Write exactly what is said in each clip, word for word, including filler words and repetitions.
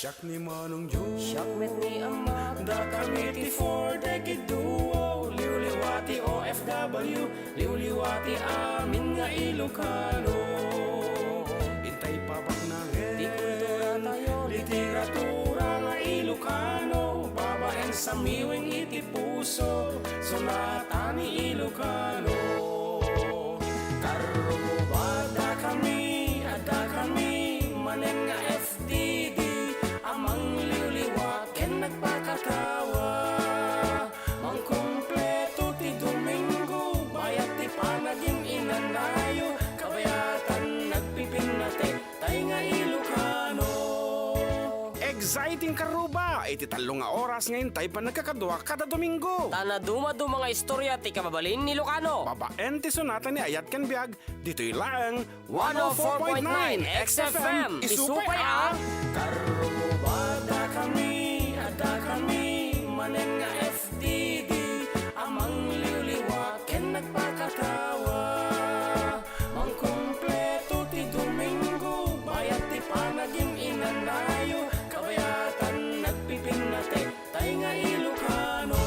Siak ni Manong Joe. Siak met ni Ama. Dakami ti Four Decade Duo. Liwliwa ti O F W. Liwliwa ti amin nga Ilocano. Intay pabaknangen. Ti kultura tayo. Literatura nga Ilocano. Babaen sa miwing iti puso. Sunatan ni Ilocano. Karruba, dakami, adda kami manen nga F D D, a mangliwliwa ken nagpakatawa. Mangkumpleto ti Domingo, bayat ti panagin-inanayo, kabayatan nagpipinnatek, tay nga Ilocano. Exciting karruba! Iti tallo nga oras nga intay panagkakadua kada Domingo. Ta naduma-duma nga istorya ti kababalin ni Ilocano. Babaen ti sunatan ni Ayat ken Biag, ditoy laeng one oh four point nine X F M. Isupay a Karruba, dakami, adda kami manen nga F D D, a mangliwliwa ken nagpakatawa. Mangkumpleto ti Domingo, bayat ti panagin-inanayo, kabayatan nagpipinnatek, tay nga Ilocano.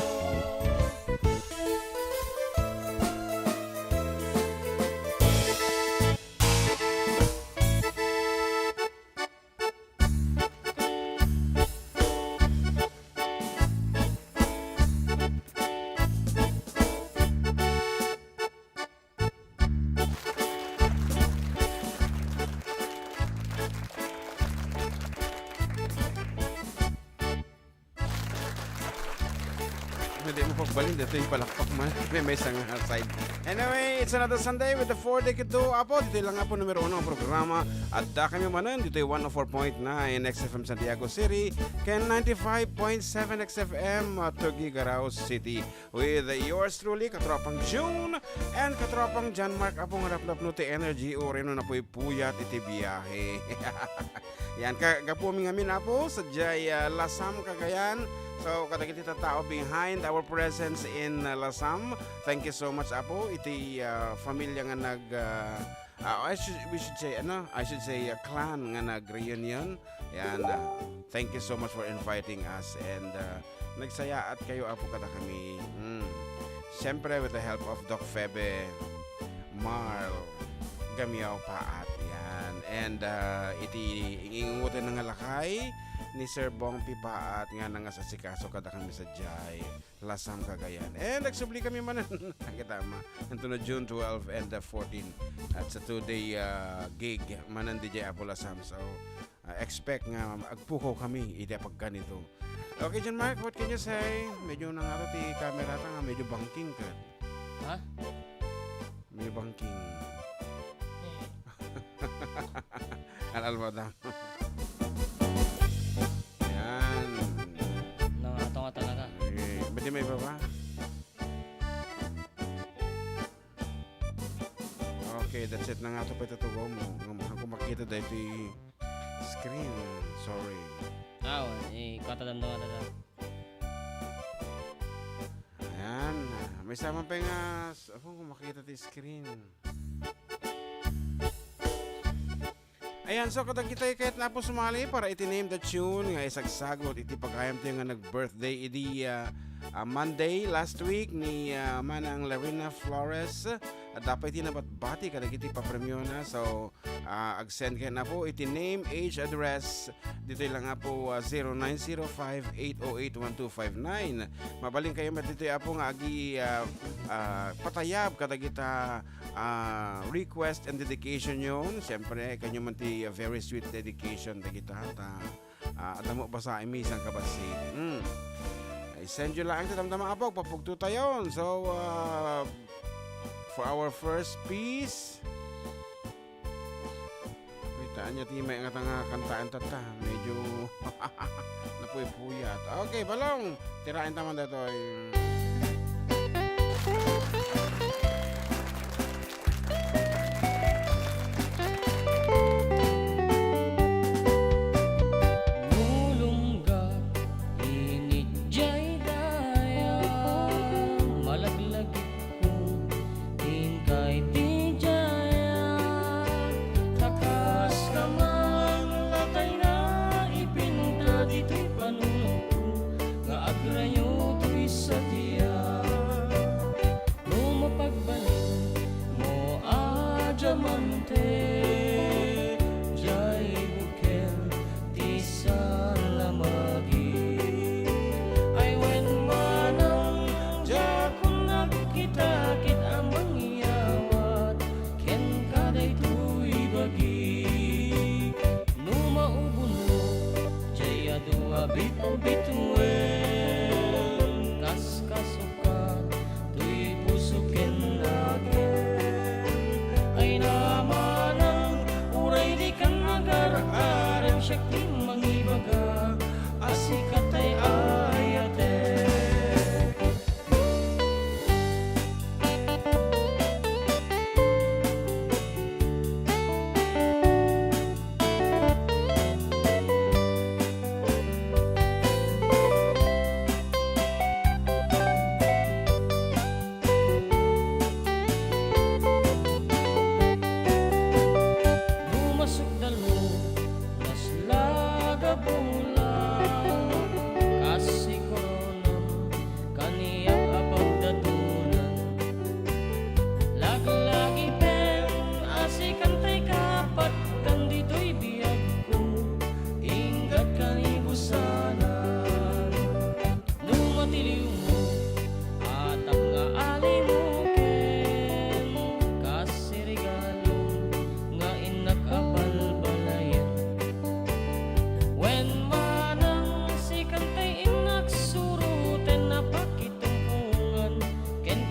Hindi mo pagbalin, dito yung palakpak man. May, may isang side. Anyway, it's another Sunday with the Four Decade Duo. Apo, dito lang nga po numero uno ang programa. Adda kami manen, dito yung one oh four point nine X F M Santiago City, ken ninety-five point seven X F M, uh, Tuguegarao City. With yours truly, Katropang June and Katropang John Mark. Apo nga raplap no ti energy, ureno napuy puyat iti biyahe. Yan, ka-, gapu mi ngamin, Apo, sadiay, ah, Lasam, Cagayan. So, kadagiti tattao behind our presence in, ah, Lasam, thank you so much, Apo. Iti, ah, familia nga nag, ah, ah, I should, we should say, ano, I should say, ah, clan nga nag-reunion. Yan, ah, thank you so much for inviting us. And, ah, nagsayaat kayo, Apo, kadakami. Mm. Siyempre, with the help of Doc Febe, Marl, Gamiao Paat, yan. And, ah, iti ingingutan nga lakay ni Sir Bong P. Paat nga nangasasikaso kadakami sadiay Lasam, Cagayan. And nagsubli kami manen. Ang katama. Anto na June twelve and, ah, fourteen. At sa two-day, ah, gig, manen diay Apo Lasam. So, ah, expect nga agpukaw kami iti pagkanito. Okay, John Mark, what can you say? Medyo nangato ti camera ta nga medyo bangking ket. Ha? Medyo bangking. Eh. Al-, almadam. Yan. Nangato nga talaga. Okay. Pwede may baba? Okay, that's it. Nangato pa itutugaw mo. Nga, nga makita dahil screen. Sorry. Aw, eh, kata damdama dada. Ayan. May sama pa nga, s-, ako, kung makita ti screen. Ayan, so, kadagitay ket napo sumali para iti Name the Tune nga isagsagot iti pagayam tayo nga nag-birthday idi, ah, ah, Monday last week ni, ah, Manang Larina Flores. At dapat iti nabatbati kadagiti papremyona. So, ah, ag-send kayo na po iti name, age, address. Ditoy lang nga po, ah, zero nine zero five, eight oh eight, one two five nine. Mabalin kayo met ditoy, apo, nga agi, ah, ah, patayab kadagita, ah, request and dedication yon. Siyempre, kanyo man ti, ah, very sweet dedication dagita, ta, ah, adda mo basa imi sang kabasi. Mm. I send you lang ti damdama, apo, papugto tayon. So, ah, for our first piece, Kitaan niya ti may nga tanga kantaan tatta. Medyo napuypuyat. Okay, Balong. Tirain taman datoy. Mulunggat init jay daya, malaglagipko, inkay ti jaya. Takas ka man, latay na ipinta,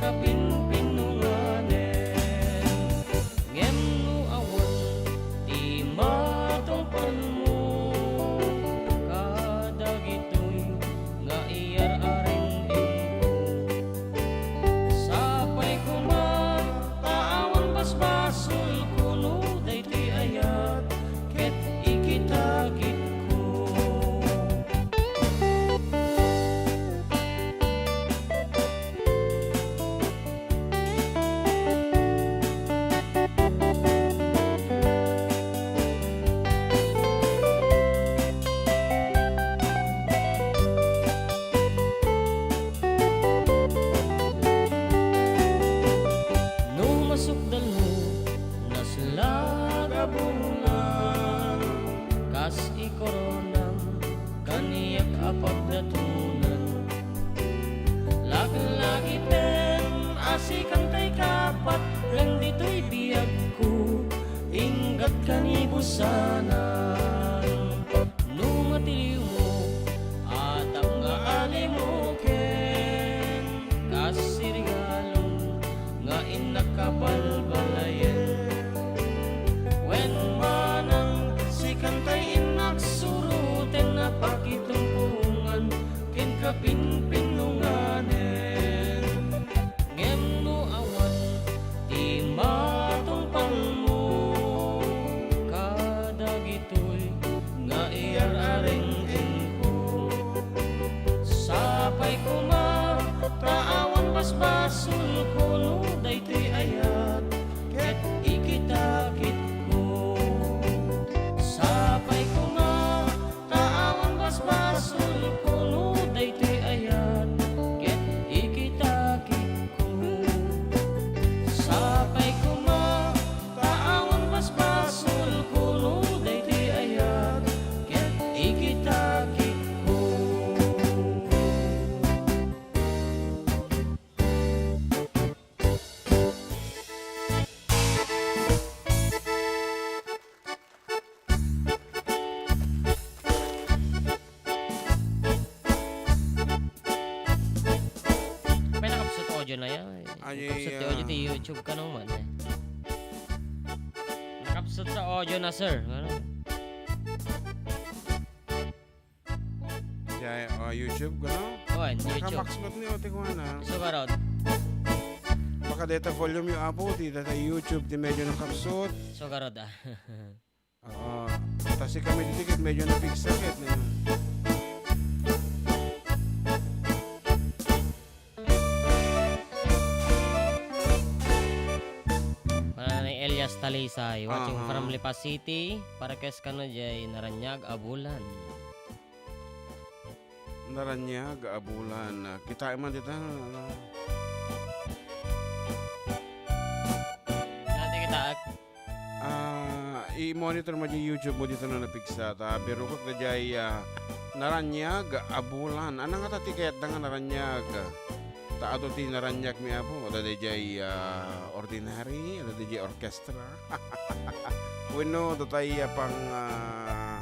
Pinpinunganen, ngem no awan ti matungpalmo kadagitoy nga iyar-areng-engko, sapay koma ta awan basbasolko no daytoy ayat ket ikitakitko. No masukdalmo, naslag a bulan, kas ikoronam kaniak a pagdatonan. Laglagipem a sikan tay kapat ken ditoy biagko, inggat kanibusanan. No matiliwmo, atam nga alimoken, kas regalom nga innak a balbalayen. Wen manang sikan tay innak suroten a pakitungpongan kenka pinpinunganen. Ngem no awan ti matungpalmo kadagitoy nga iyar-areng-engko, sapay koma ta awan basbasolko no daytoy ayat ket ikitakitko. Sapay koma ta awan basbasolko no daytoy ayat ket ikitakitko. Sapay koma ta awan basbasolko no daytoy ayat ket ikitakitko. May nakapsut audio na yan. Ay, nakapsut ti ah, audio ti YouTube kano man, eh. Nakapsut sa audio na, sir. Ano? Diay, ah, YouTube kano? Wen, YouTube. Naka-max met ni, o, ti kuana. Isu garud. Baka deta volume yo, apo, ti deta YouTube ti medyo nakapsut. Isu garud, ah. Oo. Ta sikami ditoy ket medyo napigsa ket, eh. Para ni Elias Talisay, watching Aha. from Lipa City, para kes kano jay Naraniag a bulan. Naraniag a bulan. Kitaem man dita, ano? Dati kita, Ah, i-monitor mo diay YouTube mo dita no napigsa. Ta birokek daydiay, ah, Naraniag a bulan. Ania ngata ti kayatda nga Naraniag? Ta adu ti Naraniagmi, apo. Adda daydiay, ah, ordinary, adda daydiay orchestra. Wenno, adda tay, ah, pang, ah,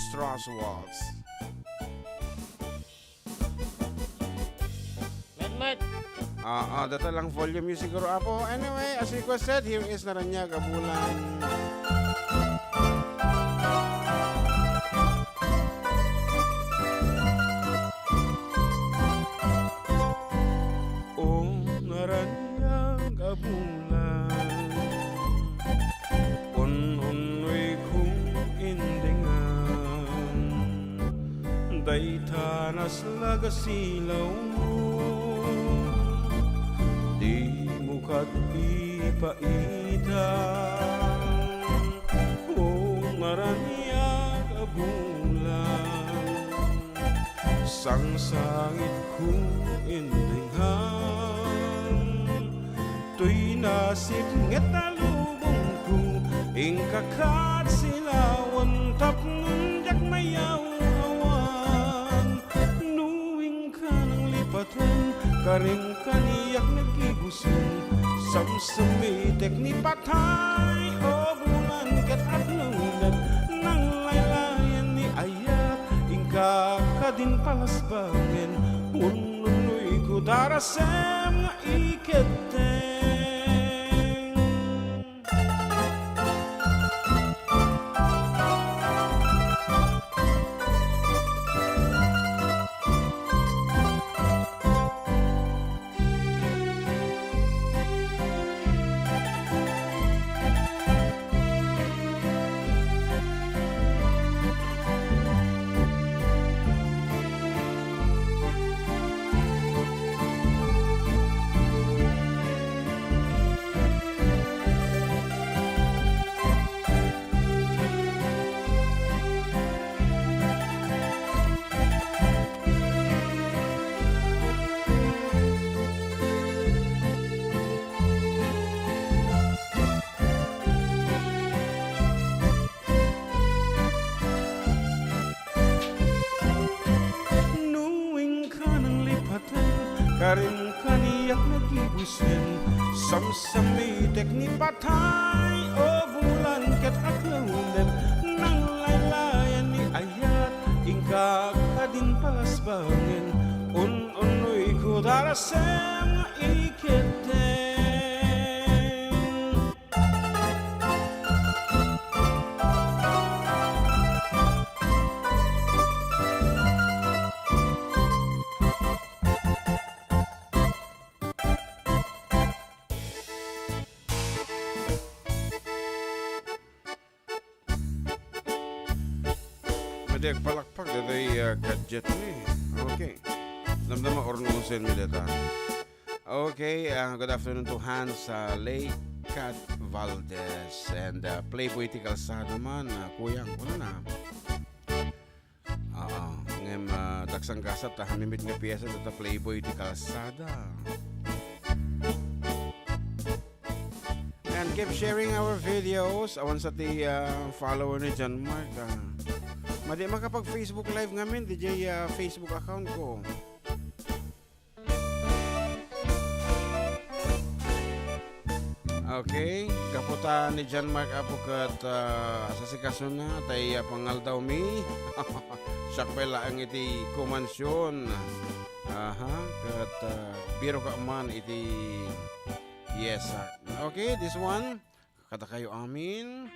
Strauss Waltz. Met, met. Ah, ah, data lang volume yun siguro, apo. Anyway, as requested, here is Naraniag a bulan. O Naraniag a bulan, un-unnoy kong indingan, dayta naslag a silawmo, dimo kat ipaita. O Naraniag a bulan, sangsangitko indingan, toy nasipnget a lubongko, inka kat silawen tapno diak mayaw-awan. No inka nanglipaten, karim kaniak naggibusen, samsemitek ni patay, o bulan ket apnengdek, nanglaylayan ni ayat, inka kadin palasbangen, ununnoyko Darasem nga ikeddeng. No inka nanglipaten, karin kaniak nagibusen, samsamitek ni patay, o bulan ket aklawnem, nanglaylayan ni ayat, inka kadin palasbangen, un-unnoyko darasem nga ikeddeng. Madi agpalakpak ditoy, ah, gadget ni. Okay. Damdama, ornusen mi dita. Okay, ah, good afternoon to Hans, ah, Lake Cat Valdez, and, ah, Playboy ti Kalsada man, ah, kuyang, kuna na. Oo, ngem, ah, dagsan gasat ta hamimit nga piyesa dita Playboy ti Kalsada. And keep sharing our videos. Awan sa ti, ah, follower ni John Mark, ah. Madi makapag-Facebook Live ngamin, D J, ah, Facebook account ko. Okay, gapu ta ni John Mark Apo ket, ah, asasikaso na tay, ah, pangaldaw mi. Siak pay laeng iti kumansion. Aha, ket, ah, biro ka man iti Yes, ah. Okay, this one. Kadakayo amin.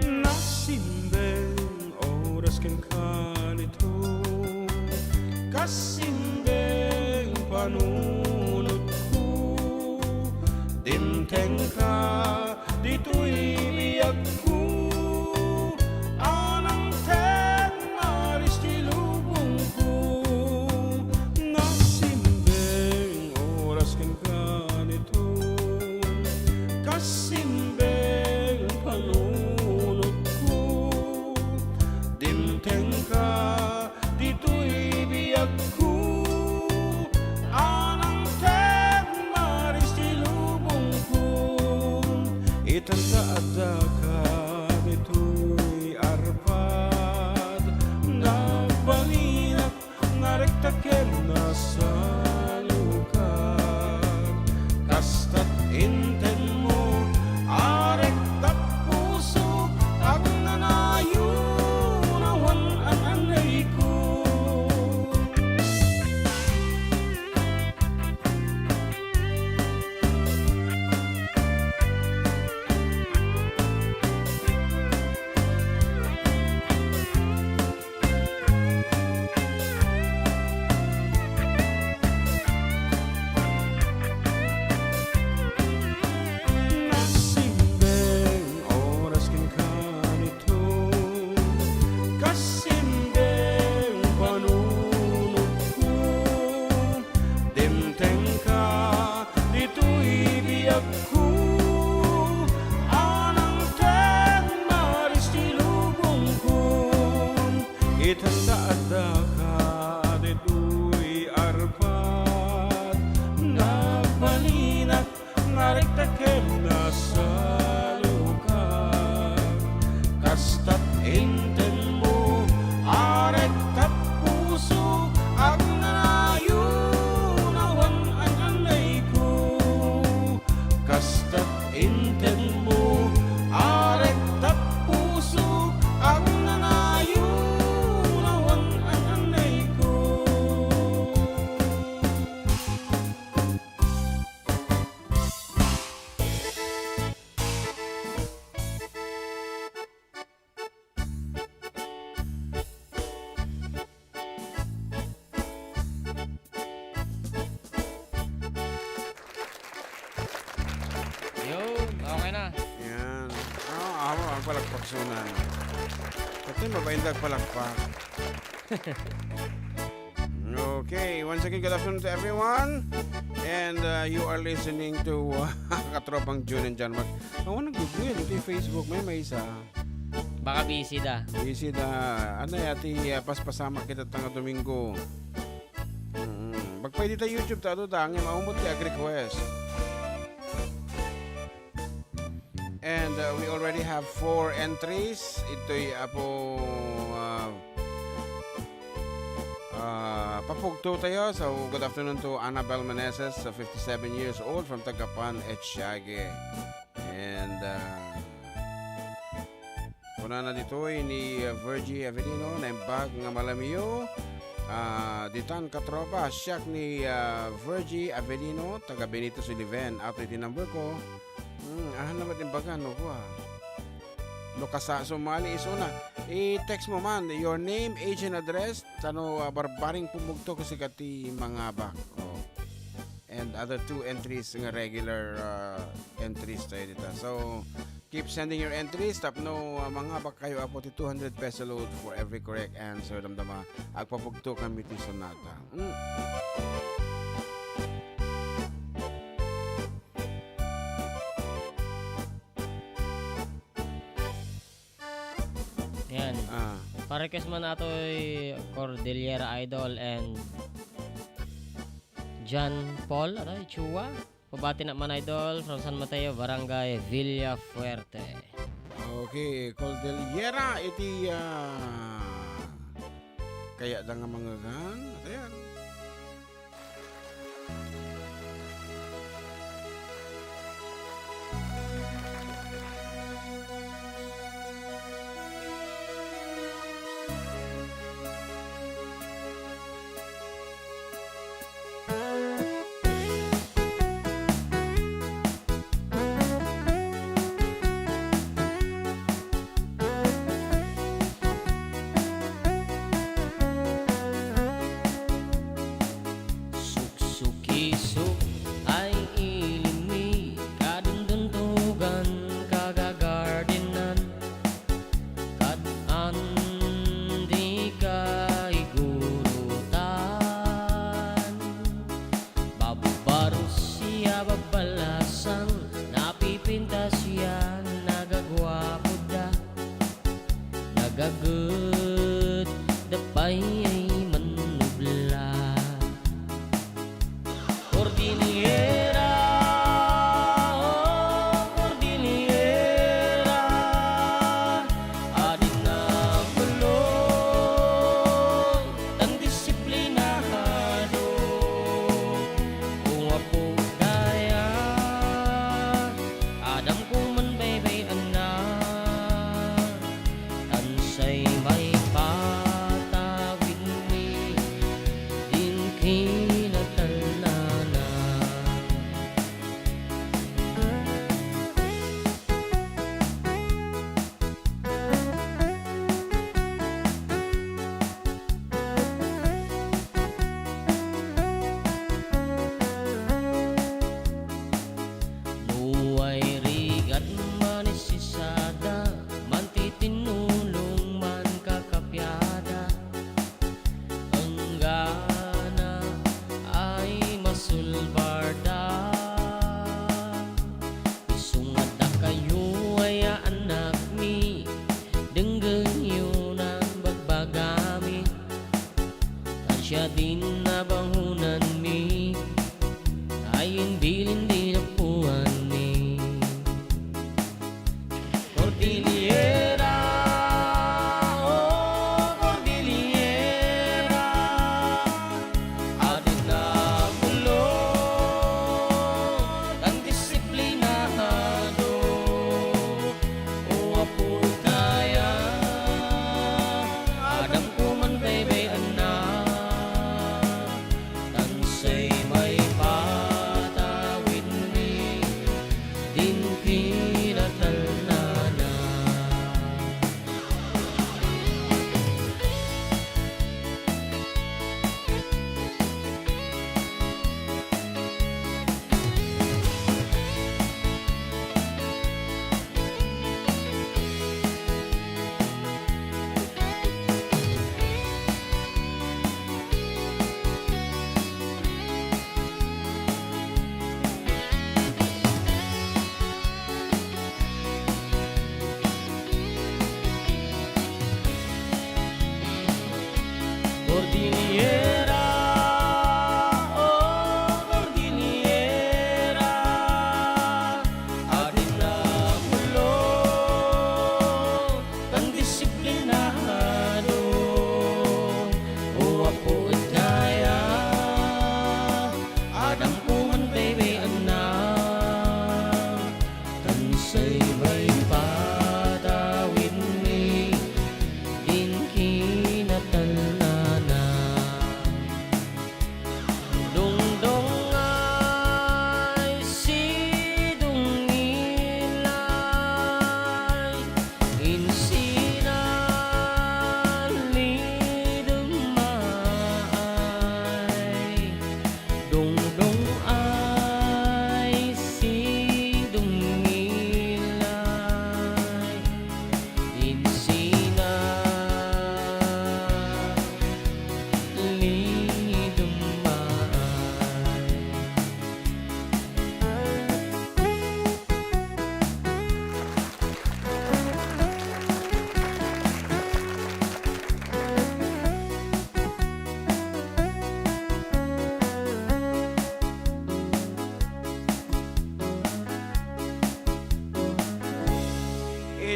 Nasimbeng oras kenka nito, kasimbeng panunotko, dimtengka ditoy biagko, a nangted maris ti lubongko. Nasimbeng oras kenka nito, kasimbeng panunotko, dimtengka ditoy biagko, a nangted maris ti lubongko. Itan ta addaka ditoy arpad, nabalinak nga rekta ken nasalukak. Kastat intenmo a rekta pusok, agnanayon awan an-annayko. Nasimbeng oras kenka nito, kasimbeng panunotko, dimtengka ditoy biagko, a nangted maris ti lubongko. Itan ta addaka ditoy arpad, nabalinak nga rekta ken nasalukak. Kastat intenmo a rekta pusok, agnanayon awan an-annayko. Kastat intenmo Palakpak sunan. Ito, mabain palakpak. Okay, once again, good afternoon to everyone. And, uh, you are listening to, uh, Katropang June and John Mark. Awan nagguguyan iti Facebook, may maysa. Baka busy da. Busy da. Ano ya, ti, uh, paspasamak kita tanga Domingo. Mm, magpay dita YouTube, ta adu da, ngem awan met ti ag-request. And, uh, we already have four entries. Itoy apo, uh, uh, papugto tayo. So, good afternoon to Annabel Meneses, so fifty-seven years old from Tagapan, Etiague. And, uh, kunana ditoy ni, uh, Virgie Avelino, naimbag nga malamiyo. Ah, ditan katropa, siak ni, uh, Virgie Avelino, taga Benito Suliven. Ato iti number ko. Hmm, ahan na met imbagan, no, kua. No, kasa-, sumali isuna. I-text mo man, your name, age, and address, tano, ah, barbaring pumugto kasi kati mangabak. Oh. And other two entries nga regular, ah, entries tayo dita. So, keep sending your entries. Tapno, ah, mangabak kayo apo ti two hundred peso load for every correct answer. Damdama, agpapugto kami ti sonata. Mm. Yan. Ah. Pa-request man atoy Cordillera Idol and John Paul, ano, Chua. Pabati na man, Idol, from San Mateo, Barangay Villafuerte. Okay, Cordillera, iti, ah, kaya da nga mangagan. Ayan. Suksukisuk ay ilimmi, kadunduntugan, kagagardenan, kad-an di kaigurutan. Babbarus ya babbalasang, napipintas ya nagaguapoda. Nagaged da pay mannubla. Cordillera, oh, Cordillera, adina bello tan disiplinado. O Apo Daya, adamko man baybay-anna, tan say maipatawidmi din kinatalnana. No ay rigat manisisada, mantitinnulong man kakapiada, enggana ay masulbarda. Isu nga dakayo aya annakmi, denggenyo nan bagbagami. Siadin a bangonanmi, ay imbilin ti napuanmi. Cordillera, oh, Cordillera, adina bello tan disiplinado. O Apo Daya, adamko man baybay-anna, Cordillera, o Cordillera, adina ulo, tan disiplinado, o Apo ed Daya, adda man baybay-anna. Tan saybay patawidmi din kinatalnana. Dungdung ay sidungilay, insinali dummaay. Dungdung ay sidungilay, insina lidummaay.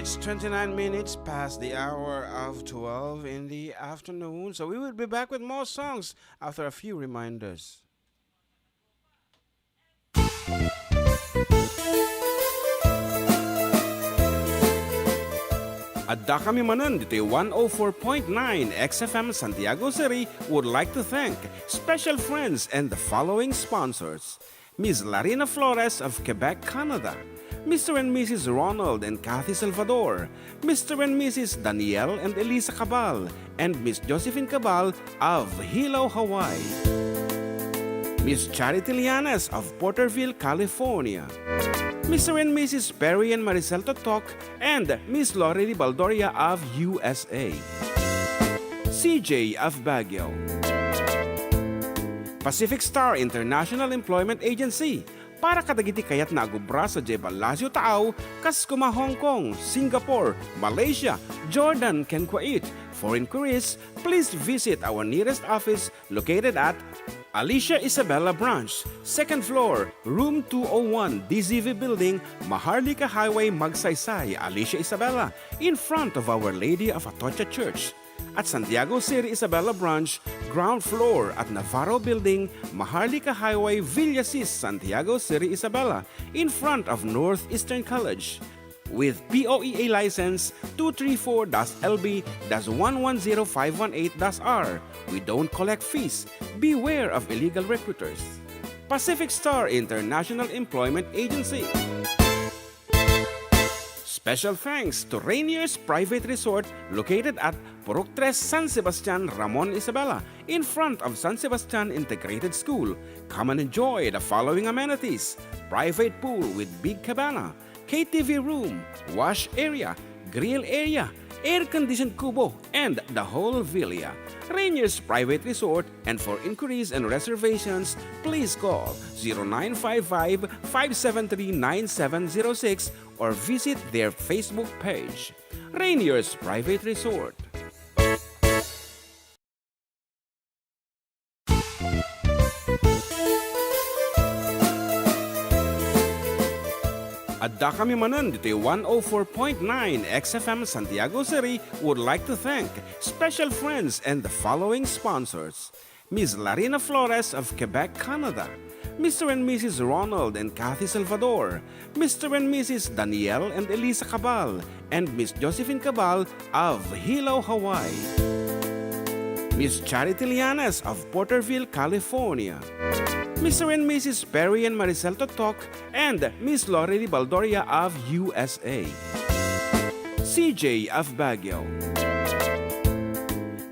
It's twenty-nine minutes past the hour of twelve in the afternoon, so we will be back with more songs after a few reminders. Addakami manen ditoy one oh four point nine X F M Santiago City would like to thank special friends and the following sponsors: Miss Larina Flores of Quebec, Canada, Mister and Missus Ronald and Kathy Salvador, Mister and Missus Daniel and Elisa Cabal, and Miss Josephine Cabal of Hilo, Hawaii. Miss Charity Llanes of Porterville, California. Mister and Missus Perry and Maricel Totok and Miss Lori Baldoria of U S A. C J of Baguio. Pacific Star International Employment Agency, para kadagiti kayatna a gubra sadiay Palacio Taaw, kas koma Hong Kong, Singapore, Malaysia, Jordan, ken Kuwait. For inquiries, please visit our nearest office located at Alicia Isabela Branch, second floor, room two oh one, D Z V Building, Maharlika Highway, Magsaysay, Alicia Isabela, in front of Our Lady of Atocha Church. At Santiago City Isabela Branch, ground floor at Navarro Building, Maharlika Highway, Villasis, Santiago City Isabela, in front of Northeastern College. With P O E A license two three four dash L B dash one one zero five one eight dash R, we don't collect fees. Beware of illegal recruiters. Pacific Star International Employment Agency. Special thanks to Rainier's Private Resort, located at Purok Tres, San Sebastian, Ramon Isabela, in front of San Sebastian Integrated School. Come and enjoy the following amenities: private pool with big cabana, K T V room, wash area, grill area, air-conditioned kubo, and the whole villa. Rainier's Private Resort, and for inquiries and reservations, please call zero nine five five, five seven three, nine seven zero six or visit their Facebook page. Rainier's Private Resort. Addakami manen ditoy one oh four point nine X F M Santiago City would like to thank special friends and the following sponsors: Miss Larina Flores of Quebec, Canada, Mister and Missus Ronald and Kathy Salvador, Mister and Missus Daniel and Elisa Cabal, and Miss Josephine Cabal of Hilo, Hawaii, Miss Charity Llanes of Porterville, California, Mister and Missus Perry and Maricel Totok, and Miss Lorely Baldoria of U S A, C J of Baguio,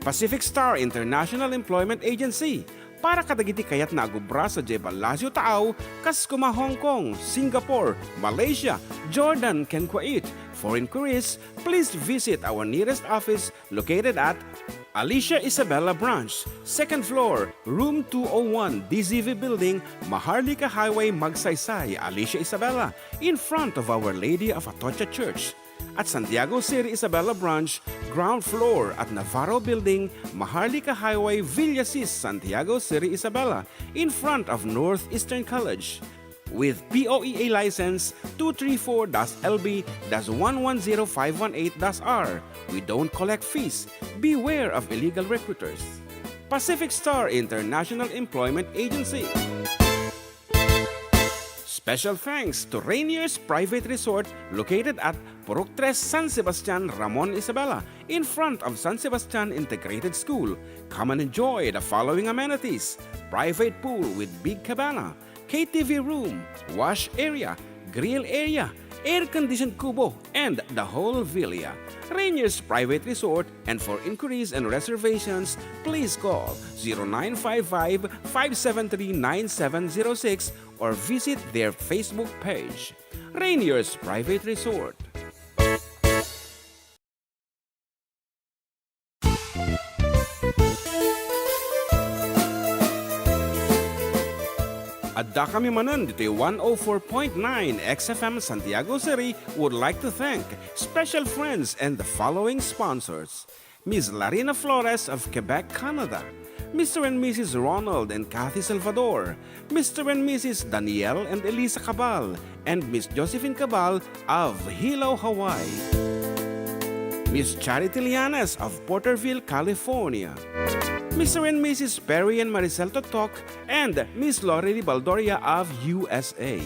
Pacific Star International Employment Agency, para kadagiti kayatna a gubra sadiay Palacio Taaw, kas koma Hong Kong, Singapore, Malaysia, Jordan, ken Kuwait. For inquiries, please visit our nearest office located at Alicia Isabela Branch, second floor, room two oh one, D Z V Building, Maharlika Highway, Magsaysay, Alicia Isabela, in front of Our Lady of Atocha Church. At Santiago City Isabela Branch, ground floor at Navarro Building, Maharlika Highway, Villasis, Santiago City, Isabela, in front of Northeastern College. With P O E A license two three four dash L B dash one one zero five one eight dash R, we don't collect fees. Beware of illegal recruiters. Pacific Star International Employment Agency. Special thanks to Rainier's Private Resort located at Purok Tres, San Sebastian, Ramon, Isabela, in front of San Sebastian Integrated School. Come and enjoy the following amenities: private pool with big cabana, K T V room, wash area, grill area, air-conditioned kubo, and the whole villa. Rainier's Private Resort, and for inquiries and reservations, please call zero nine five five, five seven three, nine seven zero six or visit their Facebook page. Rainier's Private Resort. Addakami manen ditoy one oh four point nine X F M Santiago City would like to thank special friends and the following sponsors: Miss Larina Flores of Quebec, Canada, Mister and Missus Ronald and Kathy Salvador, Mister and Missus Daniel and Elisa Cabal, and Miss Josephine Cabal of Hilo, Hawaii. Miss Charity Lianes of Porterville, California. Mister and Missus Perry and Maricel Totok and Miss Lorely Baldoria of U S A.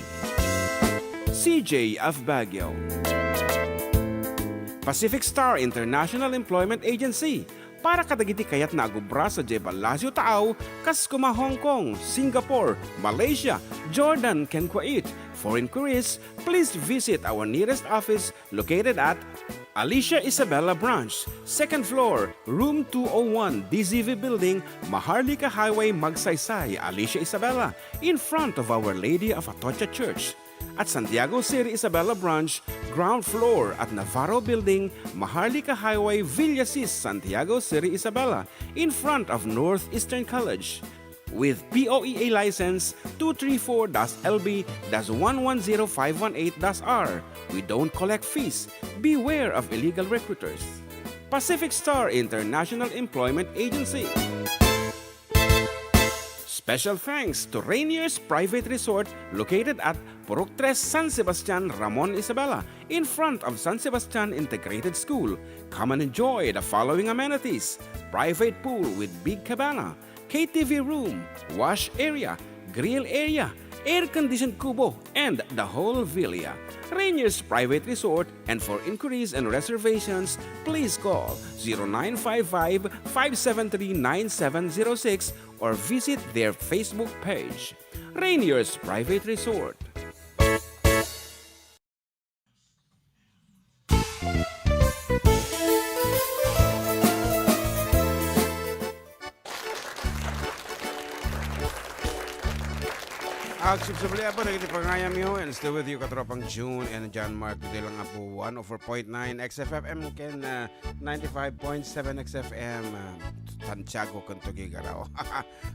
C J of Baguio. Pacific Star International Employment Agency, para kadagiti kayatna a gubra sadiay Palacio Taaw, kas kuma Hong Kong, Singapore, Malaysia, Jordan, ken Kuwait. For inquiries, please visit our nearest office located at Alicia Isabela Branch, second floor, room two oh one, D Z V Building, Maharlika Highway, Magsaysay, Alicia Isabela, in front of Our Lady of Atocha Church. At Santiago City Isabela Branch, ground floor at Navarro Building, Maharlika Highway, Villasis, Santiago City Isabela, in front of Northeastern College. With P O E A license two three four dash L B dash one one zero five one eight dash R, we don't collect fees. Beware of illegal recruiters. Pacific Star International Employment Agency. Special thanks to Rainier's Private Resort located at Purok Tres, San Sebastian, Ramon, Isabela, in front of San Sebastian Integrated School. Come and enjoy the following amenities: private pool with big cabana, K T V room, wash area, grill area, air-conditioned kubo, and the whole villa. Rainier's Private Resort, and for inquiries and reservations, please call zero nine five five, five seven three, nine seven zero six or visit their Facebook page. Rainier's Private Resort. Agsubsubli, apo, dagiti pangayamyo, and still with you, katropang June and John Mark. Ditoy lang, apo, one oh four point nine X F M ken, ah, ninety-five point seven X F M, ah, Santiago ken Tuguegarao.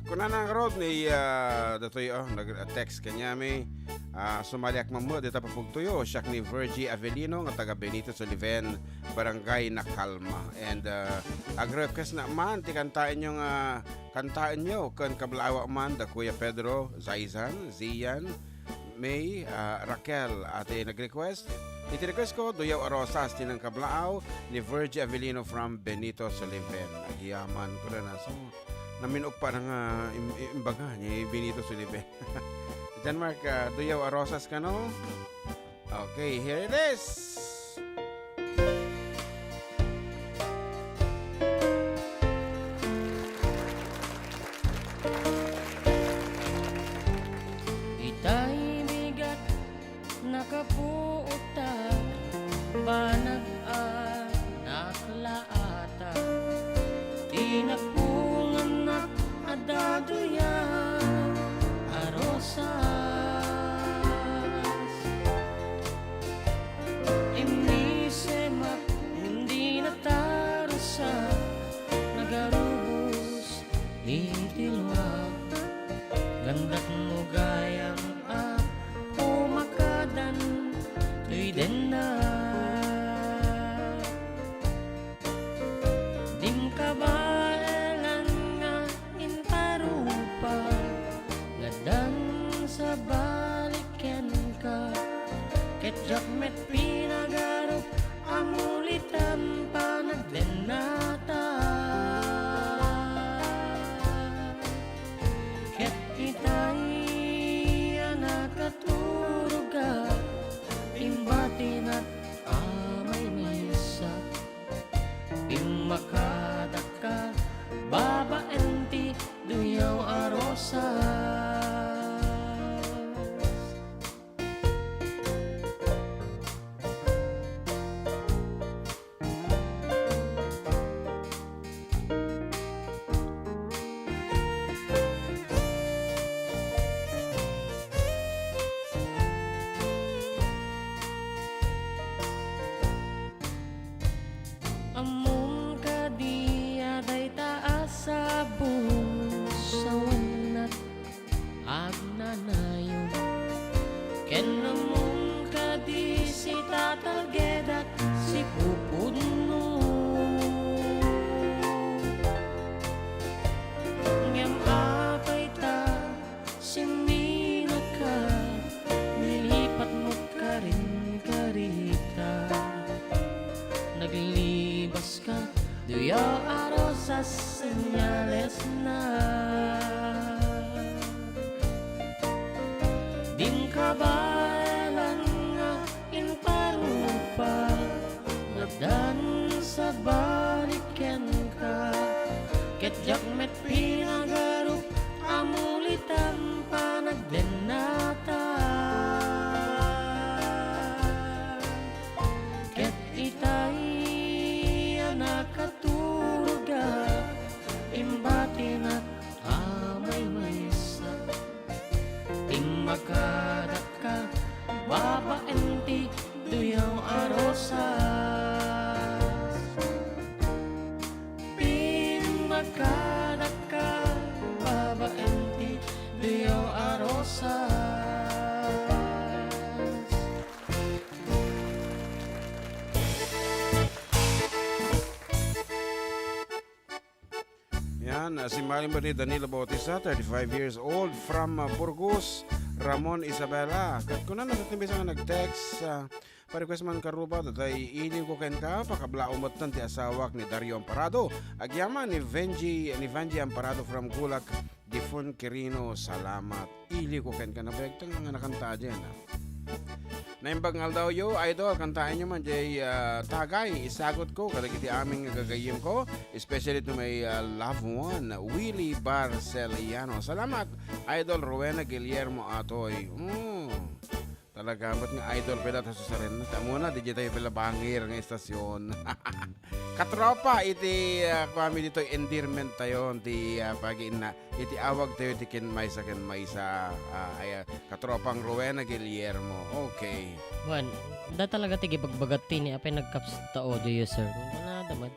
Kunana ngarud ni, ah, datoy, oh, nag-text kaniami, ah, sumaliak man met dita pagpugtoyo, siak ni Virgie Avelino nga taga Benito Soliven, Barangay Nakalma. And, ah, ag-request na man ti kantaenyo nga, kantaenyo ken kablaawak man da Kuya Pedro, Zaizan, Zian, May, ah, Raquel, ati nag-request. Iti request ko, Duyaw a Rosas, ti nangkablaaw ni Virgie Avelino from Benito Soliven. Agyamankon a. So, naminugpa na nga im-, im-, imbaga ni Benito Sullivan. John Mark, ah, Duyaw a Rosas kano? Okay, here it is. Itay bigat nakapuotak, banag a naklaata, ti napungannak a daduya a rosas. Immisemak, indi natarsa, nagarubos iti luak, gandak mo gayam a umakadan toy denna. Makadakka, babaen ti duyaw a rosas. Ammom kadi a dayta a sabong, sawennak agnanayon. Ken ammom kadi sitatalgedak sipupudno. Ngem apay ta simminaka, nilipatmo karin karita. Naglibaska, duyaw a rosas, senyales na. Dim kabaelan nga imparupa, nagdan sabali kenka. Ket diak met pinagarup a mulitan panagdennata. Ket itay a nakatulogak, imbatinak a maymaysa. Timmakadakka, babaen ti duyaw a rosas. Timmakadakka, babaen ti duyaw a rosas. Yan, ah, simmalim met ni Danilo Bautista, thirty-five years old, from, ah, Burgos, Ramon Isabela. Ket kunana ti maysa nga nag-text, ah, pa-request man karuba, datay iliwko kenka, pakablaom metten ti asawak ni Dario Amparado. Agyaman ni Venji, ni Vanji Amparado from Gulac, Difon Quirino. Salamat. Iliwko kenka, nabayagta nga, nga nakanta diay, ah. Naimbag nga aldawyo, idol, kantaenyo man diay, ah, Tagay, isagutko kadagiti amin nga gagayyemko, especially to my, ah, loved one, Willie Barceliano. Salamat, Idol Rowena Guillermo Atoy. Mm. Talaga met nga idol pay dayta susaren. Ammona, diay tayo pay labangir nga istasyon. Katropa, iti, ah, kuami ditoy endearment tayo, ti, ah, pag-inna. Iti awag tayo ti ken maysa ken maysa, ah, ay, ah, katropang Rowena Guillermo. Okay. Wen, da talaga ti gibagbagat ti ni apay nagkaps ta audio, sir. Kung ano naman.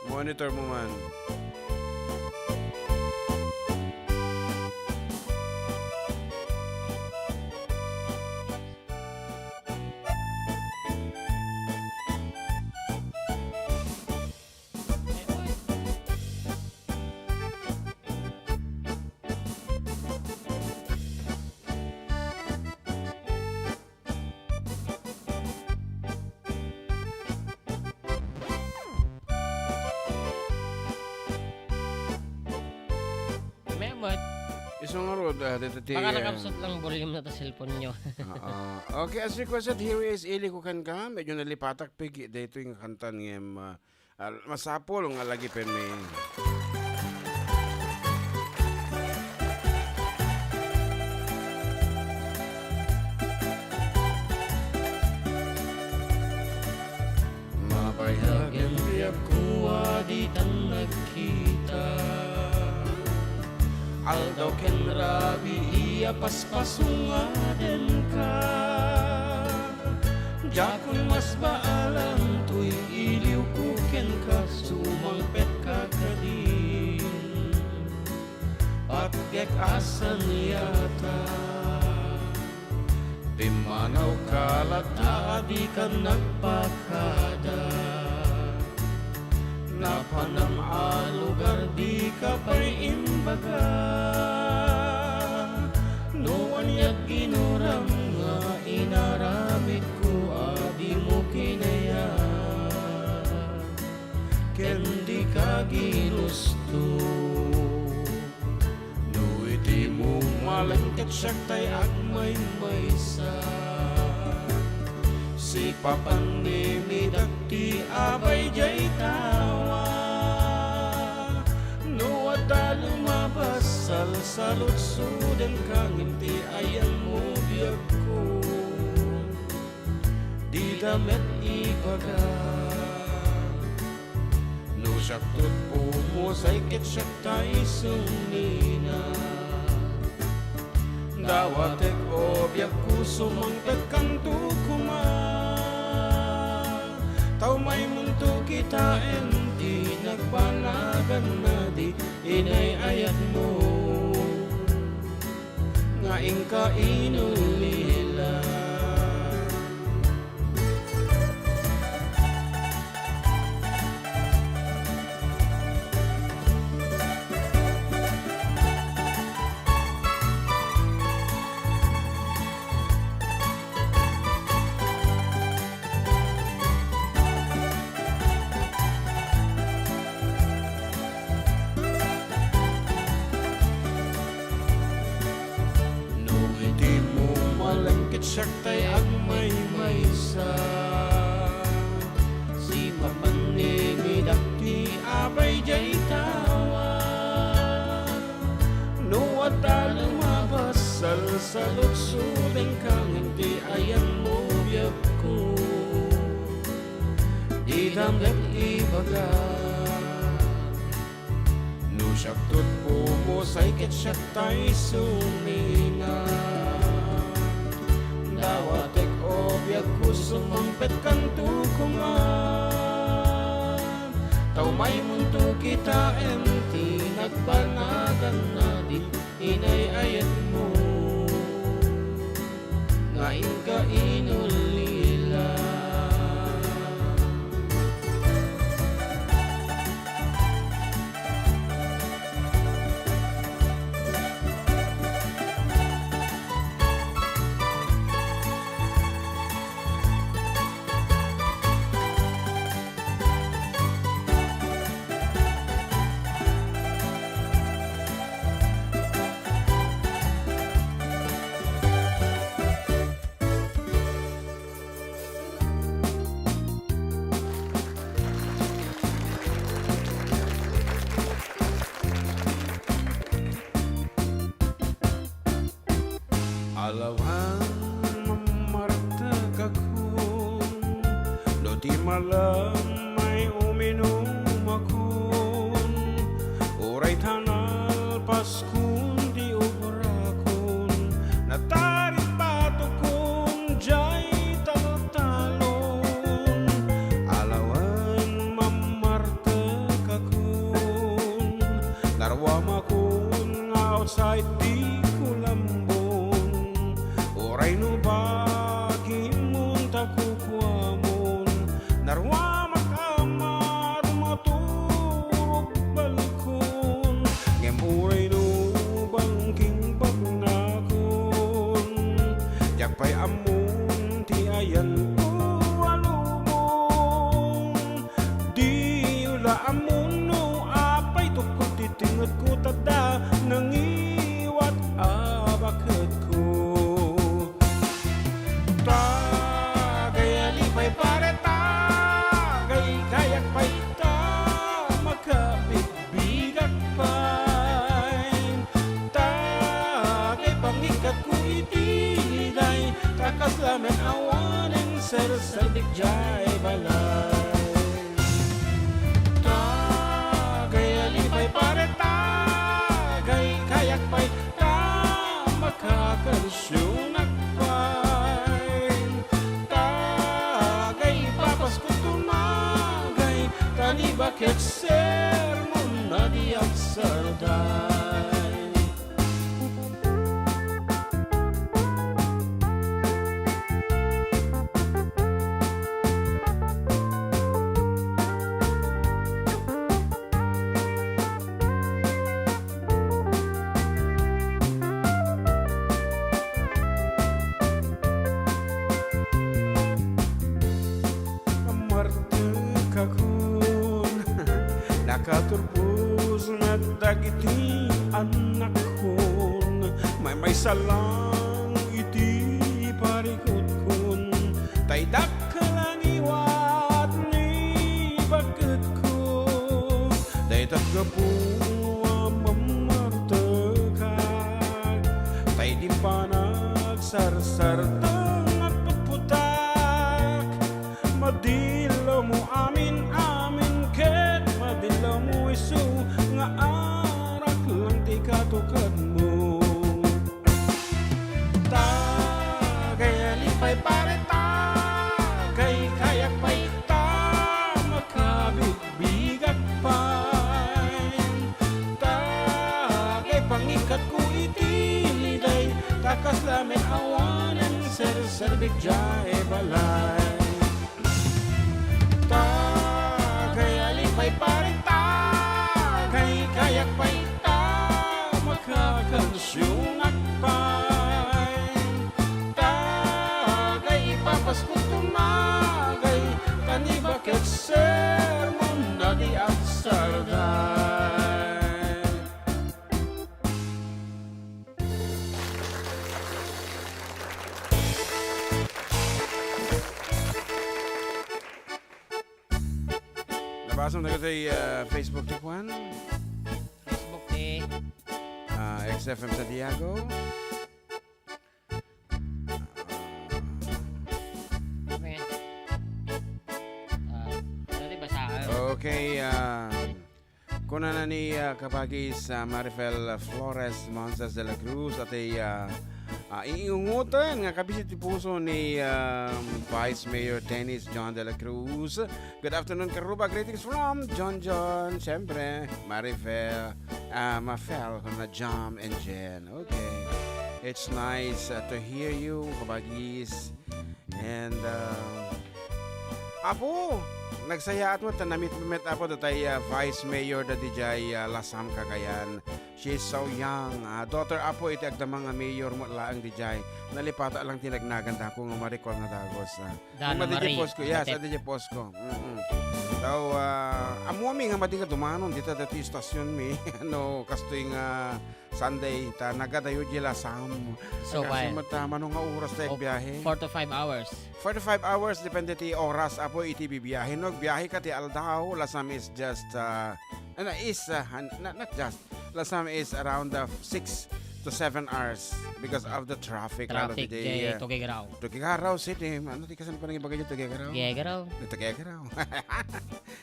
Monitor mo man. Memot. Isu ngarud, ah, dito ti, baka ah, nakapsut lang volume na ta cellphone nyo. Oo. Okay, as requested, here is Ili Ko Kenka. Medyo nalipatak pigi daytoy nga kanta ngem, ah, ah, masapul nga lagi pay mi. Mabayag nga biagko a ditan nagkita. Aldaw ken rabii a paspasungad kenka. Diakon masbaalan toy iliwko kenka, sumangpetka kadin patgek a saniata. Pimmanawka latta a dika nagpakada. Napanam a lugar dika pay imbaga. No ania't ginuram nga inaramidko a dimo kinayat ken dika ginusto. No iti muma Malengket siak tay agmaymaysa. Sipapan ni midak ti abay jay tawa. No adda lumabas, salsalutsodenka ngem ti ayanmo biagko. Dida met ibaga. No siak tot pumusay ket siak tay sumina. Dawatek o biagko, sumangpetkanto koma. Ta umaymonto kitaen ti nagbanagan na di inay-ayatmo. Nga inka inulila. No iti mo malengket siak tay agmaymaysa, sipapan ni midak ti abay jay tawa. No adda lumabas, salsalutsodenka ngem ti ayanmo biagko. Dida met ibaga. No siak tot pumusay ket siak tay sumina. Dawatek o biagko, sumangpetkanto koma. Ta umaymonto kitaen ti nagbanagan na di inay-ayatmo. Nga inka inulila. Alawan, mamartekakon, no ti malam may uminumakon, uray ta nalpaskon ti obrakon, nataripatokon jay taltalon. Alawan, mamartekakon, narwamakon nga outside ti kulambon. Uray no bagimon ta kukuamon, narwamak a marumaturog balkon. Ngem uray no bangking bagnakon, diak pay ammon ti ayanko a lubong. Diyo la ammon no apay tukod ti tengngetko, ta adda nangiwat a baketko. Tagay a lipay, pare, tagay kayak pay ta makabit bigak pay. Tagay pangikatko iti liday, ta kasla met awanen serserbik jay balay. Tagay a lipay, pare, tagay kayak pay, ta makakansionak pay. Tagay ipapasko tumagay, ta ni baket sermon a diak sarday. Martekakon, nakaturbos met dagiti annakkon. Maymaysa lang iti parikutkon, tay dakkel a ngiwat ni baketko. Dayta gapu a mammartekak, tay di panagsarsarteng agputputak. Madilawmo amin-amin ket madilawmo isu nga arak lang ti katukadmo. Tagay a lipay pare, tagay kayak pay ta makabitbigak pay. Tagay pangikatko iti liday, ta kasla met awanen serserbik diay balay. Tagay a lipay pare, tagay kayak pay ta makakansionak pay. Tagay ipapasko tumagay, ta ni baket sermon na di agsarday. Nabasam dagiti, ah, Facebook ti kuan. Facebook ti ah, X F M Santiago. Okay. Ah, dati basaen. Okay, ah, kunana ni, ah, kabagis, ah, Marifel Flores Montes de la Cruz, iti, ah, ah, iingungoten nga kabisi ti puso ni, ah, Vice Mayor Dennis John de la Cruz. Good afternoon, Karuba. Greetings from John John, siyempre, Marifel, ah, Mafel, na Jam and Jen. Okay. It's nice, uh, to hear you, kabagis. And, uh, Apo, nagsayaat mo, ta namit-met, Apo, datay, uh, Vice Mayor da dijay, uh, Lasam, Cagayan. She's so young. Uh, daughter, Apo, iti agdama nga mayor mo laeng dijay. Nalipata lang ti nagnaganda ko nga marikol nga dagus, uh. Dana Madi Marie, post ko, yes, Matet. Adi post ko. Mm-mm. So, ah, ammo mi nga madi nga dumanon dita dati istasyon mi. No, kastoy nga Sunday, ta nagadayo di Lasam. So, Kasi why? Mata, mano nga oras tayo Oh, biyahe? Four to five hours. Four to five hours, depende ti oras, Apo, iti bibiyahe. No, biyahe ka ti aldaw, Lasam is just, ah, ano, is, ah, han-, not, not just, Lasam is around, uh, six to seven hours because of the traffic, lalo Traffic, di, jay uh, Tuguegarao. Tuguegarao City. Ano ti kasan panangibaga dyan, Tuguegarao? Tuguegarao. Di Tuguegarao.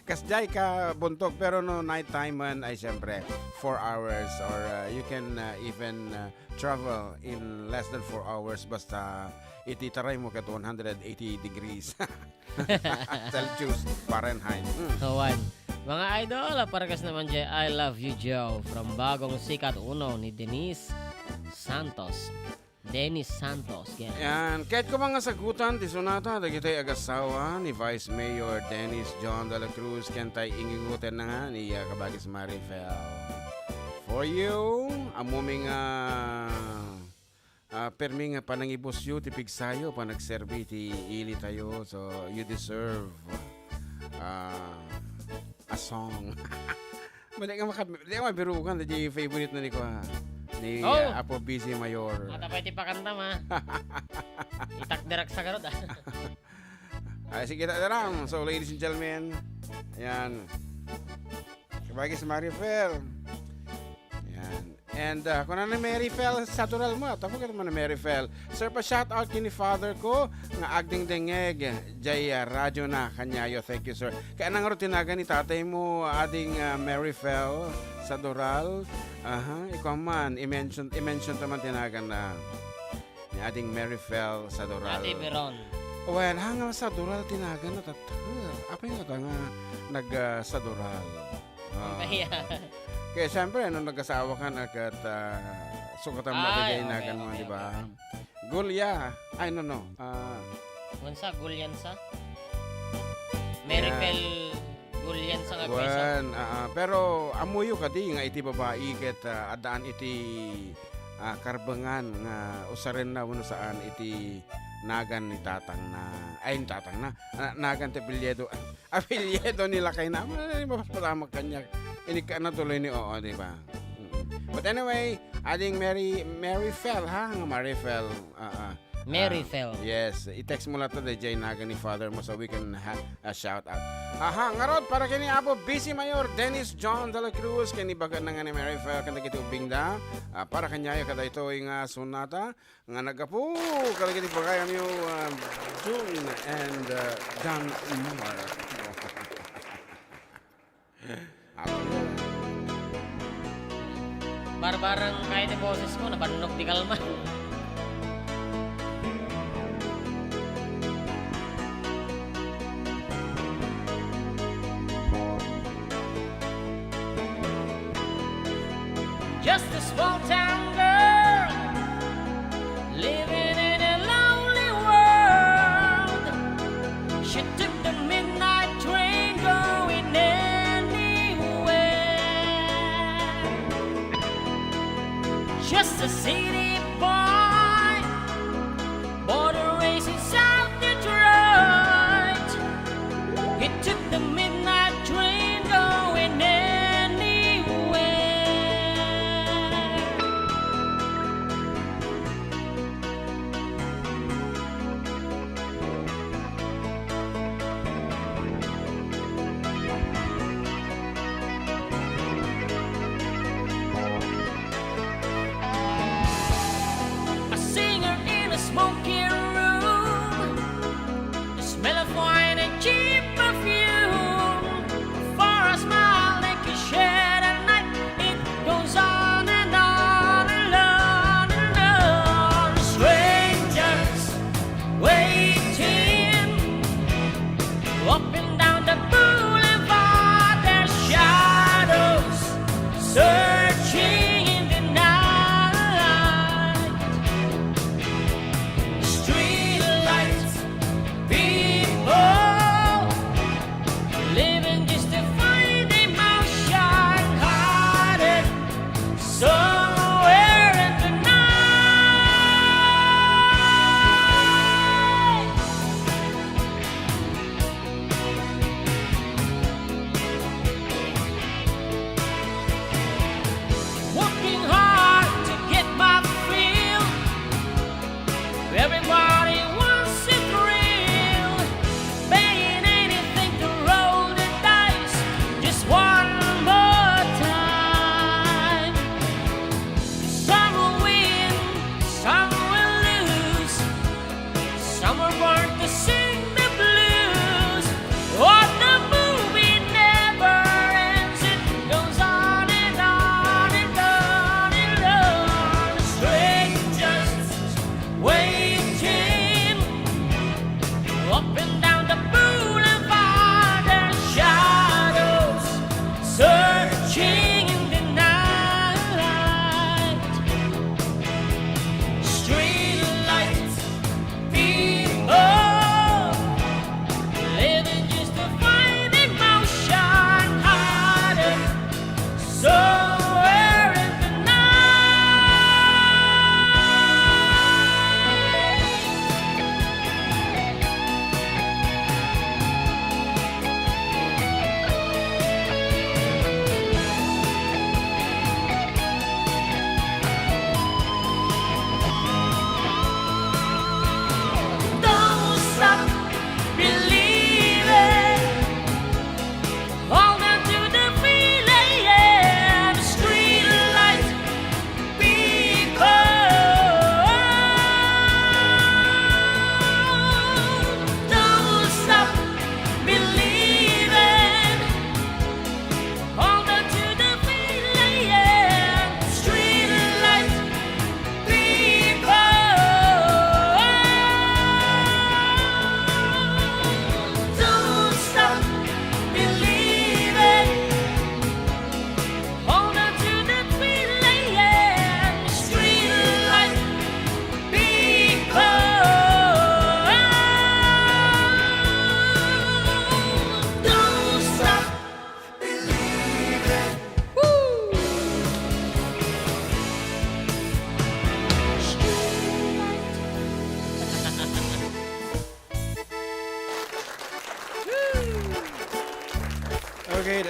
Kasjay ka buntog, pero no night time man ay siyempre four hours or, uh, you can, uh, even, uh, travel in less than four hours basta iti taray mo ket one hundred eighty degrees. Celsius, Fahrenheit. Mm. Awan. Mga idol, a, para kas naman jay I Love You, Joe from Bagong Sikat Uno ni Denise Santos. Dennis Santos, yeah. Yan. Ket koma nga sagutan ti sonata dagiti agasawa ni Vice Mayor Dennis John de la Cruz ken tay ingingoten na nga ni, ah, kabagis Marifel. For you, ammo mi nga Ah, permi nga panangibusyo ti pigsayo, panagserbi ti ilitayo. So, you deserve, ah, a song. Madi nga maka-, di nga mabirugan, di favorite na ni kwa, ni, Oh! ah, Apo B C Mayor. Mata pa iti pakantam, ah. Itak direk sa garod, ah. Ay, sige, ta-, taram. So, ladies and gentlemen, ayan. Kabagis Marifel. Ayan. And, ah, kuna ni Mary Fel Sadural mo, tapos ka naman ni Mary Fel. Sir, pa-shoutout kini father ko nga agdingdingeg jay, ah, radyo na kanyayo. Thank you, sir. Kaya nang rutin na gani tatay mo, ading, ah, Mary Fel Sadural. Aha, ikaw man, i-mention, i-mention naman tinagan na ni ading Mary Fel Sadural. Ate Veron. Well, hangal Sadural tinagan na tatter. Apa yung nga nga nag, ah, Sadural? Ah. Kaya siyempre, nung nag-asawa ka na, kat, ah, sukatan mo Ay, agad yung okay, inagan mo, okay, di ba? Okay. Gulya. Ay, no, no. Ah. Wansa, Gulyansa? Mary Yeah. Fel Gulyansa nga Wen, ah, ah, pero amuyo kadi nga iti babai ket, ah, addaan iti, ah, karbengan nga usaren na wenno saan iti nagan ni tatang na, ay, ni tatang na, na-, nagan ti apelyido. Apelyido ni lakay na. Ay, mapaspasamak kaniak. Inikka na tuloy ni oo, di ba? Mm. But anyway, ading Mary, Mary Fel, ha? Nga Mary Fel. Ah, ah. Mary Ah, Fel. Yes, i-text mo latta daydiay nagan ni Father mo so we can have a shout out. Aha, ngarud, para kini Apo Vice Mayor Dennis John de la Cruz, ken ibaga na nga ni Mary Fel, ken dagiti ubbingda. Ah, para kaniayo kadaytoy nga sonata nga naggapu kadagiti bagayamyo, ah, June and, ah, Dan Mar. Barbareng kayat ti boses ko, nabannok ti kalma. Just a small town girl living in a lonely world. She took the midnight train going anywhere. Just a city boy, born and raised in South Detroit. He took the midnight train going anywhere. A singer in a smoky room, the smell of wine and cheap perfume. For a smile they can share the night, it goes on and on and on and on. Strangers waiting up and down the boulevard, their shadows searching in the night. Street lights, people living just to find emotion, caught it somewhere in the night. Working hard to get my fill. Everybody wants a thrill. Paying anything to roll the dice just one more time. Some will win, some will lose. Some are born to sing the blues. Oh, the movie never ends. It goes on and on and on and on. Strangers waiting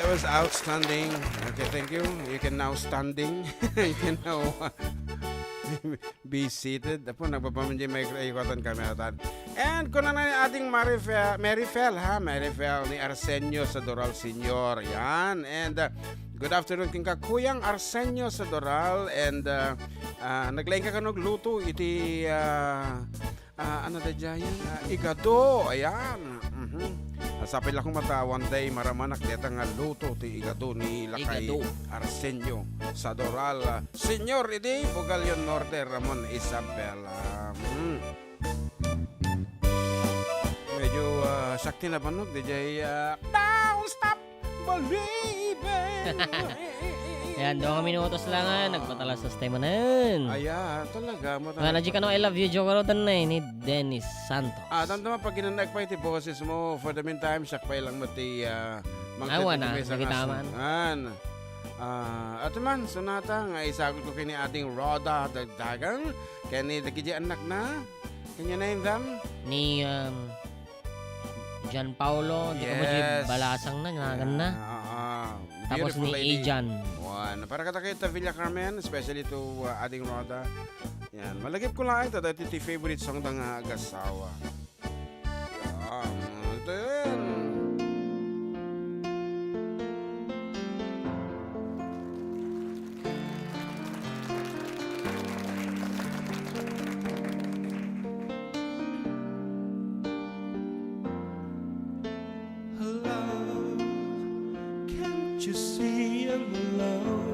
That was outstanding. Okay, thank you. You can now standing. You can now be seated. Apo, nagbaba man di micro, ay, kuwatan kami atan. And kuna na ni ating Marifel, Marifel, ha? Marifel ni Arsenio Sadoral Senior. Yan. And, uh, good afternoon, kenka Kuyang Arsenio Sadoral. And, uh, uh, naglaing ka kano agluto iti, uh, Ah, ano da dyan? Ah, igado. Ayan. Mhm. Nasapil ako mata one day, maramanak deta nga luto ti igado ni Lakay Igado. Arsenio Sadoral, ah, Senior idi Bugalyon Norte, Ramon Isabela. Mm. Medyo, ah, sakti na banog, di jay, ah, Don't Stop Believing. Ayan, dua nga minutos lang, ah, nagpatalastas tayo manen. Aya, talaga, mo Wala, talaga. Di ka no, I love you, joke, ano, tan na, ni Dennis Santos. Ah, damdama pag ginanag pa iti boses mo. For the meantime, siak pa ilang mati, ah, Ay, wala, mangkadto sa sige, tama na. An. Ah, at man, sunata nga isagot ko kini ating Rhoda Dagdagan, kani dagiti anak na, can you name them? Ni, um, John Paulo, di ka mo di Yes. Balasang na, nagan na. Ah, ah. Tapos Beautiful ni lady. Ijan. Wan. Para kadakayo ta Villa Carmen, especially to, uh, Ading Rhoda. Yan. Malagip ko lang ito, dati ti favorite song da nga agasawa. Yan. Ito yan. Love, can't you see I'm alone?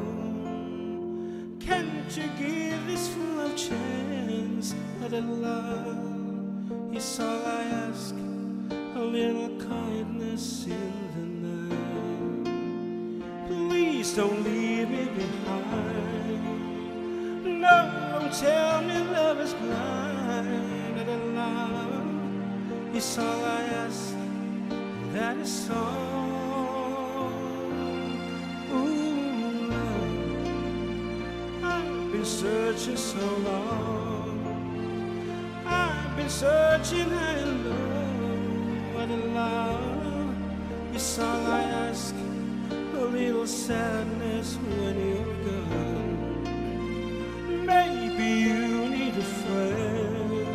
Can't you give this love chance? That love is all I ask, a little kindness in the night. Please don't leave me behind. No, don't tell me love is blind. That love is all I ask, that is all. Ooh, love, I've been searching so long. I've been searching high and low, but love is all I ask. A little sadness when you're gone. Maybe you need a friend.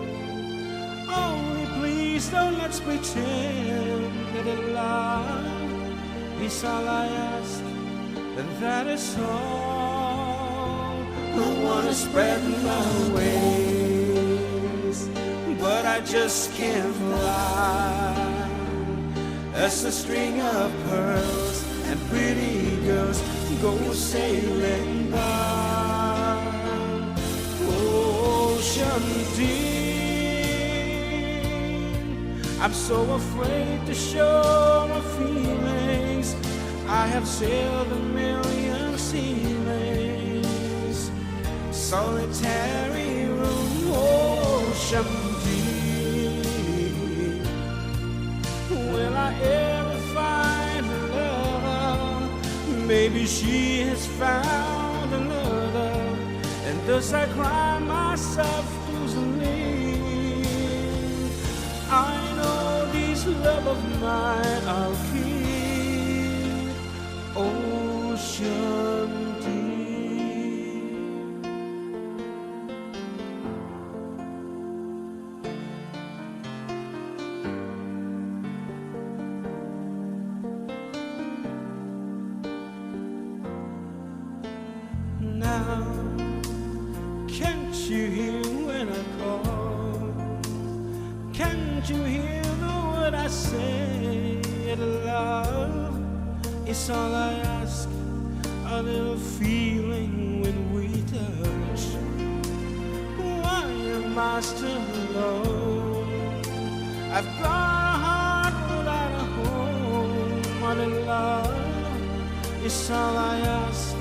Only please don't let's pretend that love is all I ask, and that is all. I wanna spread my wings, but I just can't fly. As a string of pearls and pretty girls go sailing by. Ocean deep, I'm so afraid to show my feelings. I have sailed a million sea lanes, solitary room, ocean deep. Will I ever find a lover? Maybe she has found another. And as I cry myself to sleep, I know this love of mine I'll keep. Ocean deep. Now, can't you hear when I call? Can't you hear the word I say? Love is all I ask, a little feeling when we touch. Why am I still alone? I've got a heart without a home. Only love is all I ask,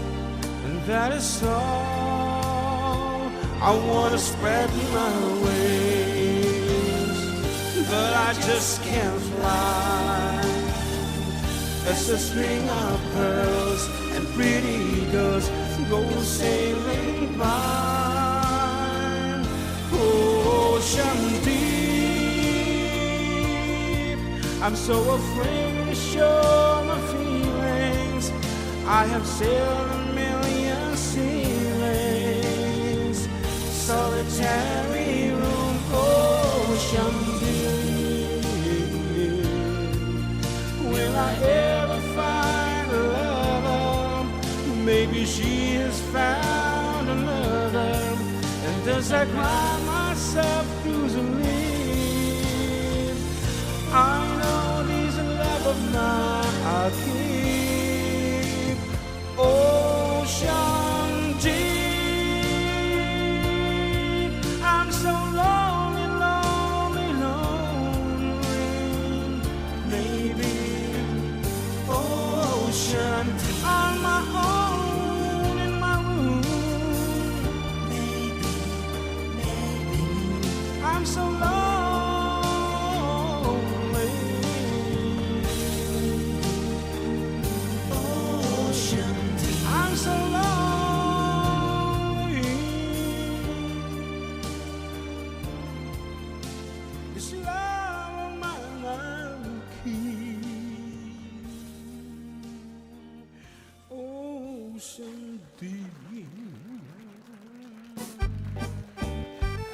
and that is all. I wanna spread my wings, but I just can't fly. As a string of pearls and pretty girls go sailing by. Ocean deep, I'm so afraid to show my feelings. I have sailed a million seas, solitary room, ocean deep. Will I ever find a lover? Maybe she has found another. And as I cry myself to sleep, I know this love of mine I'll keep. Ocean deep, I'm so lonely, lonely, lonely. Maybe ocean deep, on my own in my room. Maybe, maybe I'm so lonely. Ocean deep, I'm so lonely. This love of mine I'll keep. Ocean deep.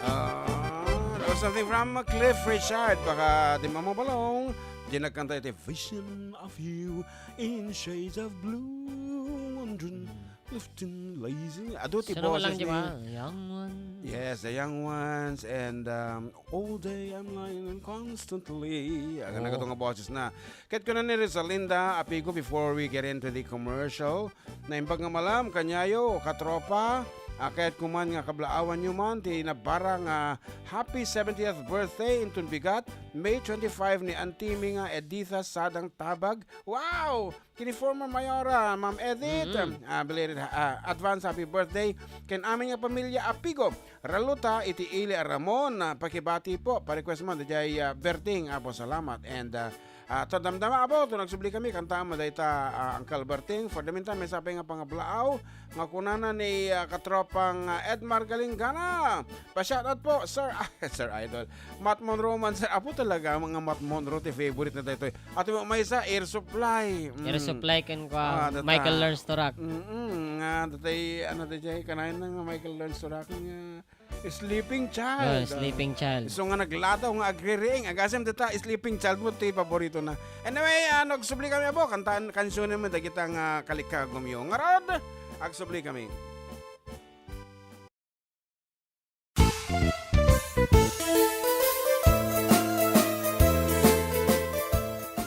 Ah, that was something from Cliff Richard. Baka di mo mabalong. Di nagkanta iti Vision of You in Shades of Blue. Wondering, lifting, lazy. Adu ti Sino boses lang, di ni ba? Young ones. Yes, the young ones. And um, all day I'm lying and constantly. Aga Oh. na nga boses na. Ket kuna ni Rosalinda Apigo, before we get into the commercial, naimbag nga malam, kaniayo, katropa, a kayatko man nga kablaawanyo man ti nabara nga happy seventieth birthday inton bigat, May twenty-five ni Auntie mi nga Editha Sadang Tabag. Wow! Ken ni former Mayora, Ma'am Edith, Mm. ah, belated, ah, advance happy birthday ken amin nga pamilya Apigo. Raluta iti ili a Ramon, ah, pakibati po, pa-request man, daydiay, ah, birthday, Apo, salamat. And, ah, Ah, to damdama, Apo, to nagsubli kami, kantaam dayta, ah, Uncle Berting. For the meantime, maysa pay nga pangablaaw nga kunana ni, ah, katropang, ah, Edmar Galingana. Pa-shoutout po, Sir, ah, Sir Idol. Matt Monroe man, Sir. Apo, talaga, mga Matt Monroe, ti favorite na daytoy. At yung maysa, Air Supply. Mm. Air Supply ken kua, Ah, data. Michael Learns to Rock. Mm-mm, nga, datay, ano, datay, kanayon na nga Michael Learns to Rock nga Sleeping Child. Oh, Sleeping Child. Isu nga nagladaw nga agririing. Agasem dita, Sleeping Child mo ti paborito na. Anyway, ah, nagsubli kami, Apo, kantaan, kansionen mo dagita nga kalikagumyo. Ngarud, agsubli kami.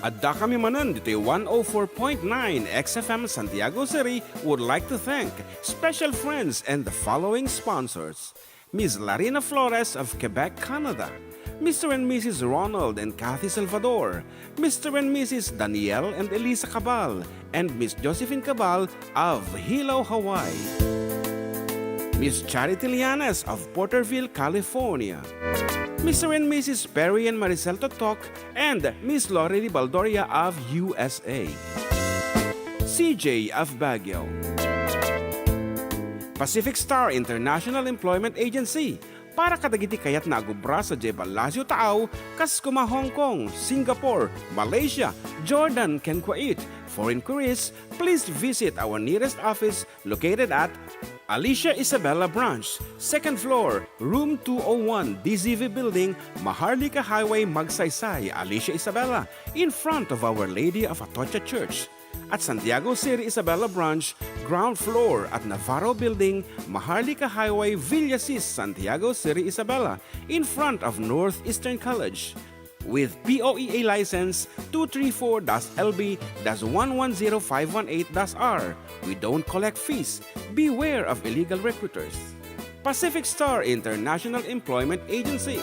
Adda kami manen ditoy one oh four point nine X F M Santiago City would like to thank special friends and the following sponsors. Miss Larina Flores of Quebec, Canada, Mister and Missus Ronald and Kathy Salvador, Mister and Missus Daniel and Elisa Cabal, and Miss Josephine Cabal of Hilo, Hawaii. Miss Charity Lianes of Porterville, California. Mister and Missus Perry and Maricel Totok and Miss Lorely Baldoria of U S A. C J of Baguio. Pacific Star International Employment Agency, para kadagiti kayatna a agubra sadiay Palacio Taaw, kas kuma Hong Kong, Singapore, Malaysia, Jordan, ken Kuwait. For inquiries, please visit our nearest office located at Alicia Isabela Branch, second floor, room two oh one, D Z V Building, Maharlika Highway, Magsaysay, Alicia Isabela, in front of Our Lady of Atocha Church. At Santiago City Isabela Branch, ground floor at Navarro Building, Maharlika Highway, Villasis, Santiago City Isabela, in front of Northeastern College. With P O E A license two three four dash L B dash one one zero five one eight dash R, we don't collect fees. Beware of illegal recruiters. Pacific Star International Employment Agency.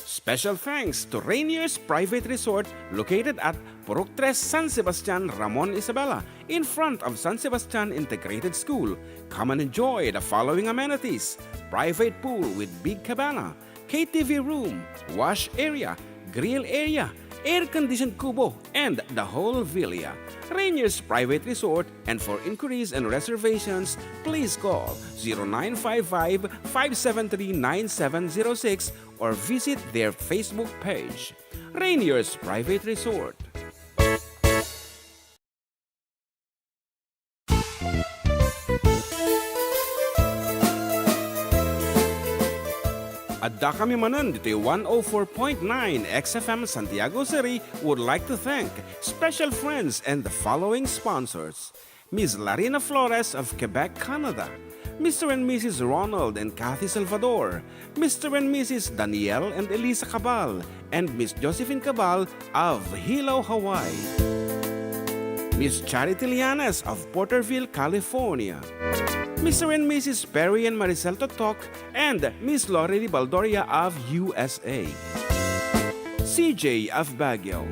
Special thanks to Rainier's Private Resort located at Purok Tres, San Sebastian, Ramon, Isabela, in front of San Sebastian Integrated School. Come and enjoy the following amenities: private pool with big cabana, K T V room, wash area, grill area, air-conditioned kubo, and the whole villa. Rainier's Private Resort, and for inquiries and reservations, please call zero nine five five, five seven three, nine seven zero six or visit their Facebook page. Rainier's Private Resort. Adda kami manen ditoy one oh four point nine X F M Santiago City would like to thank special friends and the following sponsors: Miss Larina Flores of Quebec, Canada, Mister and Missus Ronald and Kathy Salvador, Mister and Missus Daniel and Elisa Cabal, and Miss Josephine Cabal of Hilo, Hawaii, Miss Charity Lianes of Porterville, California, Mister and Missus Perry and Maricel Totok, and Miss Lorely Baldoria of U S A, C J of Baguio,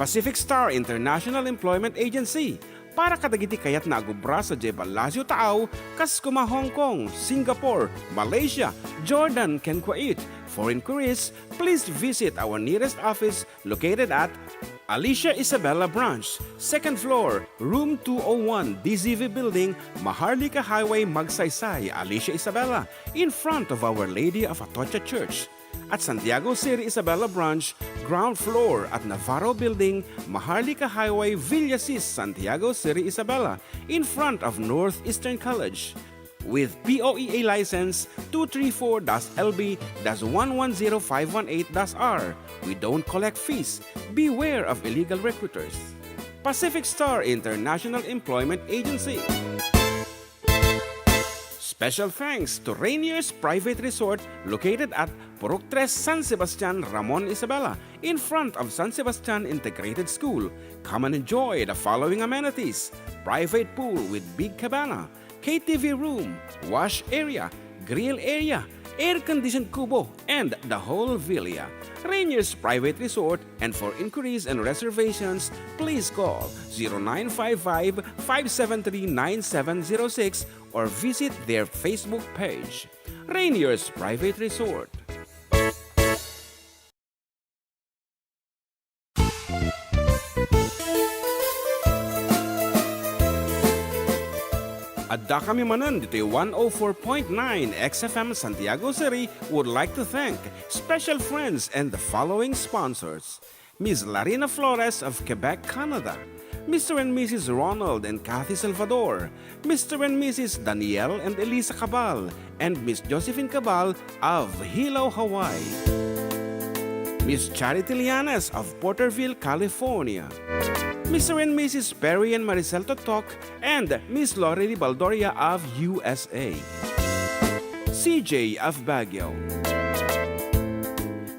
Pacific Star International Employment Agency, para kadagiti kayatna a agubra sadiay Palacio Taaw, kas kuma Hong Kong, Singapore, Malaysia, Jordan, ken Kuwait. For inquiries, please visit our nearest office located at Alicia Isabela Branch, second floor, room two oh one, D Z V Building, Maharlika Highway, Magsaysay, Alicia Isabela, in front of Our Lady of Atocha Church. At Santiago City Isabela Branch, ground floor at Navarro Building, Maharlika Highway, Villasis, Santiago City Isabela, in front of Northeastern College. With P O E A license two three four dash L B dash one one zero five one eight dash R, we don't collect fees. Beware of illegal recruiters. Pacific Star International Employment Agency. Special thanks to Rainier's Private Resort, located at Purok Tres, San Sebastian, Ramon Isabela, in front of San Sebastian Integrated School. Come and enjoy the following amenities: private pool with big cabana, K T V room, wash area, grill area, air-conditioned kubo, and the whole villa. Rainier's Private Resort, and for inquiries and reservations, please call zero nine five five, five seven three, nine seven zero six or visit their Facebook page, Rainier's Private Resort. Adda kami manen ditoy one oh four point nine X F M Santiago City would like to thank special friends and the following sponsors: Miss Larina Flores of Quebec, Canada, Mister and Missus Ronald and Kathy Salvador, Mister and Missus Daniel and Elisa Cabal, and Miss Josephine Cabal of Hilo, Hawaii, Miss Charity Lianes of Porterville, California, Mister and Missus Perry and Maricel Totok, and Miss Lorely Baldoria of U S A, C J of Baguio,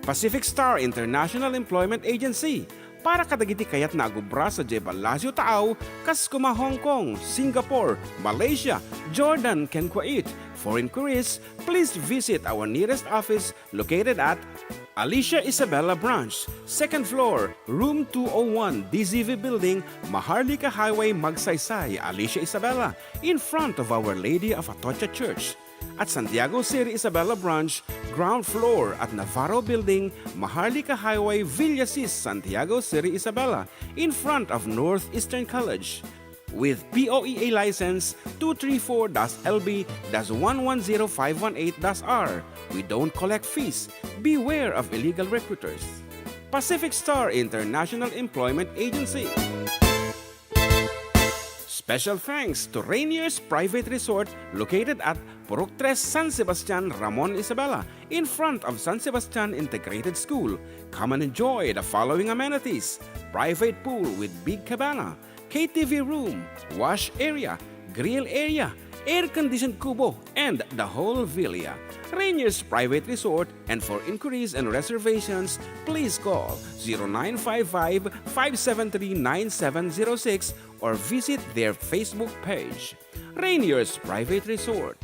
Pacific Star International Employment Agency, para kadagiti kayatna a agubra sadiay Palacio Taaw, kas kuma Hong Kong, Singapore, Malaysia, Jordan, ken Kuwait. For inquiries, please visit our nearest office located at Alicia Isabela Branch, second floor, room two oh one, D Z V Building, Maharlika Highway, Magsaysay, Alicia Isabela, in front of Our Lady of Atocha Church. At Santiago City Isabela Branch, ground floor at Navarro Building, Maharlika Highway, Villasis, Santiago City Isabela, in front of Northeastern College. With P O E A license two three four dash L B dash one one zero five one eight dash R, we don't collect fees. Beware of illegal recruiters. Pacific Star International Employment Agency. Special thanks to Rainier's Private Resort, located at Purok Tres, San Sebastian, Ramon Isabela, in front of San Sebastian Integrated School. Come and enjoy the following amenities: private pool with big cabana, K T V room, wash area, grill area, air-conditioned kubo, and the whole villa. Rainier's Private Resort, and for inquiries and reservations, please call zero nine five five, five seven three, nine seven zero six or visit their Facebook page, Rainier's Private Resort.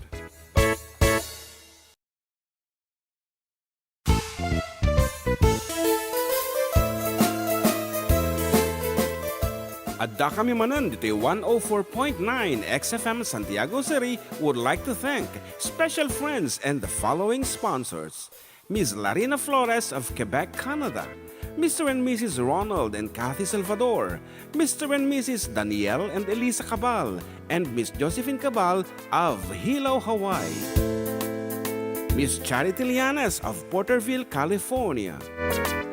Adda kami manen ditoy one oh four point nine X F M Santiago City would like to thank special friends and the following sponsors: Miss Larina Flores of Quebec, Canada, Mister and Missus Ronald and Kathy Salvador, Mister and Missus Daniel and Elisa Cabal, and Miss Josephine Cabal of Hilo, Hawaii, Miss Charity Lianes of Porterville, California,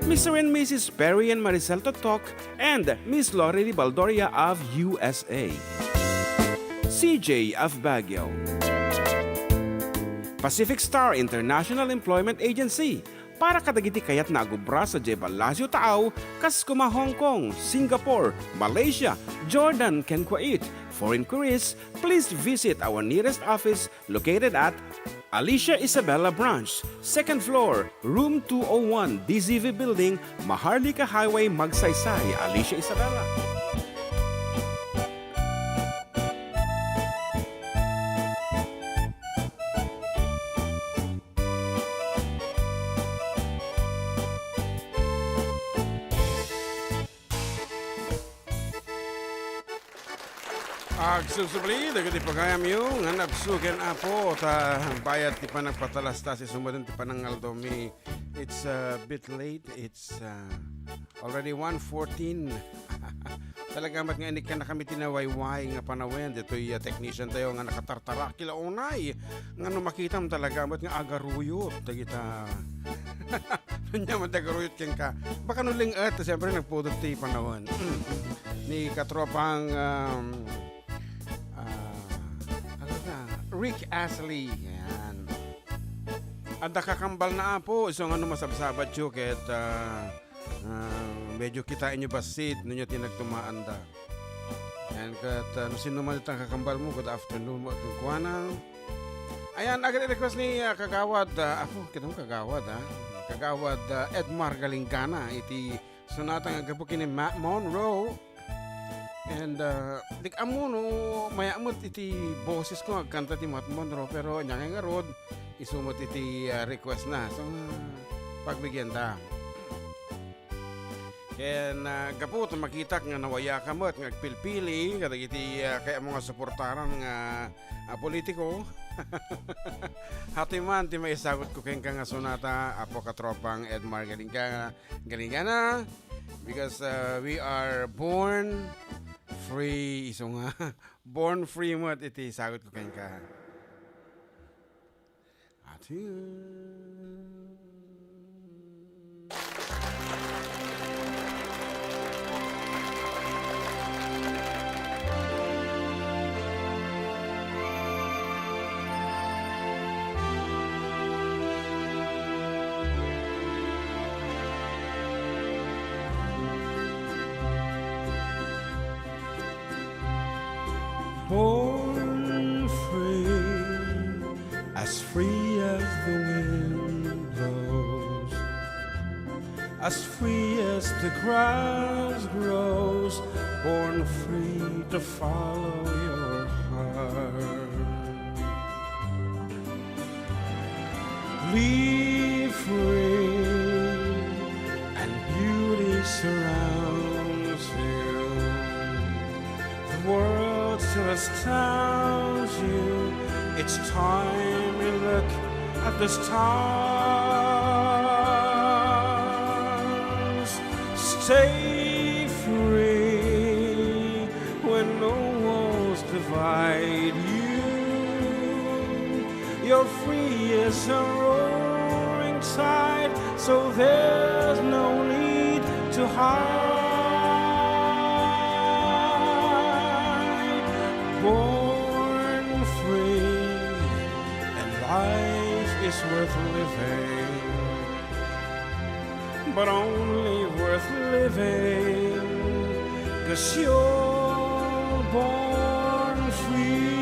Mister and Missus Perry and Maricel Totok, and Miss Lorely Baldoria of U S A, C J of Baguio, Pacific Star International Employment Agency, para kadagiti kayatna a gubra sadiay Palacio Taaw, kas kuma Hong Kong, Singapore, Malaysia, Jordan, ken Kuwait. For inquiries, please visit our nearest office located at Alicia Isabela Branch, second floor, room two oh one, D Z V Building, Maharlika Highway, Magsaysay, Alicia Isabela. Agsubsubli dagiti pagayamyo nga nabsuken, Apo, ta bayat ti panagpatalastas, isu met ti panangaldaw mi. It's a bit late. It's, uh, already one fourteen. Talaga met nga inikkannakami ti nawayway nga panawen ditoy, uh, technician tayo nga nakatartarakil a unay. Nga no makitam talaga met nga agaruyot dagita. Ania met agaruyot kenka? Baka no ling-et, siyempre nagpudot ti panawen. Ni katropang, um, ah, ano na? Rick Astley. Yan. Adda kakambalna, Apo, isu nga no masabsabatyo ket, ah, ah, medyo kitaenyo bassit no ania ti nagtumaanda. Yan, ket, ah, no sino man itang kakambalmo, good afternoon mo kenkuana. Ayan, agad request ni, ah, Kagawad, ah, Apo, kita mo Kagawad, ah. Kagawad, ah, Edmar Galingana, iti sonata nga gapu ken ni Matt Monroe. And, uh, di ko ammo no mayaat met iti bosesko nga agkanta ti Matt Monroe, pero ania nga ngarud, isu met iti, uh, request na. So, uh, pagbigyan ta. Ken, uh, gapu ta makitak nga nawayaka met nga agpilpili kadagiti, uh, kayatmo nga suportaran nga, uh, politiko. Hatoy man ti maisagutko kenka nga sonata, Apo, katropang Edmar Galinga-, Galingana, because, uh, we are born free, isu nga, born free met iti sagutko kenka. Ati. Born free, as free as the wind blows, as free as the grass grows, born free to follow your heart. Live free, and beauty surrounds you. The world still astounds you each time you look at the stars. Stay free when no walls divide you. You're free as a roaring tide, so there's no need to hide. Born free, and life is worth living, but only worth living 'cause you're born free.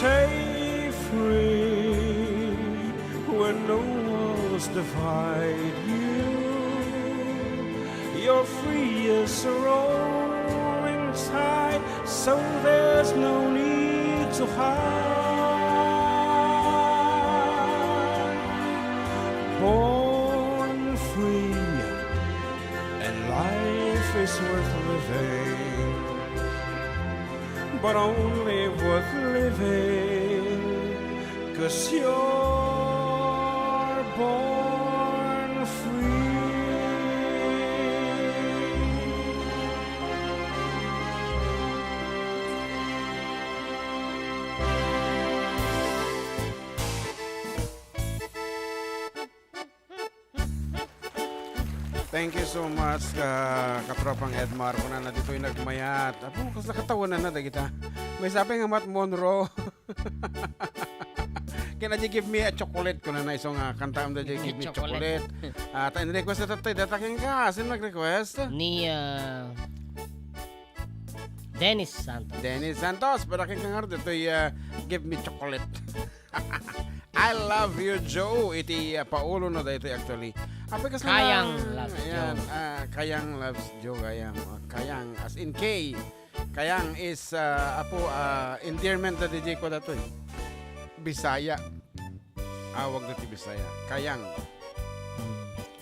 Stay free when no walls divide you. You're free as a roaring tide, so there's no need to hide. Born free, and life is worth living, but only worth living 'cause you're born free. Thank you so much, ka, katropang Edmar. Kunana ditoy nagmayat. Apo, kasla katawanan na dagita. Maysa pay nga Matt Monro. Kina di Give Me a Chocolate, kunana isu nga kantaam da di Give Me Chocolate. Ah, ta in request na tatay, data kenka. Sino nag-request? Ni, ah, Dennis Santos. Dennis Santos, para kenka nga ditoy, ah, Give Me Chocolate. I love you, Joe. Iti, uh, paulo no daytoy actually. Apay kasla Kayang na, loves ayan, Joe. Ah, Kayang loves Joe, Kayang. Ah, Kayang as in K. Kayang is, ah, apo, ah, endearment da D J ko datoy. Bisaya. Awag na ti Bisaya. Kayang.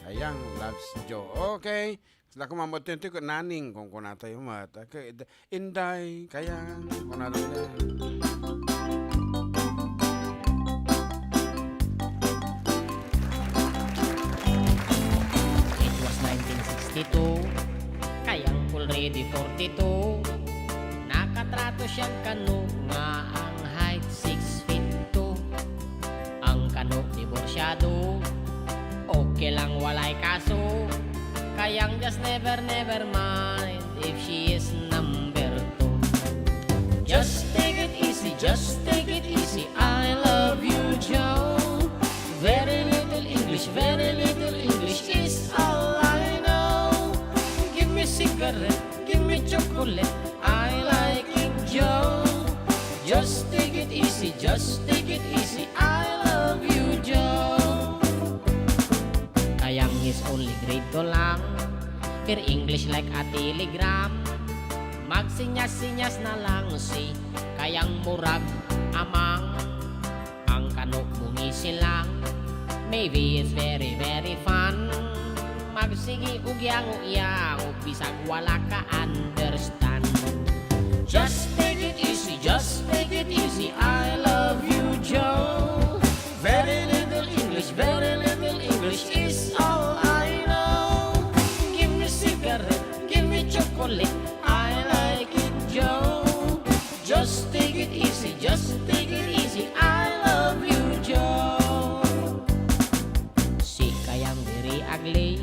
Kayang loves Joe. Okay. Sila ko mamutento ko naning kung kunatayo mat. Okay, d-, Inday, Kayang, kunatayo. It was nineteen sixty-two, Kayang already forty-two. Nakatrato siya kano nga ang height six feet two. Ang kano diborsyado, okay lang walay kaso. Kayang just never, never mind if she is number two. Just take it easy, just take it easy. I love you, Joe. Very little English, very little English is all I know. Give me cigarette, give me chocolate. I like it, Joe. Just take it easy, just take it easy. I love you, Joe. Kayang is only grade two lang. Her English like a telegram. Magsinyas-sinyas na lang si Kayang murag amang. Ang kano mungisi lang. Maybe it's very, very fun. Magsigi ugyango-yango bisag wala ka understand. Just take it easy, just take it easy. I love you, Joe. Very little English, very little English is all I know. Give me cigarette, give me chocolate. I like it, Joe. Just take it easy, just take it easy. I love you, Joe. Si Kayang diri agli,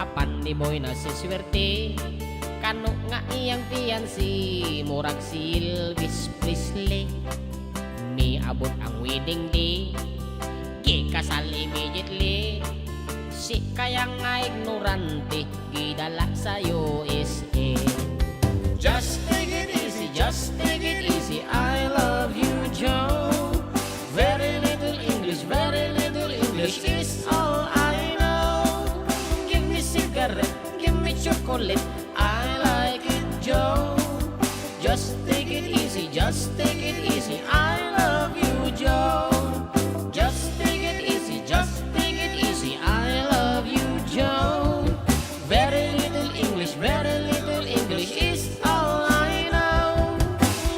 apan ni Boy na si swerte. Kano nga iyang fiancé, murag si Elvis Presley. Miabot ang wedding day, kikasal immediately. Si Kayang nga ignorante, gidala sa U S A. Just take it easy, just take it easy. I love you, Joe. Very little English, very little English is all I know. Give me cigarette, give me chocolate. I like it, Joe. Just take it easy, just take it easy. I love you, Joe. Just take it easy, just take it easy. I love you, Joe. Very little English, very little English is all I know.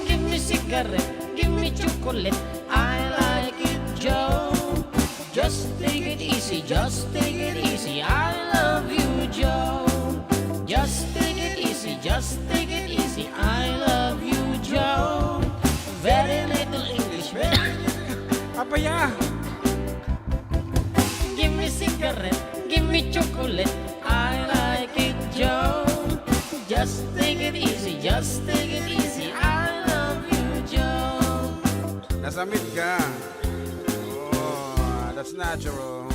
Give me cigarette, give me chocolate. I like it, Joe. Just take it easy, just take it easy. I love you, Joe. Just take it easy, just take it easy. I love you, Joe. Very little English, very little. Apaya. Give me cigarette, give me chocolate. I like it, Joe. Just take it easy, just take it easy. I love you, Joe. Nasamit ka. Oh, that's natural.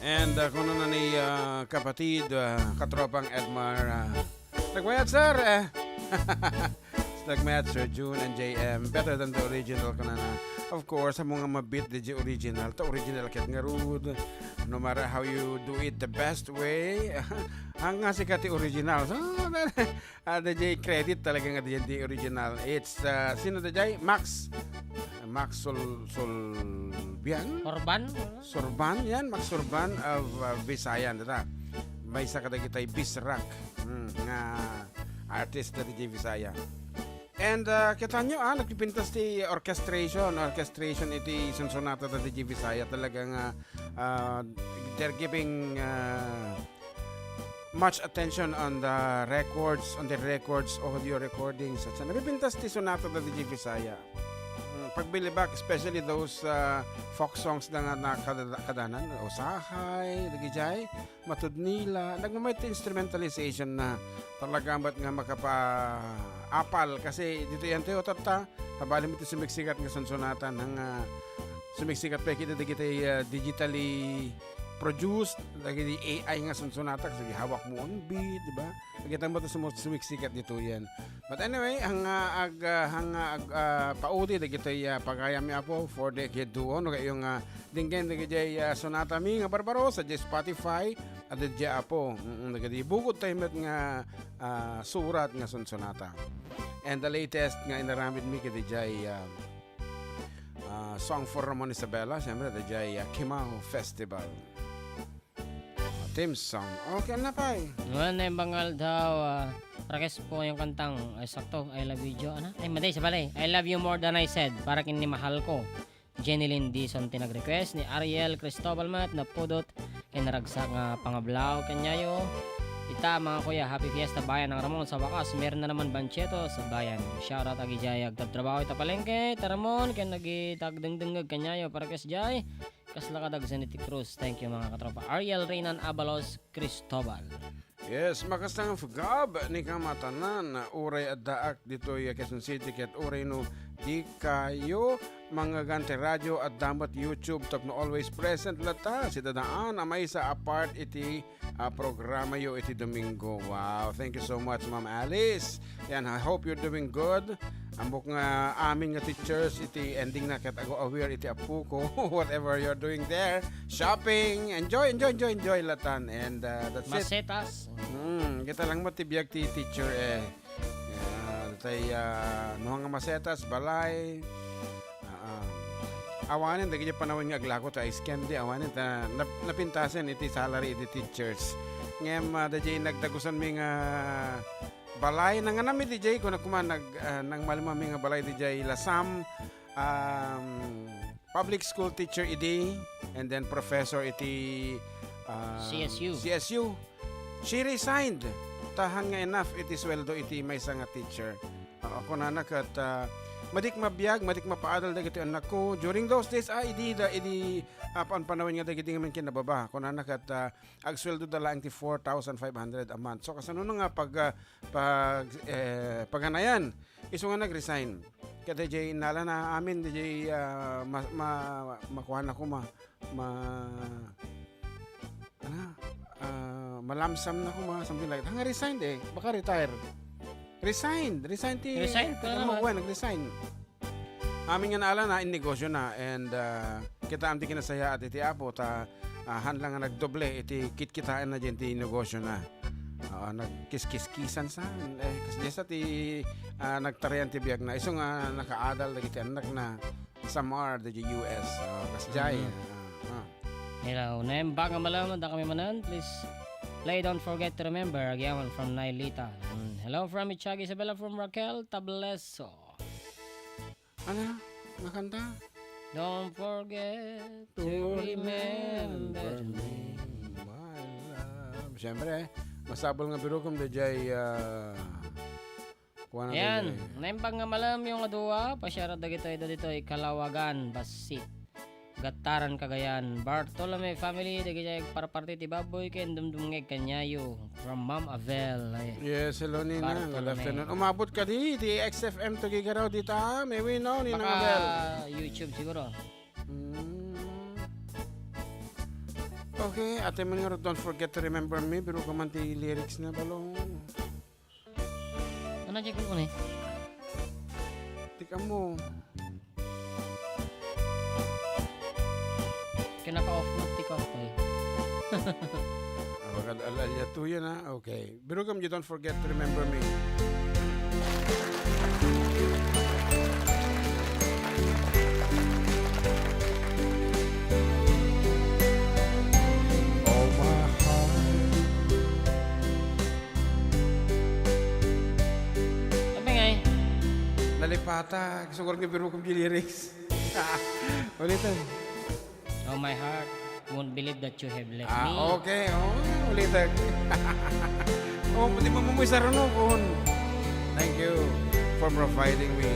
And, uh, kuno na ni, uh, kapatid, uh, katropang Edmar, uh, nagmayat, sir, eh. Nagmayat, Sir June and J M. Better than the original, kunana. Of course, amo nga mabit di original. Ta original ket ngarud. No matter how you do it the best way, ang nga sika ti original. So, ah, D J credit talaga nga D J original. It's, uh, sino D J? Max. Max Sul-, Sulbian? Urban? Surban, yan. Max Surban of, uh, Visayan, data. Maysa kadagitay Bisrak, hmm, nga artist da D J Visaya. And, uh, kita nyo, ah, nagpipintas ti orchestration, orchestration iti sunsonata da D J Visaya. Talaga nga, uh, they're giving, uh, much attention on the records, on the records, audio recordings, et cetera. Nagpipintas ti sonata da D J Visaya. Pagbilibak, especially those, ah, folk songs da nga nakada-, kadanan, usahay, dagijay, matudnila, nagmamay ti instrumentalization na talaga met nga makapaapal. Kasi ditoy, yan tayo, tatta, habali mo ti sumigsikat nga sunsunatan, nga sumigsikat pa kita dagiti, ah, digitally produced, dagiti A I nga sunsunatak, sige, hawak mo ang beat, di ba? Nakita mo to sumu-, sumigsikat ditoy, yan. But anyway, hanga ag-, ah, hanga ag-, ah, paudi dagitoy, ah, pagayam mi, Apo, for the kid duo, no, kayo nga, dinggen dagiti, ah, sonata mi nga Barbaros, sa Spotify, at di, Apo. Mm, dagiti bukod tayo met nga, ah, surat nga sunsonata. And the latest nga inaramid mi, kiti jay, ah, ah, Song for Ramon Isabela, siyempre, dagiti jay, ah, Kimao Festival. Ah, theme song. Okay, ano pay? Naman na yung bangal daw, ah, request po yung kantang, ay, sakto, I Love You, Jo, ano? Ay, mali, sa balay. I Love You More Than I Said, para kin ni mahal ko. Jenny Lynn Dizon ti nag-request, ni Ariel Cristobal met, napudot, ken naragsak nga pangablaw, kaniayo. Ita, mga kuya, Happy Fiesta, Bayan ng Ramon, sa wakas, meron na naman Bancheto sa Bayan. Shoutout, agi jay, agtabtrabaho, ita palengke, ita Ramon, ken nagitagdengdengeg, kaniayo, para kes jay. Kasla kadagsen iti krus. Thank you, mga katropa. Ariel Reynan Abalos Cristobal. Yes, makasangaf gab ni kamatanan. Uray addaak ditoy Quezon City ket uray no di kayo mangngegan ti radio, adda met YouTube tapno always present latta. Sidadaan a maysa a part iti, ah, programayo iti Domingo. Wow, thank you so much, Ma'am Alice. Yan, I hope you're doing good. Ambok nga amin nga teachers, iti ending na ket ago aware iti apuko. Whatever you're doing there, shopping, enjoy, enjoy, enjoy, enjoy, latan. And, uh, that's it. Masetas. Hmm, kita lang mo ti biag ti teacher, eh. Ah, tay, ah, no nga masetas, balay. Ah, ah. Awanen, dagiti panawen nga aglako ta ice candy, awanen ta nap-, napintasen iti salary iti teachers. Ngem, ah, dagiti nagdagusan mi nga balay, nanganam iti jay, kuna kuma nag-, ah, nangmalmami nga balay iti jay Lasam, um, public school teacher idi, and then professor iti, ah, C S U. C S U. She resigned. Tahan nga enough iti sweldo iti maysa nga teacher. Ah, kunana ket, ah, madik mabiag, madik mapaadal dagiti annakko. During those days, ah, idi da, idi, ah, paan-panawen nga dagiti ngamin ken nababa. Kunana ket, ah, agsweldo da laeng ti four thousand five hundred a month. So, kasano nga pag, ah, pag, eh, paganayan? Isu nga nag-resign. Ket dayjay innalana amin, dayjay, ah, ma-, ma-, makuana koma, ma-, ano, ah, malamsam na koma, something like that. Nga resign, eh. Baka retire. Resign. Resign ti, Resign pa ano, naman. Wen, nag-resign. Amin nga naalana, innegosyo na, and, ah, kitaem ti kinasayaat iti Apo, ta, ah, han lang nga nagdoble iti kitkitaenna diay ti negosyo na. Ah, nagkiskiskisan sa, eh, kas diay sa ti, ah, nagtarian ti biag na. Isu nga nakaadal dagiti annak na sa Samar, dagiti U S. Ah, kas diay. Mm. Ah, ah. Hello, naimbag nga malam, adda kami manen, please play Don't Forget to Remember, agyaman from Nailita. Mm, hello from Itchag Isabela from Raquel Tableso. Ano? Nga kanta? Don't forget to To remember remember me. Me, my love. Siyempre, masapul nga birukom, dayjay, ah, kuwan na Ayan, dayjay. Naimbag nga malam yung adua, pasyara dagitoy, dagitoy, Kalawagan, Basit. Gattaran, Cagayan. Bartolome family, dagiti agparparti ti baboy ken dumdumngeg kaniayo. From Ma'am Avel. Ay, yes, hello, Nina. Good Bartolome. Afternoon. Umabot kadi ti X F M Tuguegarao dita? Maybe, no, Ninang Baka Abel? YouTube siguro. Hmm. Okay, ate man nga, don't forget to remember me. Biruka man ti lyrics na, balong. Ano, check mo ni? Tika mo. Kinaka-off mo, tika-off, eh. Ah, magad-, al-, alya to yan, ha? Okay. Birukam, you don't forget to remember me. Oh, my heart. Sabi nga eh. Nalipata. Gusto ko rin birukam yung lyrics. Ulitin. Oh, my heart won't believe that you have left Ah, me. Okay. Oh, ulitin. Oh, pwede mo mumuy sa runukon. Thank you for providing me.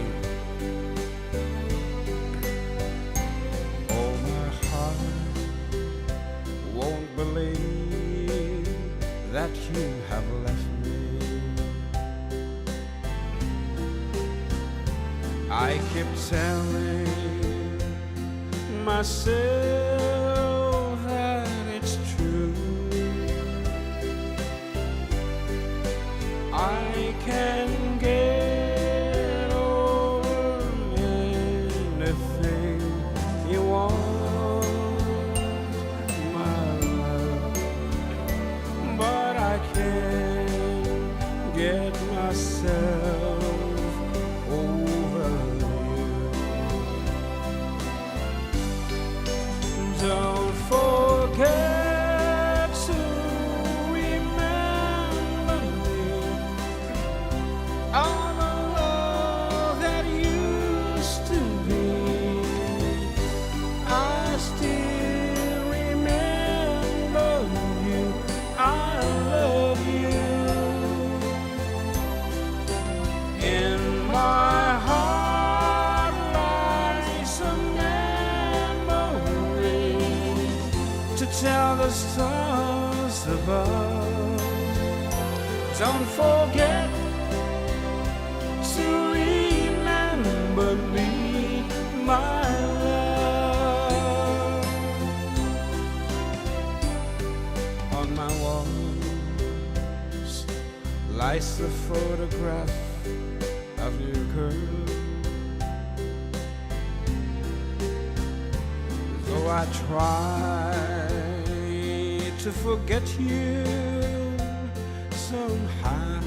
that you have left me. I keep telling myself that it's true. I can get over anything you want, my love, but I can't get myself over you. Don't forget to remember me. All the love that used to be, I still remember you. I love you. In my heart lies a memory to tell the stars above. Don't forget to remember me, my love. On my walls lies the photograph of you, girl. Though I try to forget you somehow,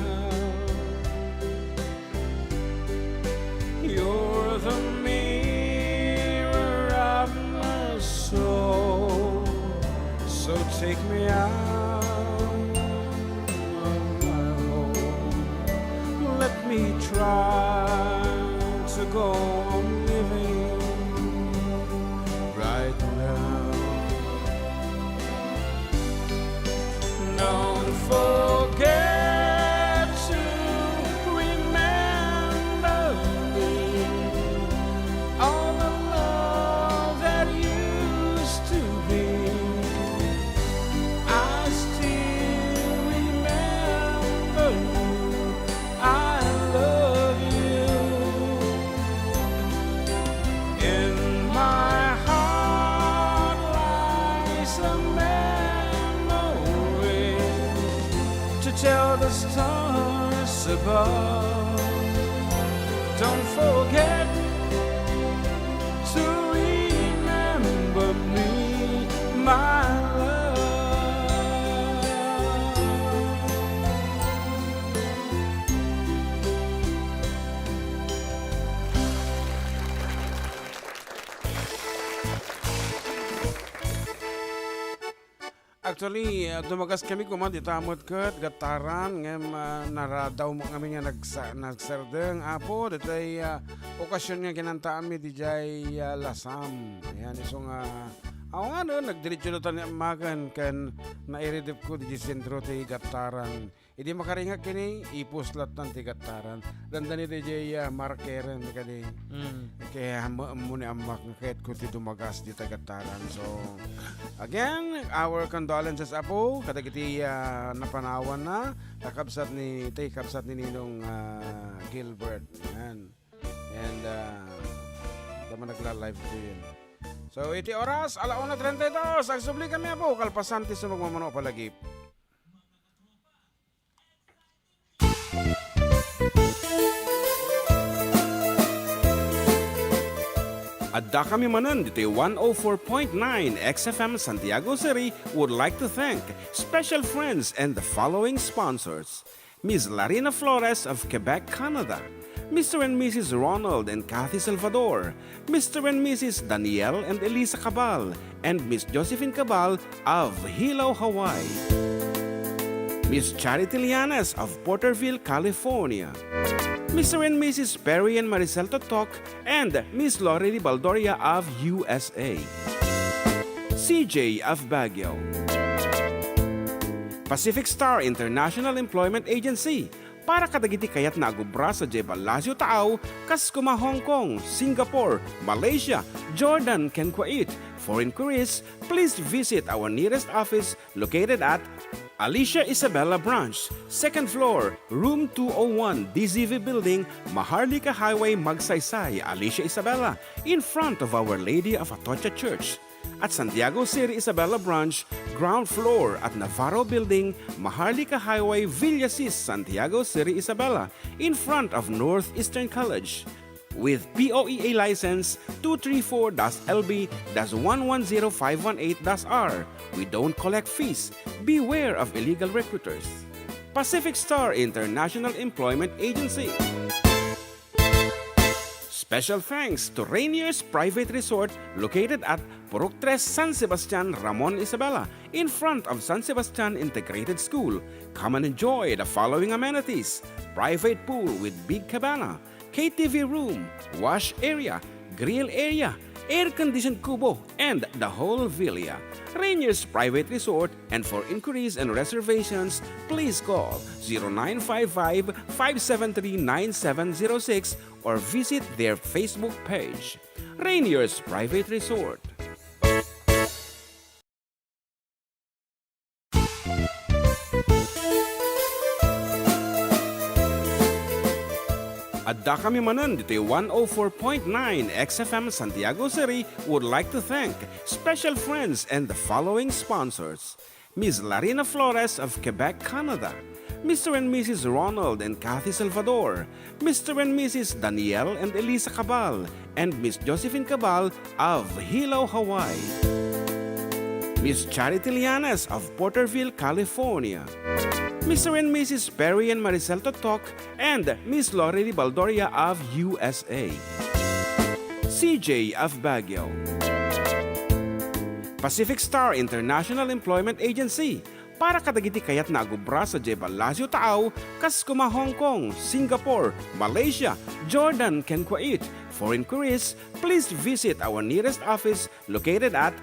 you're the mirror of my soul. So take me out of my home. Let me try to go on living right now. Don't forget to remember me. All the love that used to be, I still remember you. I love you. In my heart lies a memory to tell the stars above. Don't forget to remember me, my love. Actually, ah, dumagas kami koma dita met ket gattaran, ngem, ah, naradaw met ngamin nga nagsa-, nagsardeng, Apo, ditoy, ah, okasion nga kinantaanmi didiay, ah, Lasam. Ayan, isu nga, awan nga, no, nagdiretso data ni Ammaken ken nairidepko didiay sentro ti gattaran. Idi makaringak kini, ipus lattan ti gattaran. Dandani diay, ah, markeren kadi. Mm. Kaya mo, mo ni Ammak nga kayatko ti dumagas dita gattaran. So, again, our condolences, Apo, kadagiti, ah, napanawanna, kakabsat ni, ti kabsat ni Ninong, ah, Gilbert. Yan. And, ah, tama nagla-live ko yun. So, iti oras, ala una treinta y dos, agsubli kami, Apo, kalpasan ti sumagmamano a palagip. Adda kami manen ditoy one oh four point nine X F M Santiago City would like to thank special friends and the following sponsors: Miss Larina Flores of Quebec, Canada, Mister and Missus Ronald and Kathy Salvador, Mister and Missus Daniel and Elisa Cabal, and Miss Josephine Cabal of Hilo, Hawaii. Miss Charity Lianes of Porterville, California. Mister and Missus Perry and Maricel Totok and Miss Lorely Baldoria of U S A. C J of Baguio. Pacific Star International Employment Agency, para kadagiti kayatna a gubra sadiay Palacio Taau, kas koma Hong Kong, Singapore, Malaysia, Jordan, ken Kuwait. For inquiries, please visit our nearest office located at Alicia Isabela Branch, second floor, room two oh one, D Z V Building, Maharlika Highway, Magsaysay, Alicia Isabela, in front of Our Lady of Atocha Church. At Santiago Seri Isabela Branch, ground floor at Navarro Building, Maharlika Highway, Villasis, Santiago Seri Isabela, in front of Northeastern College. With P O E A license two three four dash L B dash one one zero five one eight dash R. We don't collect fees. Beware of illegal recruiters. Pacific Star International Employment Agency. Special thanks to Rainier's Private Resort located at Purok Tres, San Sebastian, Ramon Isabela, in front of San Sebastian Integrated School. Come and enjoy the following amenities: private pool with big cabana, K T V room, wash area, grill area, air-conditioned kubo, and the whole villa. Rainier's Private Resort, and for inquiries and reservations, please call zero nine five five, five seven three, nine seven zero six or visit their Facebook page. Rainier's Private Resort. Adda kami manen ditoy one oh four point nine X F M Santiago Seri would like to thank special friends and the following sponsors: Miss Larina Flores of Quebec, Canada, Mister and Missus Ronald and Kathy Salvador, Mister and Missus Daniel and Elisa Cabal, and Miss Josephine Cabal of Hilo, Hawaii, Miss Charity Lianes of Porterville, California, Mister and Missus Perry and Maricel Totok, and Miss Lori Baldoria of U S A, C J of Baguio, Pacific Star International Employment Agency, para kadagiti kayatna agubra sadiay Palacio Taaw, kas kuma Hong Kong, Singapore, Malaysia, Jordan, ken Kuwait. For inquiries, please visit our nearest office located at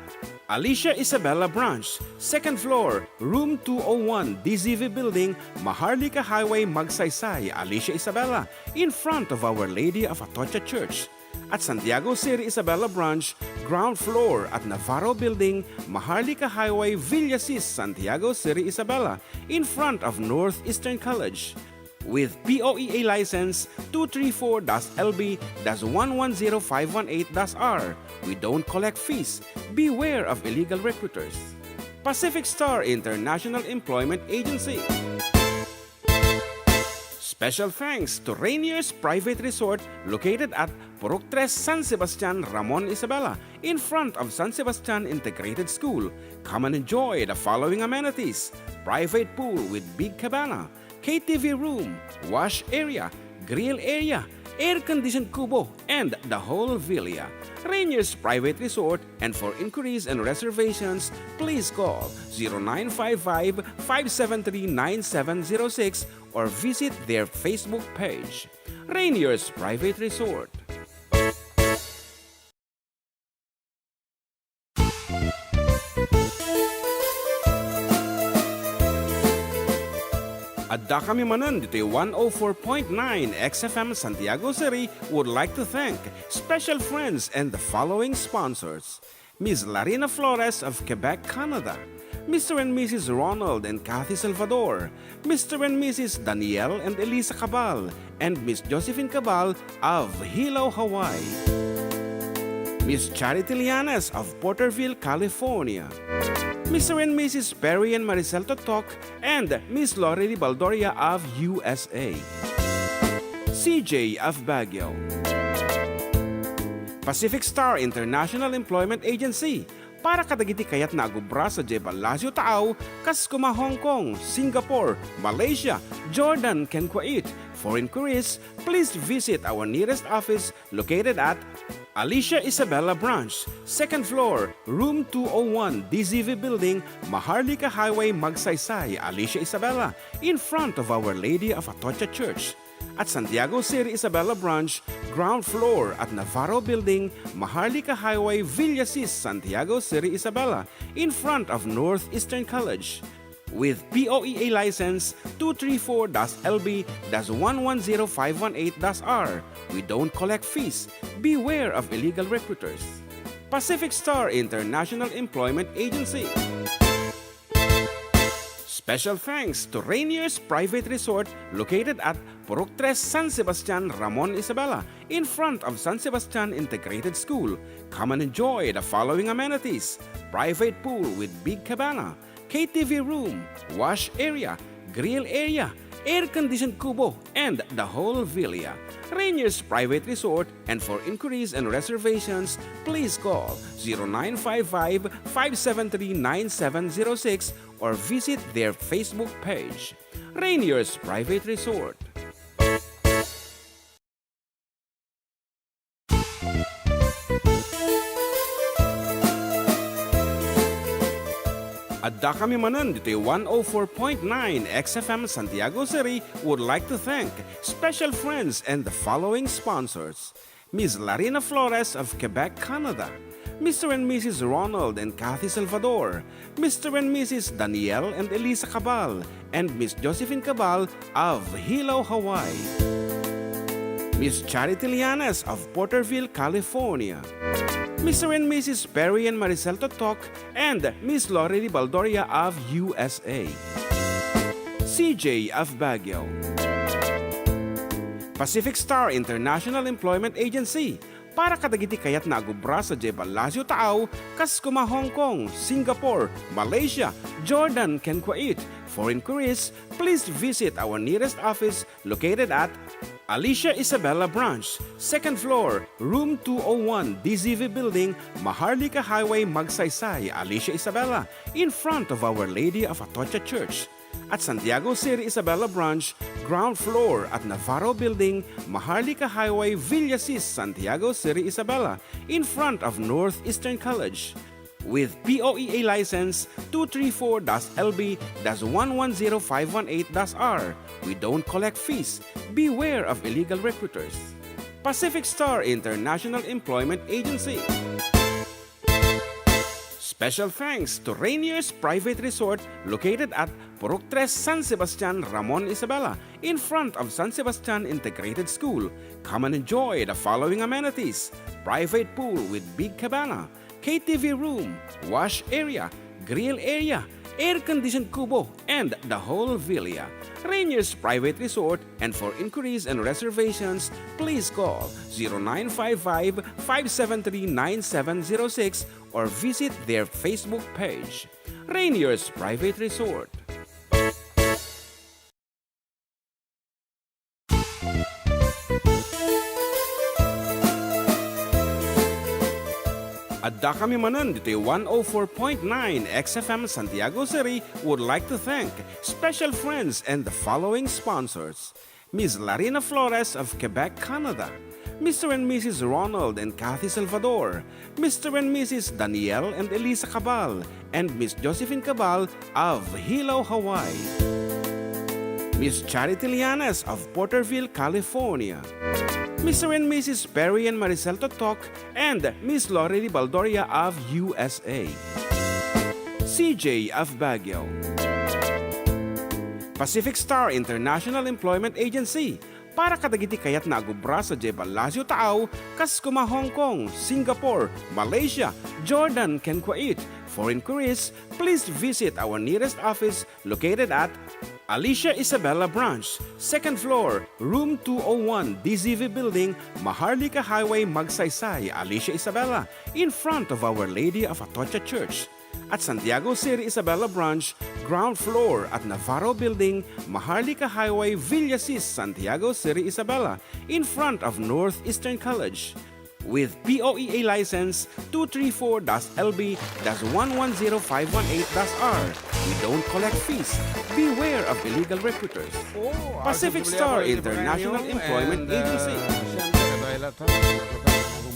Alicia Isabela Branch, second floor, room two oh one, D Z V Building, Maharlika Highway, Magsaysay, Alicia Isabela, in front of Our Lady of Atocha Church. At Santiago Seri Isabela Branch, ground floor at Navarro Building, Maharlika Highway, Villasis, Santiago Seri Isabela, in front of Northeastern College. With P O E A license two three four dash L B dash one one zero five one eight dash R. We don't collect fees. Beware of illegal recruiters. Pacific Star International Employment Agency. Special thanks to Rainier's Private Resort located at Purok Tres, San Sebastian, Ramon Isabela, in front of San Sebastian Integrated School. Come and enjoy the following amenities: private pool with big cabana, K T V room, wash area, grill area, air-conditioned kubo, and the whole villa. Rainier's Private Resort, and for inquiries and reservations, please call zero nine five five, five seven three, nine seven zero six or visit their Facebook page, Rainier's Private Resort. Adda kami manen ditoy one oh four point nine X F M Santiago Seri would like to thank special friends and the following sponsors: Miss Larina Flores of Quebec, Canada, Mister and Missus Ronald and Kathy Salvador, Mister and Missus Daniel and Elisa Cabal, and Miss Josephine Cabal of Hilo, Hawaii, Miss Charity Lianes of Porterville, California, Mister and Missus Perry and Maricel Totok, and Miss Lori Baldoria of U S A, C J of Baguio, Pacific Star International Employment Agency, para kadagiti kayatna agubra sadiay Palacio Taaw, kas kuma Hong Kong, Singapore, Malaysia, Jordan, ken Kuwait. For inquiries, please visit our nearest office located at Alicia Isabela Branch, second floor, room two oh one, D Z V Building, Maharlika Highway, Magsaysay, Alicia Isabela, in front of Our Lady of Atocha Church. At Santiago Seri Isabela Branch, ground floor at Navarro Building, Maharlika Highway, Villasis, Santiago Seri Isabela, in front of Northeastern College. With P O E A license two three four dash L B dash one one zero five one eight dash R. We don't collect fees. Beware of illegal recruiters. Pacific Star International Employment Agency. Special thanks to Rainier's Private Resort located at Purok Tres, San Sebastian, Ramon, Isabela, in front of San Sebastian Integrated School. Come and enjoy the following amenities: private pool with big cabana, K T V room, wash area, grill area, air-conditioned kubo, and the whole villa. Rainier's Private Resort, and for inquiries and reservations, please call zero nine five five, five seven three, nine seven zero six or visit their Facebook page. Rainier's Private Resort. Addakami manen ditoy one oh four point nine X F M Santiago City would like to thank special friends and the following sponsors: Miss Larina Flores of Quebec, Canada, Mister and Missus Ronald and Kathy Salvador, Mister and Missus Daniel and Elisa Cabal, and Miss Josephine Cabal of Hilo, Hawaii, Miss Charity Lianes of Porterville, California, Mister and Missus Perry and Maricel Totok, and Miss Lori Ribaldoria of U S A, C J of Baguio, Pacific Star International Employment Agency, para kadagiti kayatna a agubra sadiay Palacio Taaw, kas koma Hong Kong, Singapore, Malaysia, Jordan, ken Kuwait. For inquiries, please visit our nearest office located at Alicia Isabela Branch, second floor, room two oh one, D Z V Building, Maharlika Highway, Magsaysay, Alicia Isabela, in front of Our Lady of Atocha Church. At Santiago City Isabela Branch, ground floor at Navarro Building, Maharlika Highway, Villasis, Santiago City Isabela, in front of Northeastern College. With P O E A license two three four dash L B dash one one zero five one eight dash R, we don't collect fees. Beware of illegal recruiters. Pacific Star International Employment Agency. Special thanks to Rainier's Private Resort located at Purok Tres, San Sebastian, Ramon, Isabela, in front of San Sebastian Integrated School. Come and enjoy the following amenities: private pool with big cabana, K T V room, wash area, grill area, air-conditioned kubo, and the whole villa. Rainier's Private Resort, and for inquiries and reservations, please call zero nine five five, five seven three, nine seven zero six or visit their Facebook page, Rainier's Private Resort. Addakami manen ditoy one oh four point nine X F M Santiago City would like to thank special friends and the following sponsors: Miss Larina Flores of Quebec, Canada, Mister and Missus Ronald and Kathy Salvador, Mister and Missus Daniel and Elisa Cabal, and Miss Josephine Cabal of Hilo, Hawaii, Miss Charity Lianes of Porterville, California, Mister and Missus Perry and Maricel Totok, and Miss Lori Ribaldoria of U S A, C J of Baguio, Pacific Star International Employment Agency, para kadagiti kayatna a gubra sadiay Palacio Taaw, kas koma Hong Kong, Singapore, Malaysia, Jordan, ken Kuwait. For inquiries, please visit our nearest office located at Alicia Isabela Branch, second floor, room two oh one, D Z V Building, Maharlika Highway, Magsaysay, Alicia Isabela, in front of Our Lady of Atocha Church. At Santiago City Isabela Branch, ground floor at Navarro Building, Maharlika Highway, Villasis, Santiago City Isabela, in front of Northeastern College. With P O E A license two three four dash L B dash one one zero five one eight dash R. We don't collect fees. Beware of illegal recruiters. Oh, Pacific Star International Employment Agency.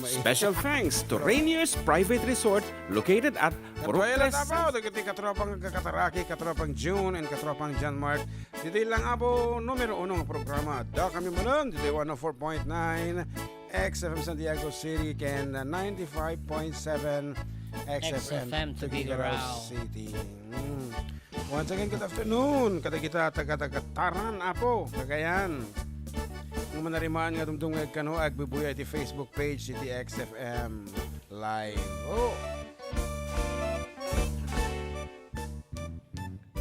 Special thanks to Rainier's Private Resort located at Purok Tres. Dagiti katropang kakataraki, katropang June, and katropang John Mark. Ditoy lang, Apo, numero uno nga programa. Addakami manen ditoy one oh four point nine X F M Santiago City ken ninety-five point seven X F M Tuguegarao City. Mm. Once again, good afternoon kadagita taga-taga Taran, Apo, Cagayan. Nga manarimaan nga dumdumngeg kano, agbuybuya iti Facebook page iti X F M Live. Oh.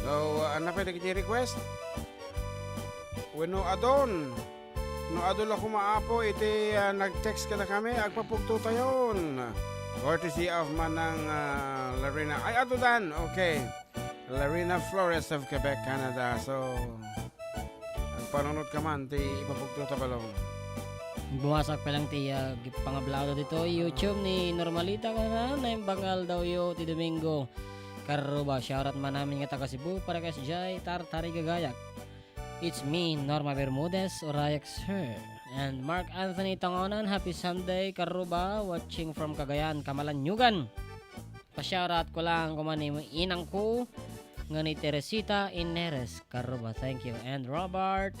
So, uh, ania pay dagiti request? Wenno adun. No adu la koma, Apo, iti, uh, nag-text kadakami, agpapugtotayon. Courtesy of Manang, uh, Larina. Ay, adu dan. Okay. Larina Flores of Quebec, Canada. So, agpanunot ka man ti ipapugtota, Balong. Bumasak pa lang ti, uh, pangablado dito, YouTube ni Normalita, kana, naimbag nga aldawyo ti Domingo. Karuba, shoutout man amin nga taga Cebu, para kay S J Tartari Gagayak. It's me, Norma Bermudez, Orayak, sir. And Mark Anthony Tongonan, happy Sunday, Karuba, watching from Cagayan, Camalaniugan. Pa-shoutout ko lang koma ni inangko, nga ni Teresita Ineres, Karuba, thank you. And Robert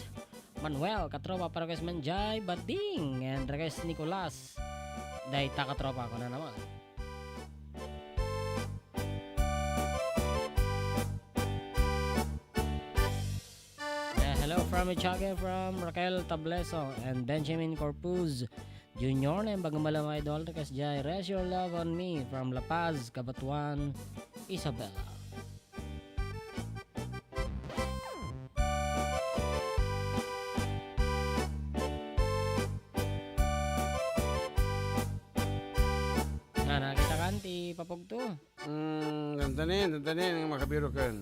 Manuel, katropa, para kay Manjay Bading, and Reyes Nicolas. Dayta, katropa, ko na naman. Eh, hello from Michoacan, from Raquel Tableso and Benjamin Corpuz Junior, naimbag nga malam, idol, request jay, Rest Your Love on Me from La Paz, Cabatuan, Isabela. Na, nakita kan ti papugto? Mm, dandanin, dandanin, ang makabirukan.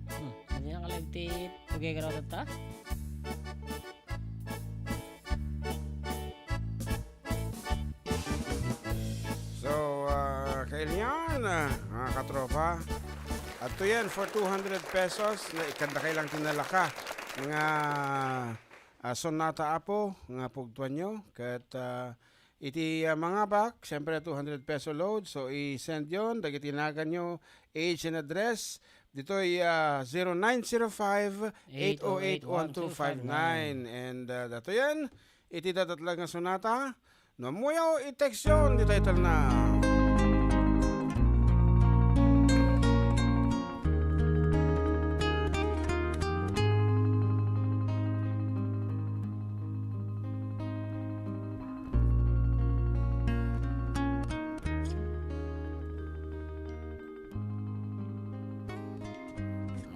Hmm, hindi na kalagtit. Tugay ka raw tatta? So, ah, kailian, ah, mga katropa, adtoyen for two hundred pesos, na ikanda kay lang tinalaka nga, ah, sonata, Apo, nga pugtuanyo, ket, ah, iti, ah, mangabak, siyempre, two hundred peso load. So, i-send yon dagiti naganyo, age and address. Ditoy, ah, zero nine zero five, eight oh eight, one two five nine. And, ah, datoyen, iti dadatlag nga sonata, no ammoyo, i-text yon, di title na.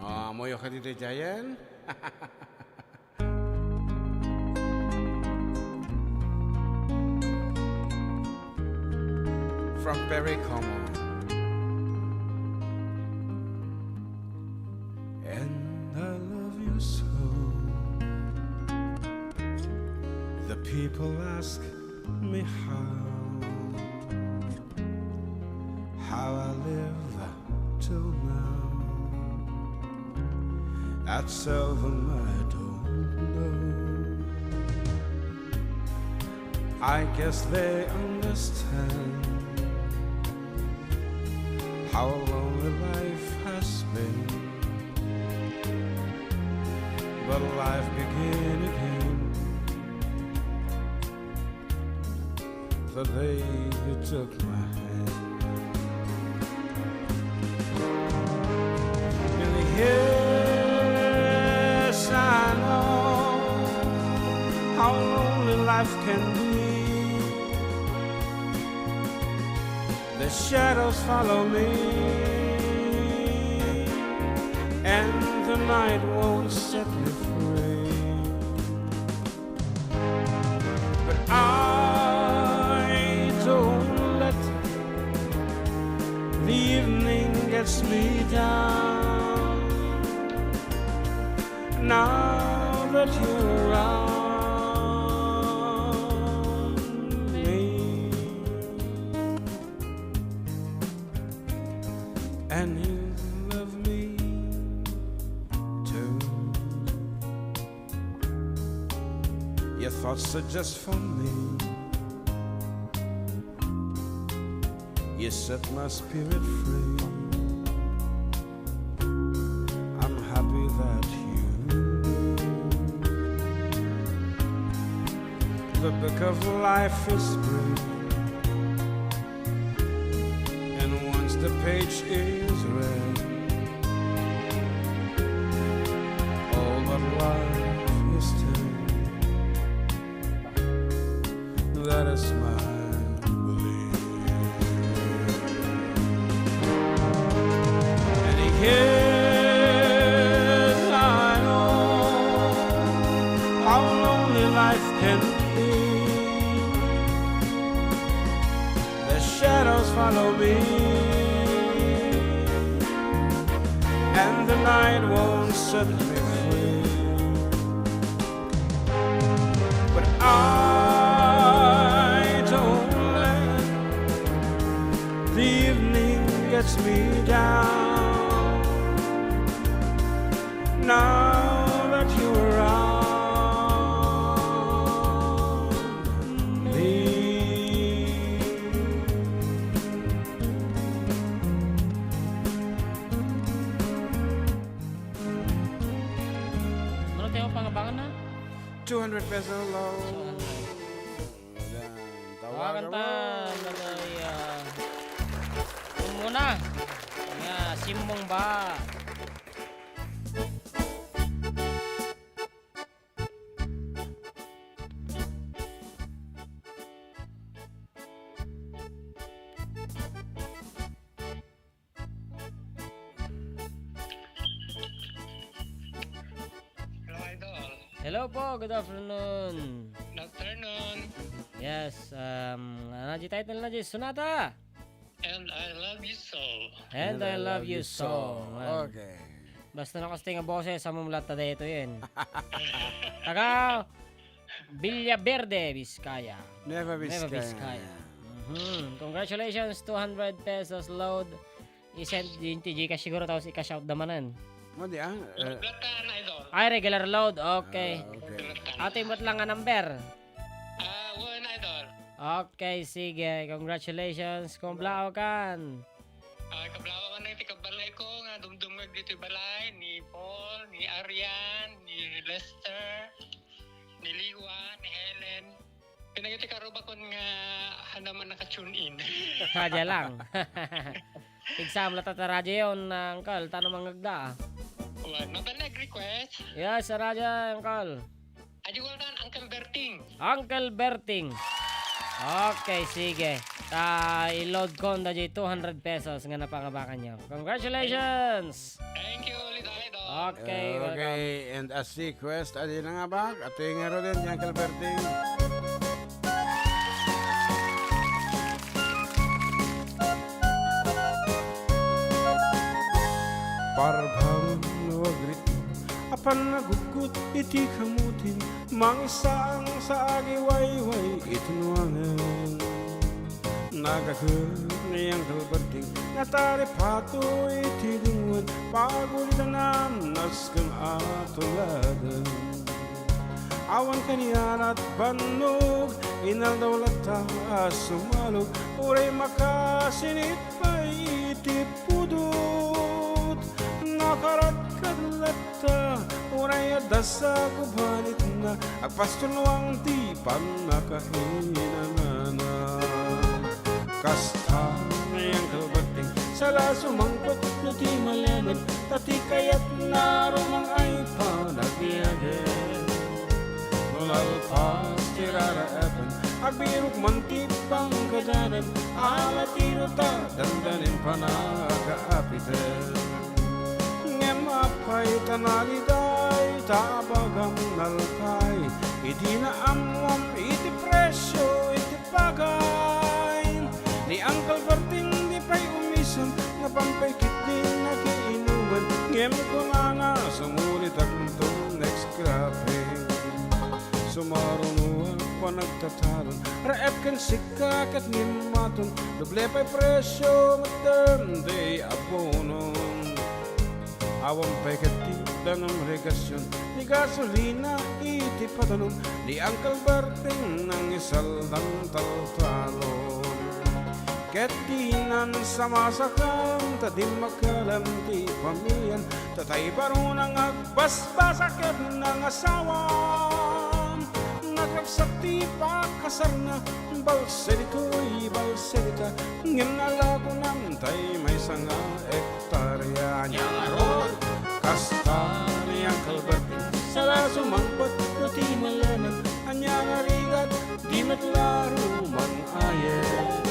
Ah, ammoyo kadi daydiayen? From Perry Como. And I love you so. The people ask me how. How I live till now, I tell them I don't know. I guess they understand how lonely life has been. But life began again the day you took my hand. And yes, I know how lonely life can be. The shadows follow me, and the night won't set me free. But I don't let the evening gets me down. Now that you're around me, and you love me too. Your thoughts are just for me. You set my spirit free. I'm happy that you knew. The book of life is brief, and once the page is read, Is turned. That is my belief. And yet I know how lonely life can be. The shadows follow me, and the night won't set me free. But I don't let the evening gets me down. Now that you're around me. Ano tayo pangabangan na? Two hundred peso lang. Two hundred. Ayan, tawagan mo. Tawagan ta, Nonoy, ah, Kumuna. Nga, Simbong ba? Hello, Idol. Hello po, good afternoon. Good afternoon. Yes, um, ano di title na di? Sonata. And I love you so. And I love you so. Okay. Basta nakasting nga boses, sa mumlat na dito yun. Taga Villaverde, Vizcaya. Nueva Nueva Vizcaya. Vizcaya. Mhm. Congratulations, two hundred pesos load. I-send din ti Gcash siguro, tapos i-cash out damanan. Mo di, ah, eh. Regular ka na, Idol. Ay, regular load. Okay. Ah, okay. Regular ka na. Ato yung lang nga number. Ah, one, Idol. Okay, sige. Congratulations. Kung blao kan. Ah, kablao kan na iti kabalay ko nga dumdumngeg ditoy balay ni Paul, ni Arian, ni Lester, ni Liwa, ni Helen. Pinagiti karubakon nga haan man naka-tune in. Radyo lang. Pigsam la ta ta radyo yon, Uncle, tano mangagda. Wan, mapan nag-request? Yes, sa radyo, Uncle. Adi ko lang, Uncle Berting. Uncle Berting. Okay, sige. Ta i-load ko na di two hundred pesos nga napangabangan nyo. Congratulations! Thank you ulit, Idol. Okay, welcome. Okay, and as request, adi na nga ba? Ato yung nga rin, Uncle Berting. Parbarong no agritmo, apan naguggut iti kamutim, mangisaang sa agiwayway iti nuangen. Nagaker ni Uncle Berting, nataripato iti dingwen, pagulidanam nasken a tuladen. Awan kanianat bannog, inaldaw latta a sumalog, uray makasinit pay iti pudot. Nakaratkad latta, uray adda sa kubanitna, agpasturnuang ti pannakahinanana. Kasta nga Uncle Berting, sala sumangpet no ti malemen, ta ti kayatna rumang ay panagbiagen. Nalpas ti raraepen, agbirok man ti panggadanan, ala ti ruta, dandanin panagaapiten. Ngem apay ta naliday, ta abagam nalpay, idi naammuam iti presio iti pagay. Ni Uncle Berting di pay umisan, napan pay ketdi nakiinuman, ngem kunana, sumulitak unton next cropping. Sumaruno a panagtatalon, raep ken sikka ket ngimmaton, doble pay presio met ti abono. Awan pay ketdi danum regasion, ni gasolina iti padanom, ni Uncle Berting nangisaldan taltalon. Ket dinan sa masakam, ta dimmakkelem ti pamilian, ta tay baruna nga agbasbasa ket nangasawam. Nagragsak ti pakasarna, balse ditoy, balse dita, ngem nalakonam tay maysa nga hektarya. Ania ngarud, kasta ni Uncle Berting, Sala sumangpet no ti malemen, ania nga rigat, di met la rumang-ayat.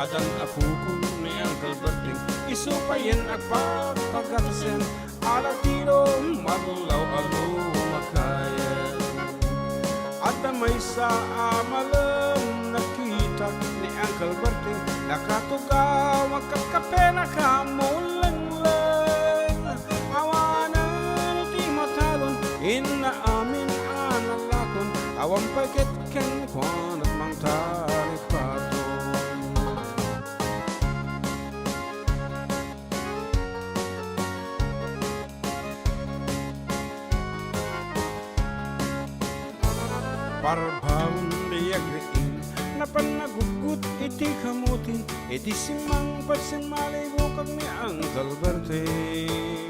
Adan apokon ni Uncle Berting, isu payen agpagpagatasen, ala ti rumadlaw a lumakayat. Adda maysa a malem nakita ni Uncle Berting, nakatugaw, agkapkape, nakamullengleng. Awanen ti matalon, inna amin a nalakon, awan pay ket kenkuana mangtalipaton. Parbaon di agriing, napan nagutgot iti kamuti, iti simmangpet simmalibukag ni Uncle Berting.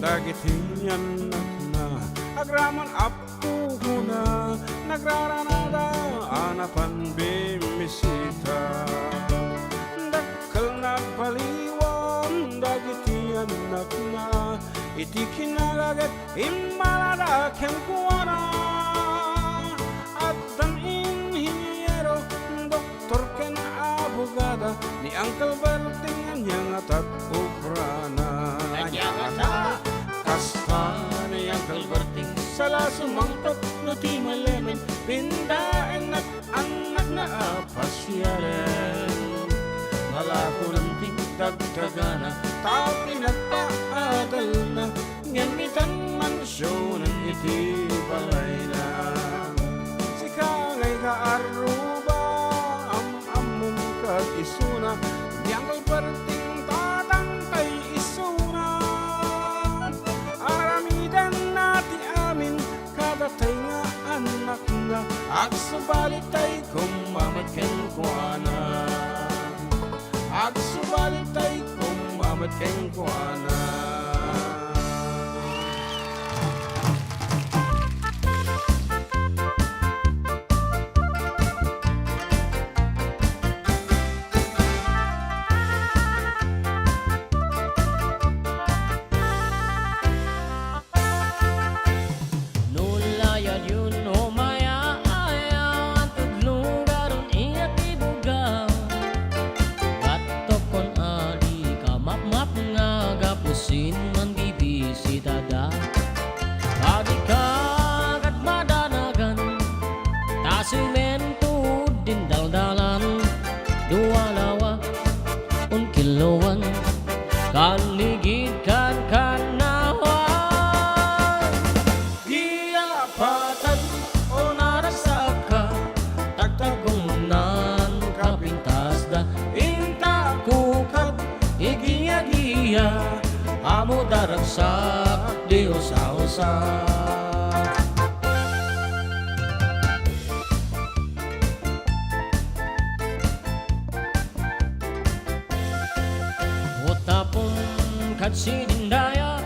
Dagiti annakna, agraman apupuna, nagraranada a napan bimmisita. Dakkel nagbaliwan dagiti annakna, iti kinagaget immalada kenkuana. Addan inhiniero, doktor ken abogada, ni Uncle Berting ania ngata ti obrana. Ania ngata? Kasta ni Uncle Berting, sala sumangpet no ti malemen, pindaenna annakna a pasiaren. Nalakonan ti dagdagana, ta pinagpaadalna, ngem itan mansionen iti balayna. Sika ngay nga arruba, am-ammom kad isuna, ni Uncle Berting tatangtay isuna. Aramidenna ti amin, kadatay nga annakna, agsubalitay koma met kenkuana. Agsubalitay koma met kenkuana. No layad yon, umayaat, tudlogaron iti bugaw. Gattukon a di ka mapmapnga gapu sin manbibisitada. Adi ka kad madanagan, ta semento din daldalan, dua lawa, un kiloan, kanigid kan kannawan. Giapatan o naragsakka, tagtagumnan kapintasda, inta kukad, igiagia, amo daragsak, di usa-usa. Utapon kad sidin daya,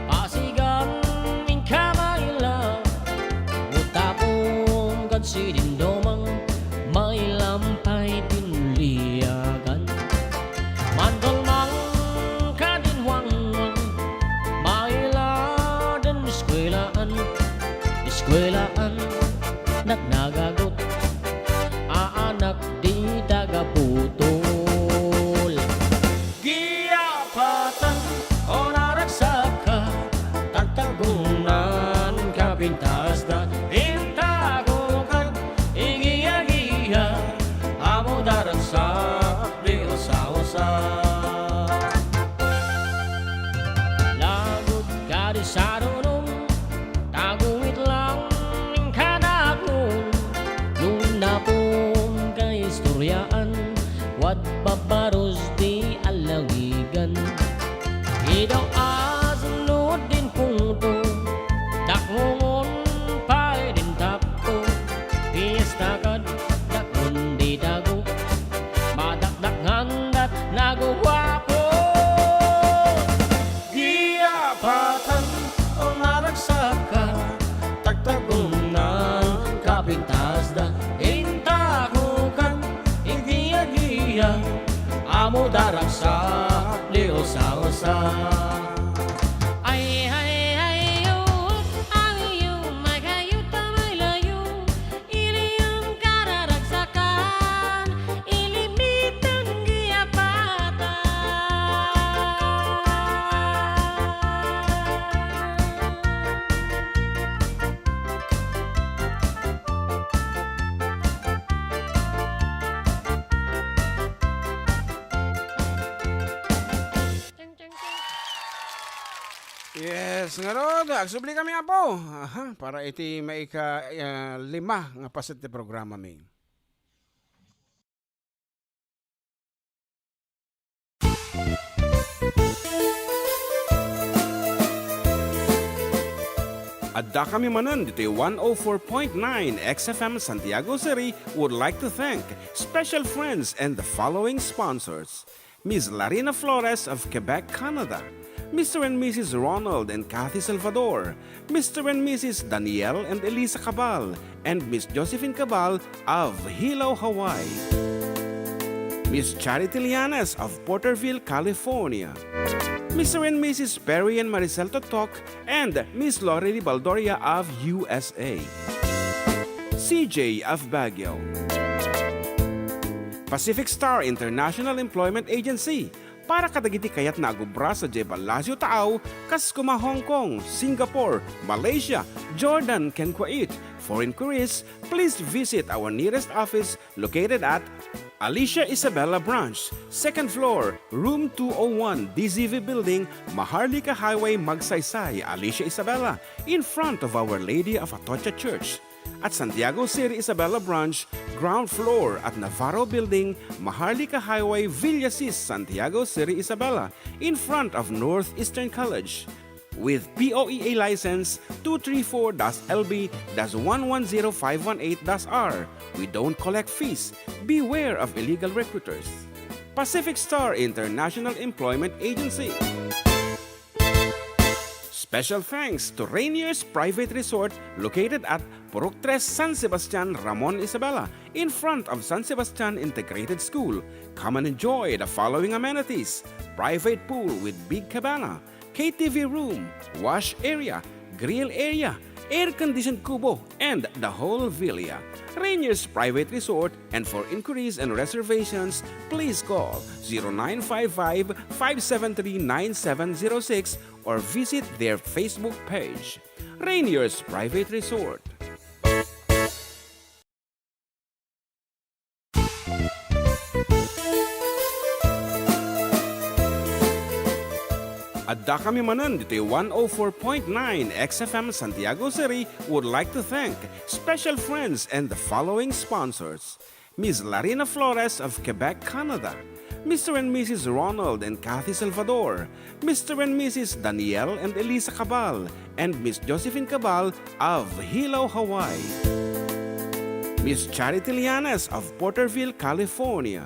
pasigan inka maila. Utapon kad sidin dumang, mailam pay din liagan. Mandulmang kadin wangwang, maila din eskwelaan, eskwelaan, nagnagagot, aanak di tagaputol. Giapatan o naragsakka, tagtagumnan kapintasda, inta kukad, igiagia, amo daragsak, di usa-usa. Lagot kadi sarunom, tagumit lang ning kadakon. Nung napon kaistoryaan, wad babaros di alawigan. Idaw asnud din pungto, dakngongon pay din tapto. Piesta kad daknon di dago, madakdakngan dat naguwapo. Giapatan o naragsakka, tagtagumnan kapintasda, inta kukad, igiagia, amo daragsak, di usa-usa. Ay, ay, ay, oh, Yes, ngarud, agsubli kami, Apo. Aha, para iti maika, ah, lima nga paset ti programami. Adda kami manen ditoy one oh four point nine X F M Santiago City would like to thank special friends and the following sponsors: Miss Larina Flores of Quebec, Canada, Mister and Missus Ronald and Kathy Salvador, Mister and Missus Daniel and Elisa Cabal, and Miss Josephine Cabal of Hilo, Hawaii. Miss Charity Lianes of Porterville, California. Mister and Missus Perry and Maricel Totok and Miss Lorely Baldoria of U S A. C J of Baguio. Pacific Star International Employment Agency, para kadagiti kayatna agubra sadiay ballasiw taaw, kas kuma Hong Kong, Singapore, Malaysia, Jordan, ken Kuwait. For inquiries, please visit our nearest office located at Alicia Isabela Branch, second floor, room two oh one, D Z V Building, Maharlika Highway, Magsaysay, Alicia Isabela, in front of Our Lady of Atocha Church. At Santiago City Isabela Branch, ground floor at Navarro Building, Maharlika Highway, Villasis, Santiago City Isabela, in front of Northeastern College. With P O E A license two three four dash L B dash one one zero five one eight dash R. We don't collect fees. Beware of illegal recruiters. Pacific Star International Employment Agency. Special thanks to Rainier's Private Resort, located at Purok Tres, San Sebastian, Ramon Isabela, in front of San Sebastian Integrated School. Come and enjoy the following amenities: private pool with big cabana, K T V room, wash area, grill area, air-conditioned kubo, and the whole villa. Rainier's Private Resort, and for inquiries and reservations, please call zero nine five five, five seven three, nine seven zero six or visit their Facebook page. Rainier's Private Resort. Adda kami manen ditoy one oh four point nine X F M Santiago City would like to thank special friends and the following sponsors: Miss Larina Flores of Quebec, Canada, Mister and Missus Ronald and Kathy Salvador, Mister and Missus Daniel and Elisa Cabal, and Miss Josephine Cabal of Hilo, Hawaii. Miss Charity Lianes of Porterville, California.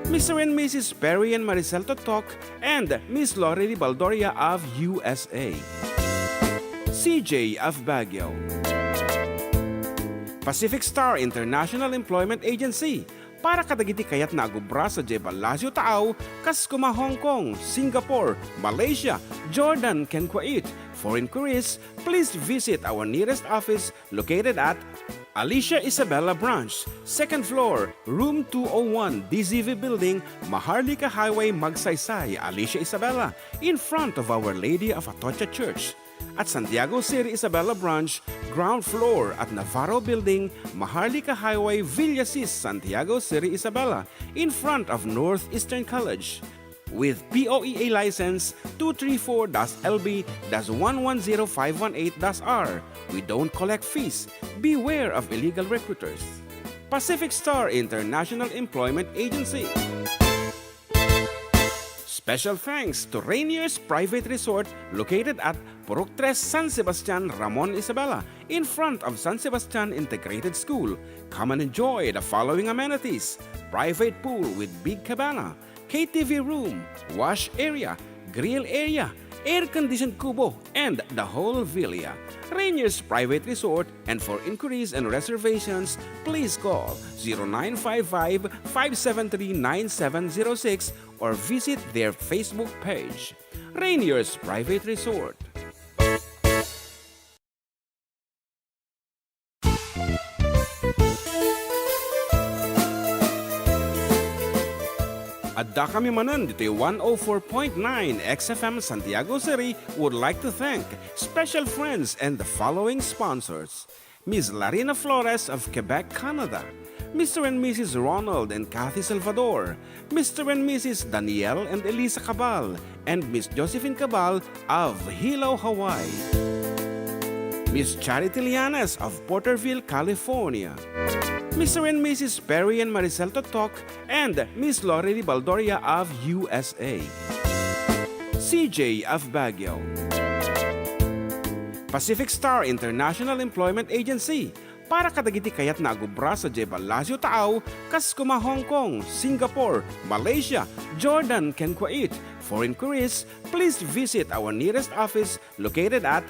Mister and Missus Perry and Maricel Totok and Miss Lorely Baldoria of U S A. C J of Baguio. Pacific Star International Employment Agency, para kadagiti kayatna agubra sadiay ballasiw taaw, kas kuma Hong Kong, Singapore, Malaysia, Jordan, ken Kuwait. For inquiries, please visit our nearest office located at Alicia Isabela Branch, second floor, room two oh one, D Z V Building, Maharlika Highway, Magsaysay, Alicia Isabela, in front of Our Lady of Atocha Church. At Santiago City Isabela Branch, ground floor at Navarro Building, Maharlika Highway, Villasis, Santiago City Isabela, in front of Northeastern College. With P O E A license two three four dash L B dash one one zero five one eight dash R. We don't collect fees. Beware of illegal recruiters. Pacific Star International Employment Agency. Special thanks to Rainier's Private Resort, located at Purok Tres, San Sebastian, Ramon Isabela, in front of San Sebastian Integrated School. Come and enjoy the following amenities: private pool with big cabana, K T V room, wash area, grill area, air-conditioned kubo, and the whole villa. Rainier's Private Resort, and for inquiries and reservations, please call zero nine five five, five seven three, nine seven zero six or visit their Facebook page. Rainier's Private Resort. Adda kami manen ditoy one oh four point nine X F M Santiago City would like to thank special friends and the following sponsors: Miss Larina Flores of Quebec, Canada, Mister and Missus Ronald and Kathy Salvador, Mister and Missus Daniel and Elisa Cabal, and Miss Josephine Cabal of Hilo, Hawaii. Miss Charity Lianes of Porterville, California. Mister and Missus Perry and Maricel Totok and Miss Lorely Baldoria of U S A. C J of Baguio. Pacific Star International Employment Agency, para kadagiti kayatna a agubra sadiay ballasiw taaw, kas kuma Hong Kong, Singapore, Malaysia, Jordan, ken Kuwait. For inquiries, please visit our nearest office located at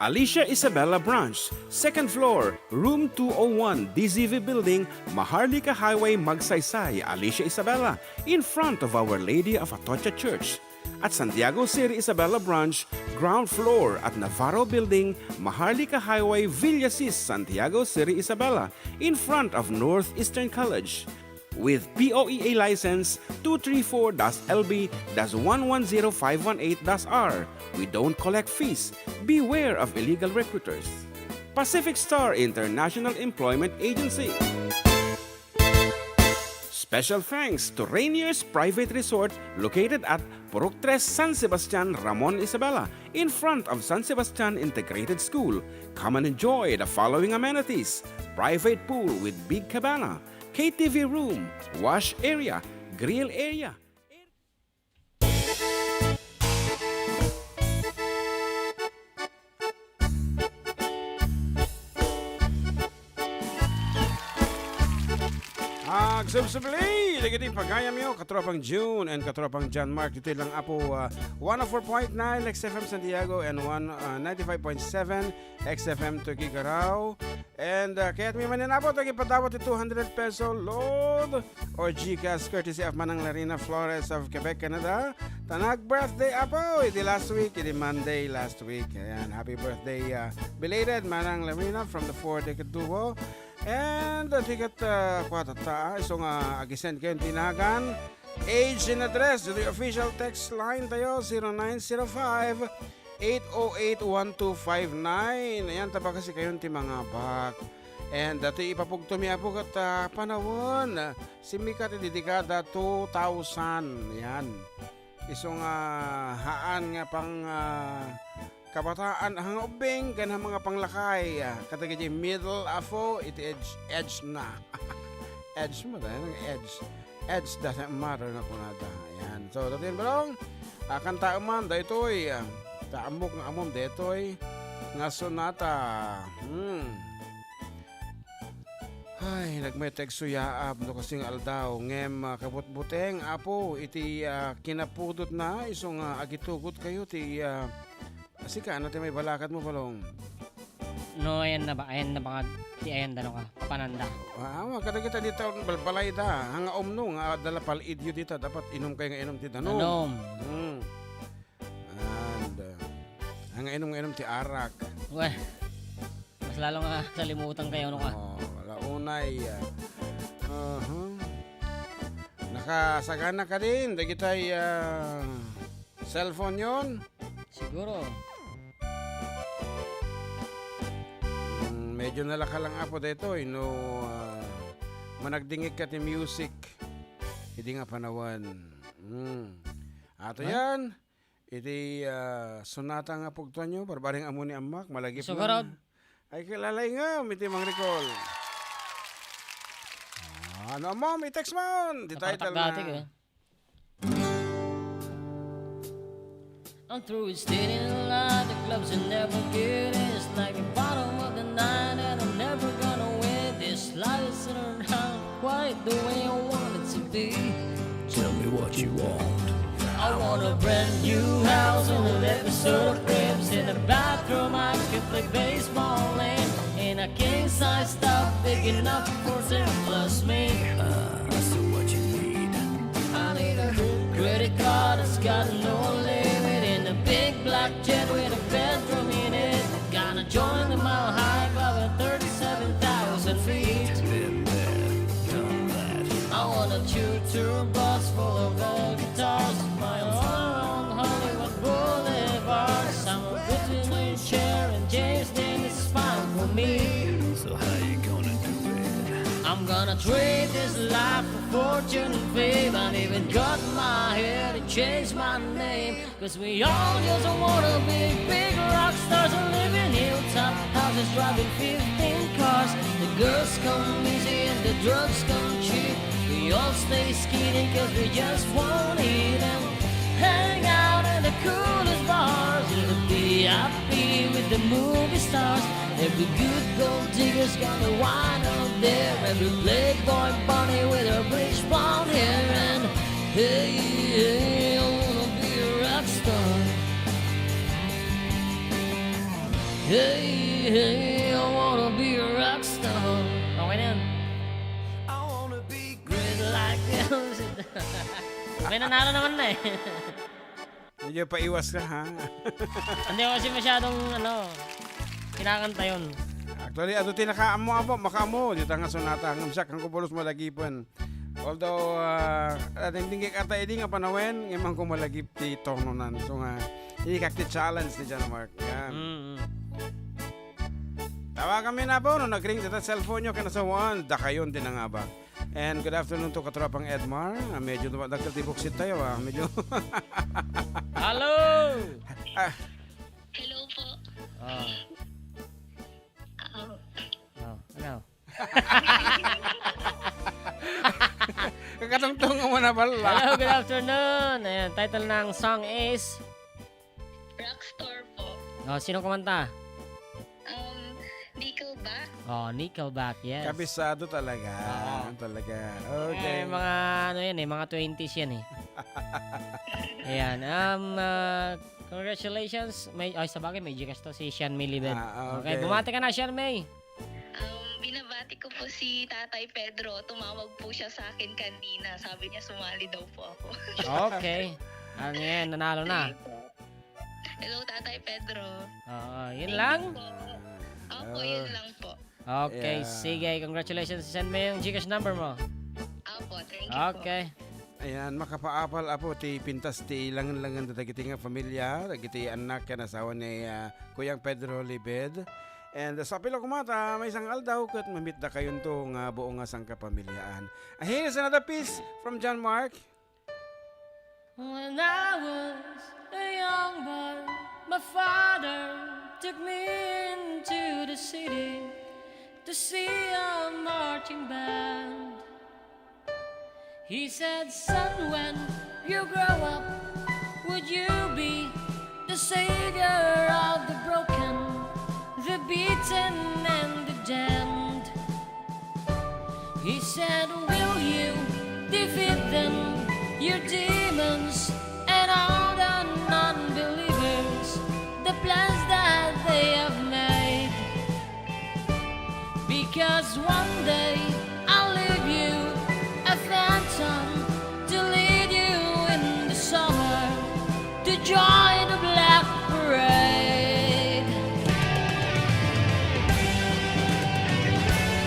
Alicia Isabela Branch, second floor, room two oh one, D Z V Building, Maharlika Highway, Magsaysay, Alicia Isabela, in front of Our Lady of Atocha Church. At Santiago City Isabela Branch, ground floor at Navarro Building, Maharlika Highway, Villasis, Santiago City Isabela, in front of Northeastern College. With P O E A license two three four dash L B dash one one zero five one eight dash R, we don't collect fees. Beware of illegal recruiters. Pacific Star International Employment Agency. Special thanks to Rainier's Private Resort located at Purok Tres, San Sebastian, Ramon Isabela, in front of San Sebastian Integrated School. Come and enjoy the following amenities: private pool with big cabana, K T V room, wash area, grill area. Agsubsubli dagiti pagayamyo, katropang June and katropang John Mark. Ditoy lang, Apo, ah, one oh four point nine X F M Santiago and one, ah, ninety-five point seven X F M Tuguegarao. And, ah, kayatmi manen, Apo, ta ipadawat ti two hundred peso load or GCash courtesy of Manang Larina Flores of Quebec, Canada. Ta nag-birthday, Apo, idi last week, idi Monday last week. Ayan, happy birthday, ah, belated, Manang Larina from the four Decade Duo. And, ah, ticket, ah, kwata ta, ah, isu nga agisend kayo ti nagan, age and address, to the official text line tayo, zero nine zero five, eight oh eight, one two five nine. Ayan, ta bakasi kayon ti mangabak. And, ah, ti ipapugtomi, Apo, ket, ah, panawen, ah, simmikat iti dekada two thousand. Ayan. Isu nga haan nga pang, ah, kabataan, haan nga ubbing, ken haan nga panglakay, ah, kadagiti middle, Apo, iti age, age na. Age mo, dahil ang age. Age doesn't matter nga kunada. Ayan. So, dati yung balong, ah, kantaen man, daytoy, ah, ta ammok nga ammom daytoy nga sonata. Hmm. Ay, nagmayat ti agsuyaab no kasing aldaw, ngem, ah, kabutbuteng, Apo, iti, ah, kinapudotna, isu nga agitugot kayo ti, ah, sika, ano ti may balakad mo, Balong? No, ayan na ba? Ayan na ba nga ti ayan da, no ka? Papananda. Ah, awa, kadagita di taon balbalay da. Hanga umno nga adala pal-idyo dita, dapat inum kayo nga inum ti danum. Danum. Hmm. And, uh, hanga inum nga inum ti arak. Weh. Mas lalo nga salimutan kayo, no ka? Oh, wala unay, ah. Aha. Nakasagana ka din, dagitay, ah, cellphone yon? Siguro. Mm, medyo nalaka lang, Apo, daytoy, no, ah, managdingig ka ti music. Idi nga panawan. Mm. Ato Ha? yan. Iti, ah, sonata nga pugtuanyo, barbareng ammo ni Ammak, malagip Isu na. garod. Ay, kilalay nga, iti Mang Ricol. Ah, ano, Mom, i-text mo, di title Napatak na. dati, eh. I'm through with standing in line, the clubs are never good, it's like the bottom of the night, and I'm never gonna win, this life is in a round. Quite the way I want it to be. Tell me what you want. I want a brand new house and a liquor store cribs in a bathroom I can play baseball in, in a king size tub big enough for ten plus me. Uh, so what you need? I need a credit card that's got no limit and a big black jet with a bedroom in it. Gonna join the Mile High Club at thirty-seven thousand feet. Been there, done that. I want a two-tour bus full of old guitars. My own Hollywood Boulevard. Somewhere between Cher and James Dean is fine for me. So how you gonna do it? I'm gonna Trade this life for fortune and fame. I even cut my hair and change my name. 'Cause we all just wanna be big rock stars and live in hilltop houses, driving fifteen cars. The girls come easy and the drugs come cheap. We all stay skinny 'cause we just won't eat and hang out in the coolest bars. In the V I P with the movie stars. Every good gold digger's gonna wind up there. Every playboy bunny with her bleach blonde hair. And hey, hey, I wanna be a rock star. Hey, hey, I wanna be a rock star. Okay na yun. I wanna be great like Elvis. May nanalo naman na eh. Medyo paiwas ka, ha? Hindi ko kasi masyadong, ano, kinakanta yun. Actually, adu ti nakaammo, apo, makaammo. Dita nga sonata, ngem siak, haanko pulos malagipen. Although, ah, ah, dingdingkek ata idi nga panawen, ngem haanko malagip ti tononan. So nga, ikak ti challenge ni John Mark. Yan. Mm, mm. Tawagan mi na po, no nagring dita cellphone nyo, ken asawan, dakayon ti nangabak. And good afternoon to Katropang Edmar. Ah, medyo dumadakkel ti buksit tayo, ah. Medyo Hello! Ah. Hello po. Oh. Oh. Oh, ano? Kakatungtong mo na pala. Hello, good afternoon. Ayan, title ng song is Rockstar po. Oh, sino kumanta? Um, Nickelback. Oh, Nickelback, yes. Kabisado talaga. Oo. Talaga. Okay. Eh, mga ano yan eh, mga twenties yan eh. Ayan. Um, ah, congratulations. May, ay, sa bagay, may Gcash to si Sean May Libed. Ah, okay. Okay, bumati ka na, Sean May. Um, binabati ko po si Tatay Pedro. Tumawag po siya sa akin kanina. Sabi niya sumali daw po ako. Okay. Ano yan? Nanalo na. Sige po. Hello, Tatay Pedro. Oo, yun lang? Thank you po. Opo, yun Ah. lang po. Okay, Yeah. sige. Congratulations. Send mo yung Gcash number mo. Opo, thank you po. Okay. Ayan, makapaapal, apo, ti pintas ti langen-langen dagiti nga familia, dagiti annak ken asawa ni, ah, Kuyang Pedro Libed. And, ah, sa pila kumata, maysa nga aldaw ket mamitdakayonto nga buo nga sangkapamiliaan. And here's another piece from John Mark. When I was a young boy, my father took me into the city to see a marching band. He said, "Son, when you grow up, would you be the savior of the broken, the beaten, and the damned?" He said, "Will you defeat them, your demons, and all the non-believers, the plans that they have made?" Because one day I'll leave you a phantom to lead you in the summer to join the Black Parade.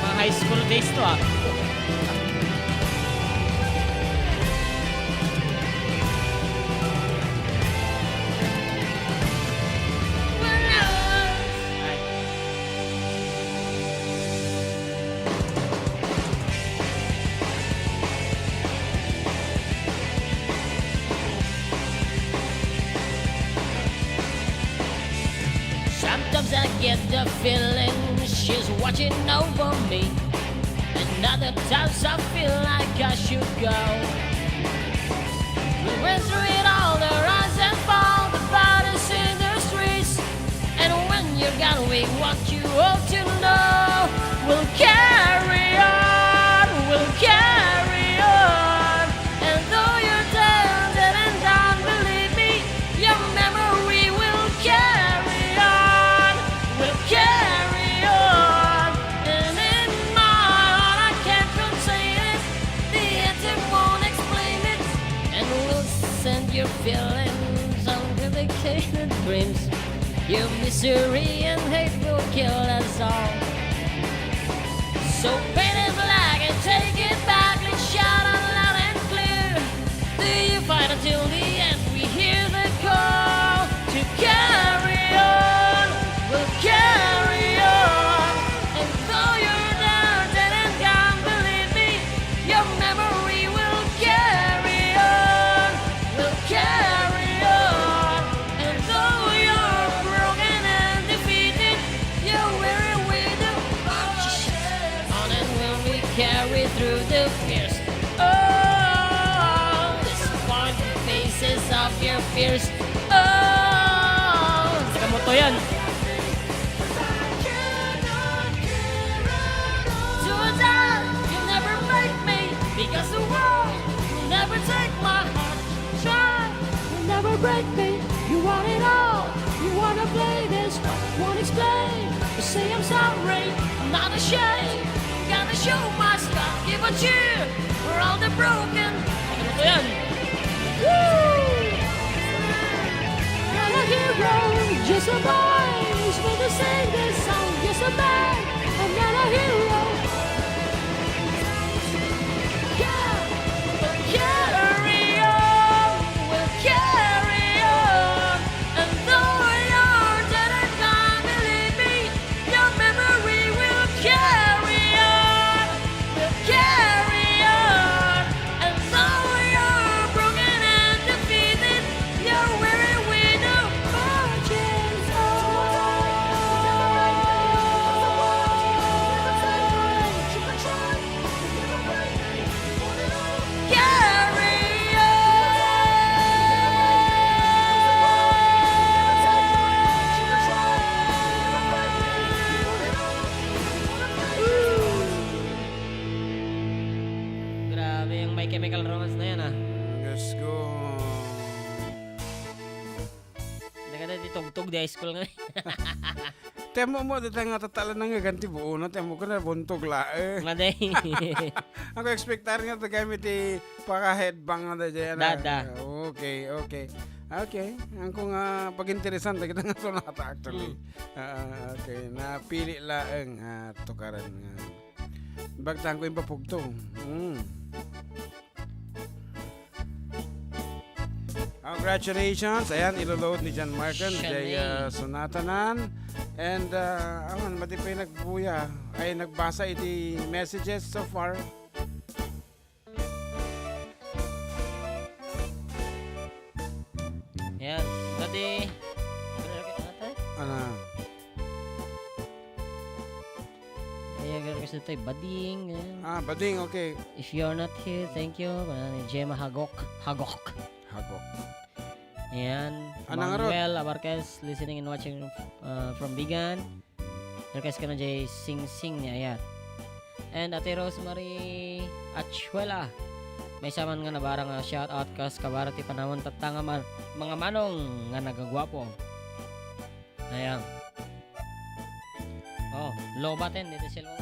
Mga high school days to, ah. Sometimes I get the feeling she's watching over me. And other times I feel like I should go. We went through it all, the rise and fall, the battles in the streets. And when you're gone, we want you all to know we'll carry on, we'll carry on. And though you're dead and gone, believe me, your memory will carry on, will carry on. And in my heart, I can't contain it, the anthem won't explain it. And we'll send your feelings on dedicated dreams. Your misery and hate will kill us all. So paint it black and take it back. Let's shout out loud and clear. Do you fight until the end? We hear the call to carry on. We'll carry on. And though you're dead and gone, believe me, Through the fears. Oh, this one faces of your fears. Oh, kamuto yan. Susan, you never make me because the world will never take my heart. Try, will never break me. You want it all. You wanna play this, won't explain. You say I'm sorry, I'm not ashamed. Gotta show my scars, give a cheer for all the broken. Ano to yan? Woo! Not a hero, just a boy. He's going to sing this song, just a man. I'm not a hero. Yeah, but carry on, we'll carry on. And though you're dead and gone, believe me, your memory will carry on, will carry on. And though you're broken and defeated, you're weary with no margins on. Carry on. Grabe yung My Chemical Romance na yan, ah. Diyos ko. Nagada di tugtog di high school nga. Temo mo, dita nga tatala na nga ganti buo na, temo ka na buntog lae. Maday. Ako expectar nga to kami ti paka-headbang na da dyan, ah. Dada. Okay, okay. Okay. Ang ko nga pag-interesan, kita nga sonata actually. Mm. Ah, okay. Napili laeng, ah, tukaran nga. Bagtaan ko yung papugto. Mm. Congratulations. Ayan, iloload ni John Marcon, Siya jay, na eh. ah, sonatanan. And, ah, awan, madi pay nagbuya. Ay, nagbasa iti messages so far. Yan. Dati, Ano? Ay, ang request dito ay Bading, ganyan. Ah, Bading, okay. If you're not here, thank you. Ano ni Gemma Hagok? Hagok. Hagok. Ayan. Ano nga, Rod? Manuel Abarquez, listening and watching, uh, from Bigan. Request ka na jay Sing Sing niya, ayan. And Ate Rosemary Achuela. Maysa man nga nabarang nga shout out kas kabaro ti panawon tatta nga mar-, mga manong nga nagagwapo. Ayan. Oh, lobaten dito sila.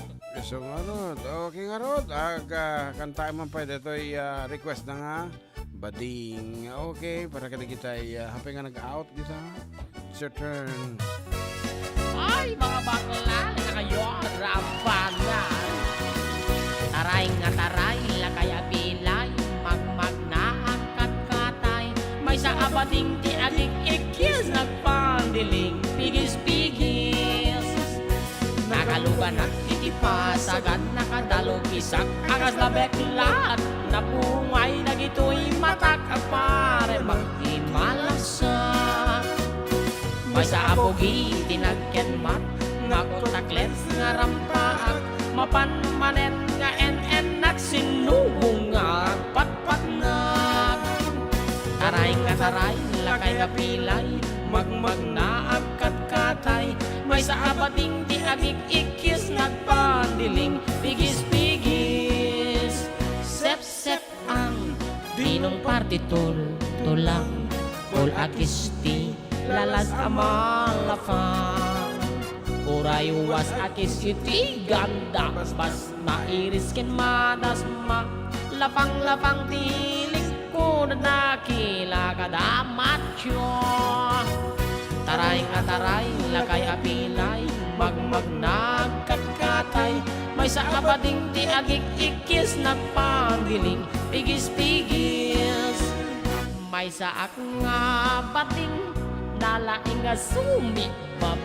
So, ano, okay nga, Rod. Ag, ah, kantaen man pay ditoy, ah, request na nga, Bading. Okay, para kadagitay, ah, happy nga nag-out dita. It's your turn. Ay, mga bakla, na kayo, rabana. Taray nga taray, lakay a pilay, magmagnaag katkatay. Maysa a bading ti agik-ikkis, nagpandiling pigis-pigis. Nakaluganak iti pasagan, nakadalog isak a kasla beklat. Napungay dagitoy matak a pare, magimalasak. Maysa a pugi ti nagkenmat, nakutaklet nga rampaak, mapan manen nga en-ennak, sinubong nga agpatpatnak. Taray nga taray, lakay a pilay, magmagnaag katkatay, maysa a bading ti agik-ikkis, nagpandiling pigis-pigis. Sepsep ang dinong partitul, tulang, kul a kisti, lalas a malapang. Uray was a kis iti ganda, bas mairis ken madasma, lapang-lapang ti lingkod, dakila kada matyo. Taray nga taray, lakay a pilay, magmagnaag katkatay, maysa a bading ti agik-ikkis, nagpandiling pigis-pigis. Maysaak nga bading, nalaing nga sumibab.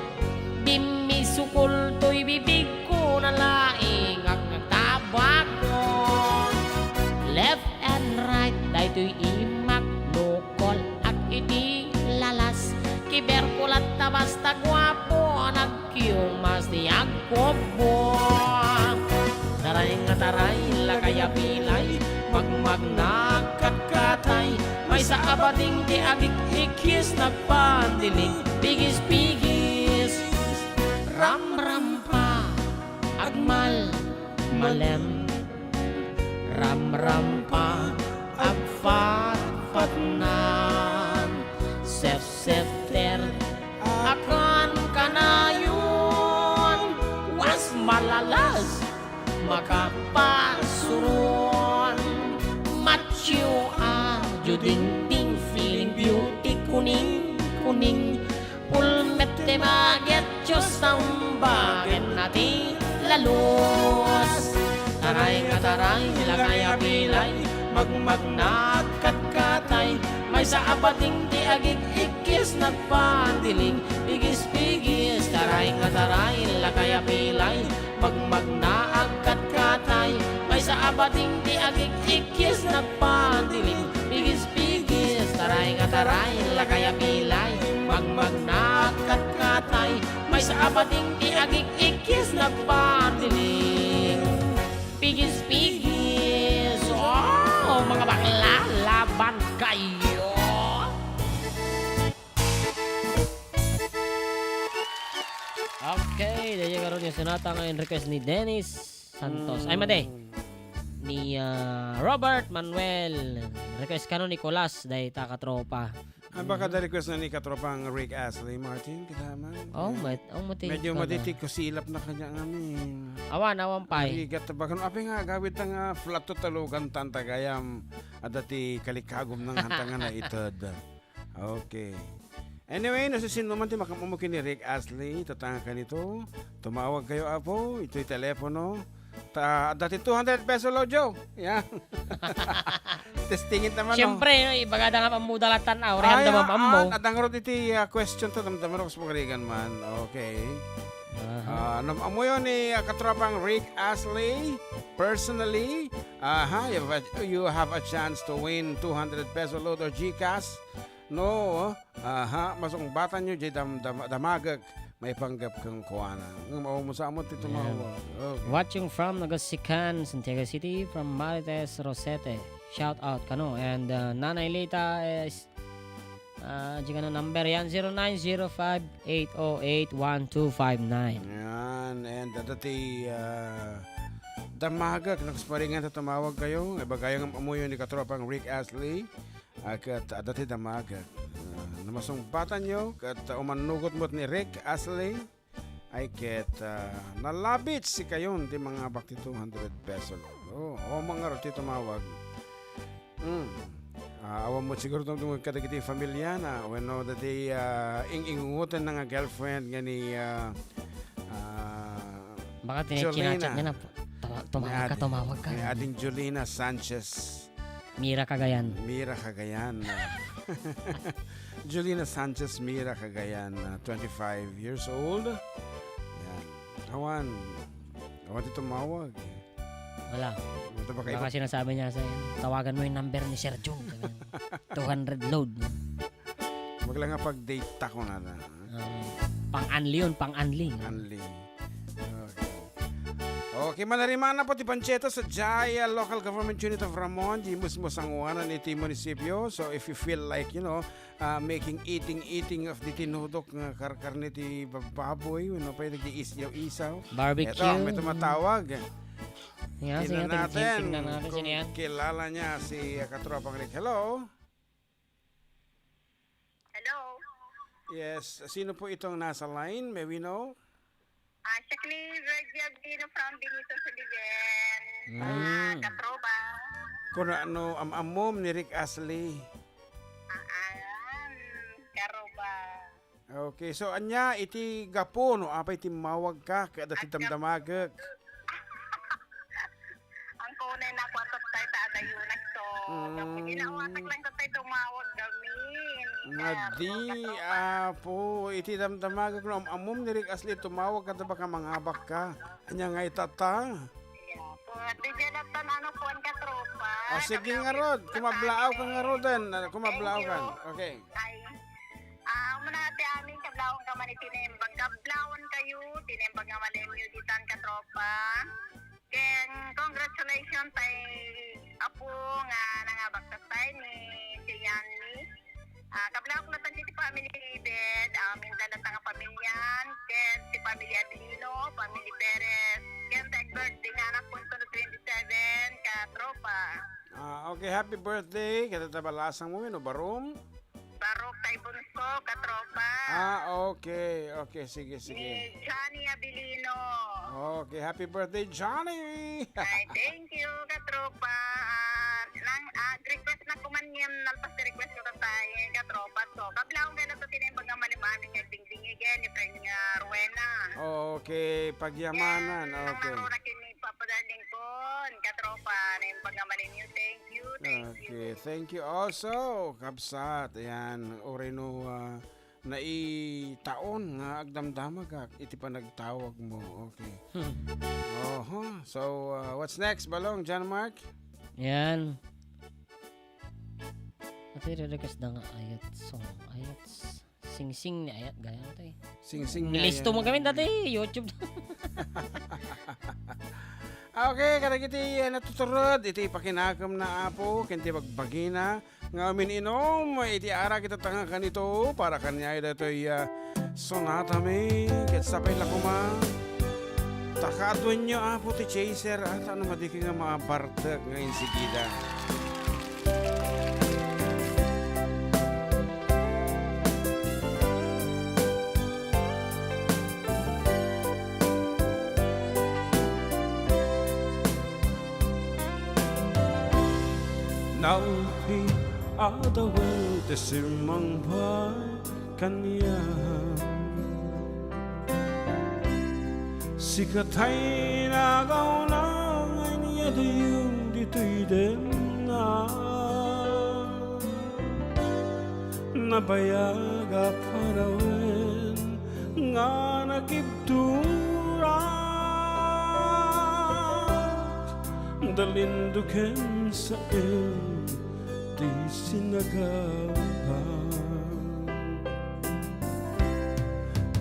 Bimmisukol toy bibigko, nalaing nga tabago. Left and right, daytoy imak, nukol ak iti lalas. Kiberkulat ta basta guapo, nag- Kiumas ti agkubbo. Taray nga taray, lakay Nagkatkatay, maysa a bading ti agik-ikkis, nagpandiling, pigis-pigis. Ramrampa, agmal, malem. Ramrampa, agfatfatnan. Sefsefter, akan kanayon. Was malalas, makapasuron. Matyo a judingding, feeling beauty, kuning, kuning. Pulmet ti magetyo, samba ken nati lalus. Taray nga taray, lakay a pilay, magmagna agkatkatay. Maysa a bading ti agik-ikkis, nagpandiling, pigis-pigis. Taray nga taray, lakay a pilay, magmagna agkatkatay. Maysa a bading ti agik-ikkis, nagpandiling, pigis-pigis. Taray nga taray, lakay a pilay, magmagna agkatkatay. Maysa a bading ti agik-ikkis, nagpandiling, pigis-pigis. Oh, mga bakla, laban kayo. Okay, daydiay ngarud nga sonata nga in-request ni Dennis Santos. Ay, madi. Mm. Ni, ah, Robert Manuel. Request kano Nicolas, dayta katropa. Ay, baka da request na ni katropang Rick Astley, Martin, kita man. Oh, mat-, oh, mati-, Medyo kada. Maditik ko silap na kanya nga, min. Awan, awan pay. Rigat ta bagan. Apay nga, agawid ta nga flat to talugan tan tagayam. Adda ti kalikagum nang hanta nga naited. Okay. Anyway, no sisino man ti makaammo ken ni Rick Astley, tatanga kanito, tumawag kayo, Apo, itoy telepono. Ta, adda ti two hundred peso, Lojo. Yeah. Testingin naman, no? Siyempre, no, ibaga da nga ammo da latan, ah, urian da Ay, maammo. Ah, adda ngarud iti, ah, question to, damdamaro kas pagarigan man. Okay. Aha. Ah, nam-ammoyo ni, ah, katropang Rick Astley, personally, aha, you have a, you have a chance to win two hundred peso load or GCash. No, aha, masungbatanyo diay dam-, dam-, damagek maipanggep kenkuana. Ngem awan mo sa ammo ti tumawag. Ayan. Okay. Watching from Nagasikan, Santiago City, from Marites Rosete. Shout out kano. And, uh, Nanay Lita is, uh, di ka na number yan, zero nine zero five eight oh eight one two five nine. Yan. And adda ti, uh, damagek, nagsparingan ta tumawag kayo. Ibagayo nga amuyo ni katropang Rick Astley. A, ket adda ti damagek. Ah, no masungbatanyo, ket, ah, umannurot met ni Rick Astley, ay ket, ah, nalabit sikayon ti mangabak ti two hundred peso. Oh, o, mangaro ti tumawag. Hmm. Ah, awan met siguro tumtungod kadagiti familiana, wenno dati, ah, ing-ingungotenna nga girlfriend nga ni, ah, ah, Baka ti Jolina. Chinachat niya na, "Tuma-, tumawag ka, Ni Ad-, tumawag ka." ni Ading Jolina Sanchez. Mira Cagayan. Mira Cagayan. Jolina Sanchez, Mira Cagayan, ah, twenty-five years old. Yan. Awan. Awan ti tumawag. Wala. Ito ba kayo? Baka sinasabi niya sa, "Tawagan mo yung number ni Sir Jun." Sabi niya, "Two hundred load." Wag lang nga pag-date ta ko na na. Um, pang-unli yun, pang-unli. Unli. Okay. Okay, manarimana po ti Pancheta sa Jaya Local Government Unit of Ramon, di mismo sanguanan iti munisipyo. So if you feel like, you know, uh, making eating, eating of the tinudok nga karkarne ti bab-, baboy, no, pwede di is-, isaw-isaw. Barbecue. Eto, may tumatawag. Nga, Tingnan sige, natin, tingnan natin kung sino yan. Kilala niya si, uh, Katropang Rick. Hello? Hello? Yes, sino po itong nasa line? May we know? Ah, siak ni Virgie Albino from Benito Soliven. Mm. Ah, katropa. Kuno ano, am-ammom ni Rick Astley? Ah, ah, katropa. Okay, so anya iti gapu no apay timmawag ka, kaya dati At gap- damdamagek? Ang kunay na kwarto tayo ta adayunak to. Mm. Tapos inawatak lang ko tayo tumawag gamin. Nga Kaya, di, katropa. Apo, iti damdamagek no am-ammom ni Rick Astley tumawag ka, baka mangabak ka. Anya nga itata? Yeah. So, di dyan at tan-, ano, kuwan ka, tropa. O, sige Kablaw nga, Rod. Kung mablaaw ka nga, Rod, then, ah, kung mablaaw ka. Thank you. Okay. Ay. Ah, muna ate amin, kablawan ka man iti nembag. Kablawan kayo, tinembag nga malemyo ditan, katropa. Ken, congratulations, ay, apo nga Okay, happy birthday. Kada tabalasang mo, no, barum? Barok kay Bunso, katropa. Ah, okay. Okay, sige, sige. Ni Johnny Abilino. Okay, happy birthday, Johnny! Ay, thank you, katropa. Ah, nang, ah, request na kuman yan, nalpas ti request ko tayo, katropa. So, kablaong gana to, tinembag nga malimaming nga dingding again, ni Friend nga Rowena. Okay, pagyamanan. Yan, okay. Nang narora kini Papa Darling ko, katropa, na yung pagkamali niyo. Thank you, thank you. Okay, thank you also, kabsat. Ayan, uray no, ah, naitaon nga agdamdamagak iti panagtawag mo. Okay. Hmm. Oho. So, ah, what's next, Balong, John Mark? Yan. Ati, request da nga ayat song. Ayat s-, singsing ni ayat gayam to eh. Singsing ni Nilisto ayat. Mo kami dati, YouTube. Okay, kadagiti, eh, natuturod iti pakinakem na Apo, ken ti bagbagina nga umin-inom iti arak ita tanga kanito para kaniay datoy, ah, sonata mi, ket sapay la koma. Ta kaduenyo, Apo, ti chaser, at ano madiki nga mabartek nga insigida. Nalpi adawen ti simmangpay kaniak. Sika tay nagauna nga inyaduyong ditoy demna. Nabayag a parawen nga nakibturak, dalinduken saen ti sinagaba.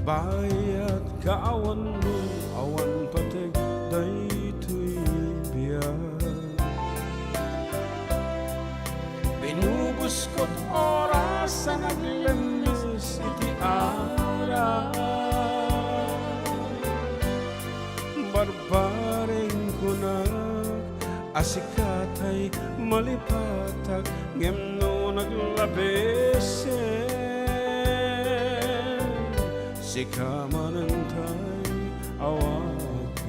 Bayat ka awan mo, awan pateg daytoy biag. Binubuskot oras a naglemmes iti arak. Barbareng kunak a sika tay malipatak, ngem no naglabesen, sika manen tay awagak.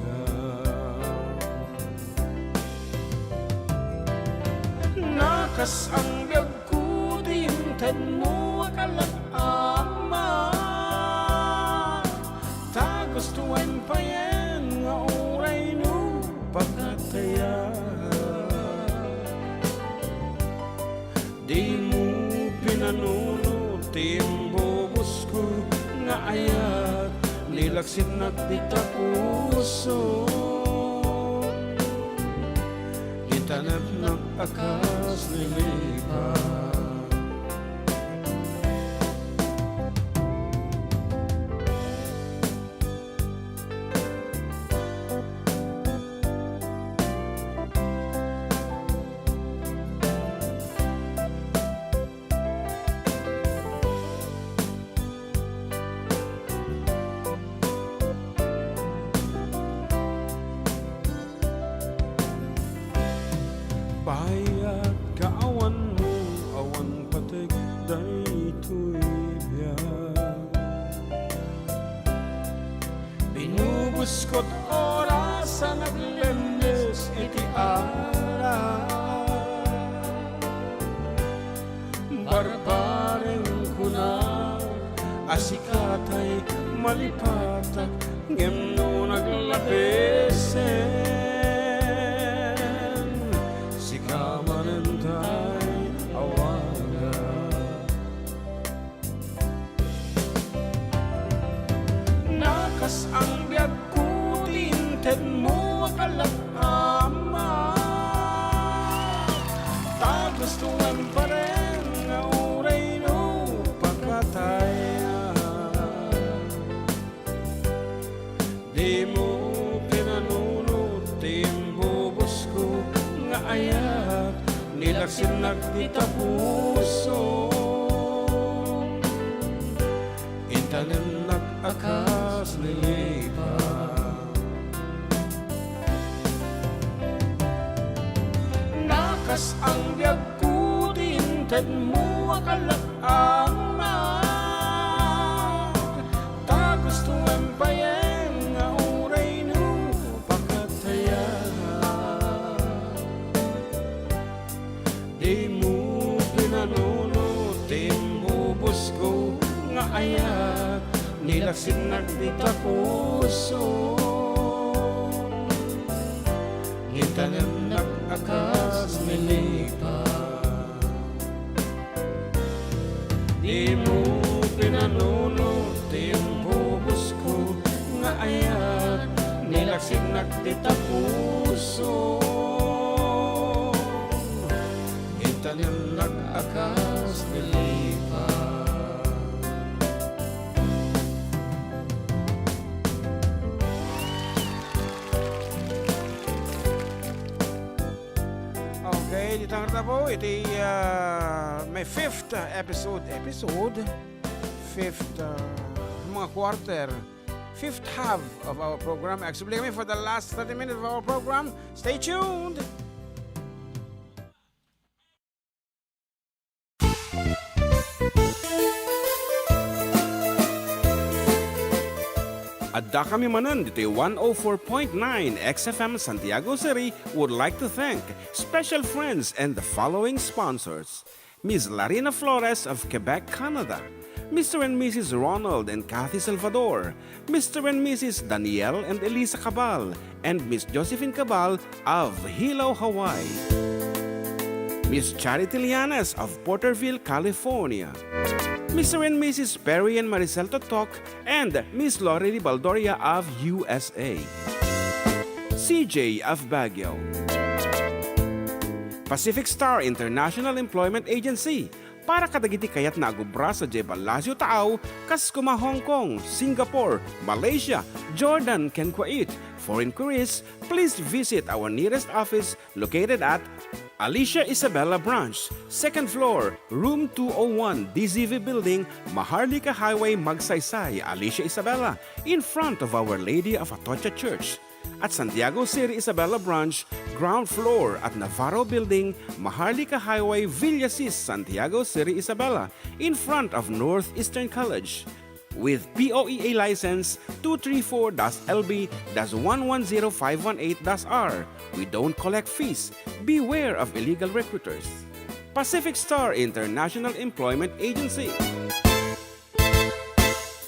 Nakasangbiag Kuti intedmo a kalag-ama, ta gustoen payen nga uray no pakatayan. Dimo pinanunot ti imbubusko nga ayat, nilaksinnak dita puso. Intaneknak a kas ni lipa. Bayat ka awan mo, awan pateg daytoy biag. Binubuskot oras a naglemmes iti arak. Barbareng kunak a sika tay malipatak, ngem no naglabesen, sika manen tay awagak. Nakas-ang biagko ti intedmo a kalag-ama. Ta gustoem payen nga uray no pakatayan. Dimo pinanunot ti imbubusko nga ayat, nilaksinnak dita puso. Intanennak a kas ni lipa. Kas ang biagko ti intedmo a kalak-anak, ta gustoem payen nga uray no pakatayak. Dimo pinanunot ti imbubosko nga ayat, nilaksidnak dita puso. Ngitanemnak a kas ni lipa. Dimo pinanunot ti imbubosko nga ayat, nilaksidnak dita puso. Ngitanemnak a kas ni lipa. Okay, dita ngarud, iti, ah, may fifth, ah, episode, episode, fifth, ah, mga quarter, fifth half of our program. Explain me for the last thirty minutes of our program. Stay tuned! Adda kami manen ditoy one oh four point nine X F M Santiago City would like to thank special friends and the following sponsors: Miss Larina Flores of Quebec, Canada, Mister and Missus Ronald and Kathy Salvador, Mister and Missus Daniel and Elisa Cabal, and Miss Josephine Cabal of Hilo, Hawaii. Miss Charity Lianes of Porterville, California. Mister and Missus Perry and Maricel Totok and Miss Lorely Baldoria of U S A. C J of Baguio. Pacific Star International Employment Agency, para kadagiti kayatna a agubra sadiay Palacio Taaw, kas koma Hong Kong, Singapore, Malaysia, Jordan, ken Kuwait. For inquiries, please visit our nearest office located at Alicia Isabela Branch, second floor, room two oh one, D Z V Building, Maharlika Highway, Magsaysay, Alicia Isabela, in front of Our Lady of Atocha Church. At Santiago City Isabela Branch, ground floor at Navarro Building, Maharlika Highway, Villasis, Santiago City Isabela, in front of Northeastern College. With P O E A license two three four dash L B dash one one zero five one eight dash R, we don't collect fees. Beware of illegal recruiters. Pacific Star International Employment Agency.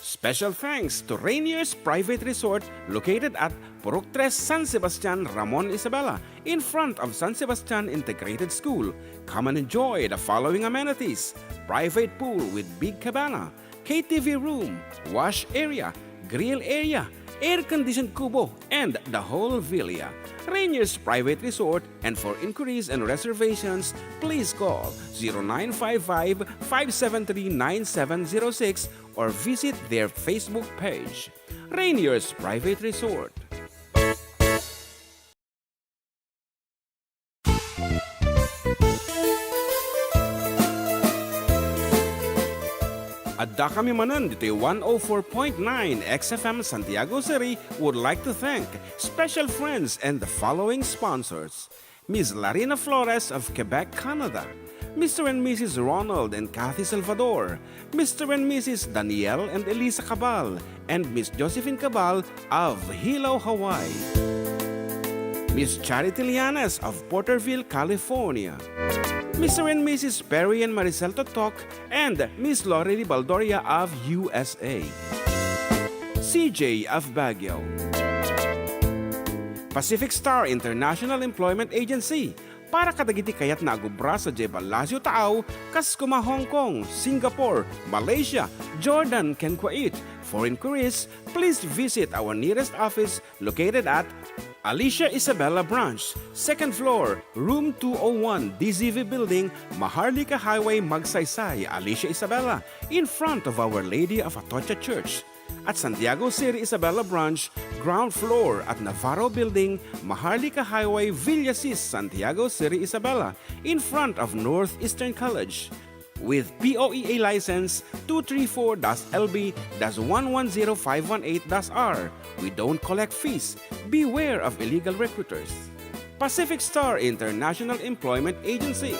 Special thanks to Rainier's Private Resort located at Purok Tres, San Sebastian, Ramon, Isabela, in front of San Sebastian Integrated School. Come and enjoy the following amenities: private pool with big cabana, K T V room, wash area, grill area, air-conditioned kubo, and the whole villa. Rainier's Private Resort, and for inquiries and reservations, please call zero nine five five, five seven three, nine seven zero six or visit their Facebook page, Rainier's Private Resort. Adda kami manen ditoy one oh four point nine X F M Santiago City would like to thank special friends and the following sponsors: Miss Larina Flores of Quebec, Canada, Mister and Missus Ronald and Kathy Salvador, Mister and Missus Daniel and Elisa Cabal, and Miss Josephine Cabal of Hilo, Hawaii. Miss Charity Lianes of Porterville, California. Mister and Missus Perry and Maricel Totok and Miss Lorely Baldoria of U S A. C J of Baguio. Pacific Star International Employment Agency, para kadagiti kayatna a gubra sadiay Palacio Taaw, kas koma Hong Kong, Singapore, Malaysia, Jordan, ken Kuwait. For inquiries, please visit our nearest office located at Alicia Isabela Branch, second floor, room two oh one, D Z V Building, Maharlika Highway, Magsaysay, Alicia Isabela, in front of Our Lady of Atocha Church. At Santiago City Isabela Branch, ground floor at Navarro Building, Maharlika Highway, Villasis, Santiago City Isabela, in front of Northeastern College. With P O E A license two three four dash L B dash one one zero five one eight dash R, we don't collect fees. Beware of illegal recruiters. Pacific Star International Employment Agency.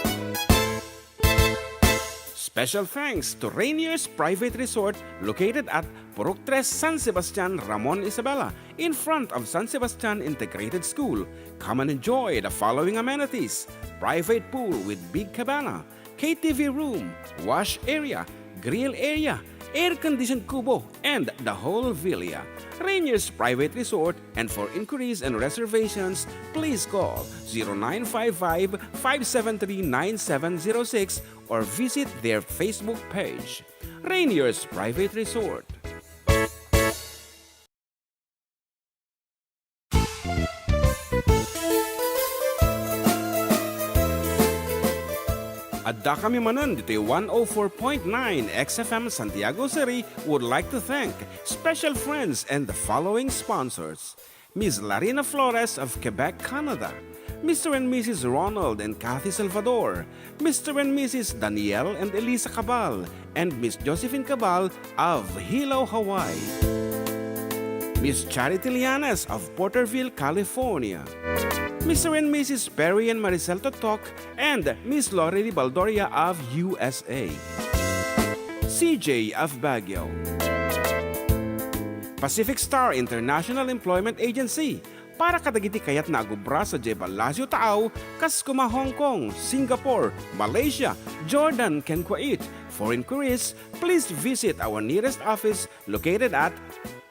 Special thanks to Rainier's Private Resort located at Purok Tres, San Sebastian, Ramon, Isabela, in front of San Sebastian Integrated School. Come and enjoy the following amenities: private pool with big cabana, K T V room, wash area, grill area, air-conditioned kubo, and the whole villa. Rainier's Private Resort, and for inquiries and reservations, please call zero nine five five, five seven three, nine seven zero six or visit their Facebook page. Rainier's Private Resort. Addakami manen ditoy one oh four point nine X F M Santiago City would like to thank special friends and the following sponsors: Miss Larina Flores of Quebec, Canada, Mister and Missus Ronald and Kathy Salvador, Mister and Missus Daniel and Elisa Cabal, and Miss Josephine Cabal of Hilo, Hawaii. Miss Charity Lianes of Porterville, California. Mister and Missus Perry and Maricel Totok and Miss Lorely Baldoria of U S A. C J of Baguio. Pacific Star International Employment Agency, para kadagiti kayatna a agubra sadiay ballasiw taaw, kas koma Hong Kong, Singapore, Malaysia, Jordan, ken Kuwait. For inquiries, please visit our nearest office located at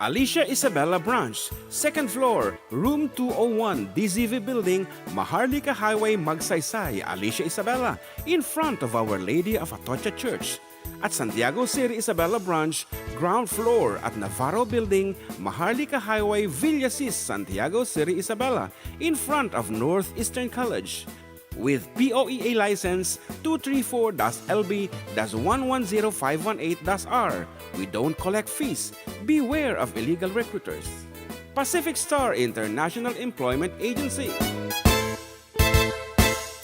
Alicia Isabela Branch, second floor, room two oh one, D Z V Building, Maharlika Highway, Magsaysay, Alicia Isabela, in front of Our Lady of Atocha Church. At Santiago City Isabela Branch, ground floor at Navarro Building, Maharlika Highway, Villasis, Santiago City Isabela, in front of Northeastern College. With P O E A license two three four dash L B dash one one zero five one eight dash R, we don't collect fees. Beware of illegal recruiters. Pacific Star International Employment Agency.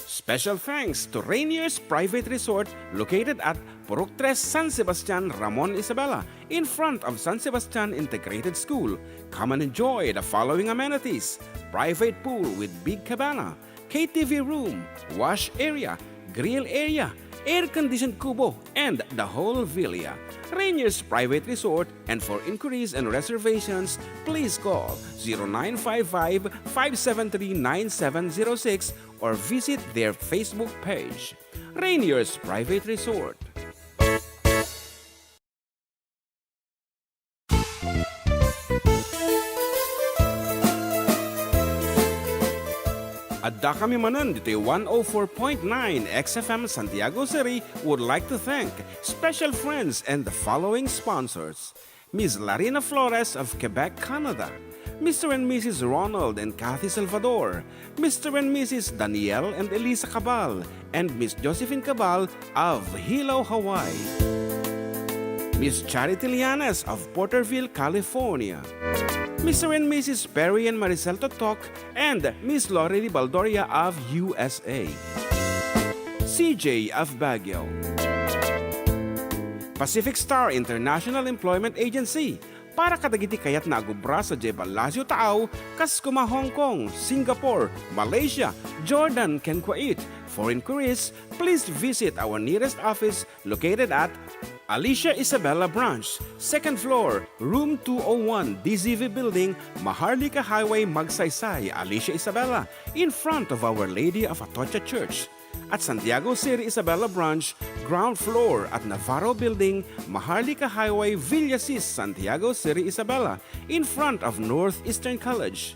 Special thanks to Rainier's Private Resort located at Purok Tres, San Sebastian, Ramon, Isabela, in front of San Sebastian Integrated School. Come and enjoy the following amenities: private pool with big cabana, K T V room, wash area, grill area, air-conditioned kubo, and the whole villa. Rainier's Private Resort, and for inquiries and reservations, please call zero nine five five, five seven three, nine seven zero six or visit their Facebook page. Rainier's Private Resort. Addakami manen ditoy one oh four point nine X F M Santiago City would like to thank special friends and the following sponsors: Miss Larina Flores of Quebec, Canada, Mister and Missus Ronald and Kathy Salvador, Mister and Missus Daniel and Elisa Cabal, and Miss Josephine Cabal of Hilo, Hawaii, Miss Charity Lianes of Porterville, California, Mister and Missus Perry and Maricel Totok, and Miss Lorely Baldoria of U S A, C J of Baguio. Pacific Star International Employment Agency, para kadagiti kayatna a gubra sadiay ballasiw taaw, kas koma Hong Kong, Singapore, Malaysia, Jordan, ken Kuwait. For inquiries, please visit our nearest office located at Alicia Isabela Branch, second floor, room two oh one, D Z V Building, Maharlika Highway, Magsaysay, Alicia Isabela, in front of Our Lady of Atocha Church. At Santiago City Isabela Branch, ground floor at Navarro Building, Maharlika Highway, Villasis, Santiago City Isabela, in front of Northeastern College.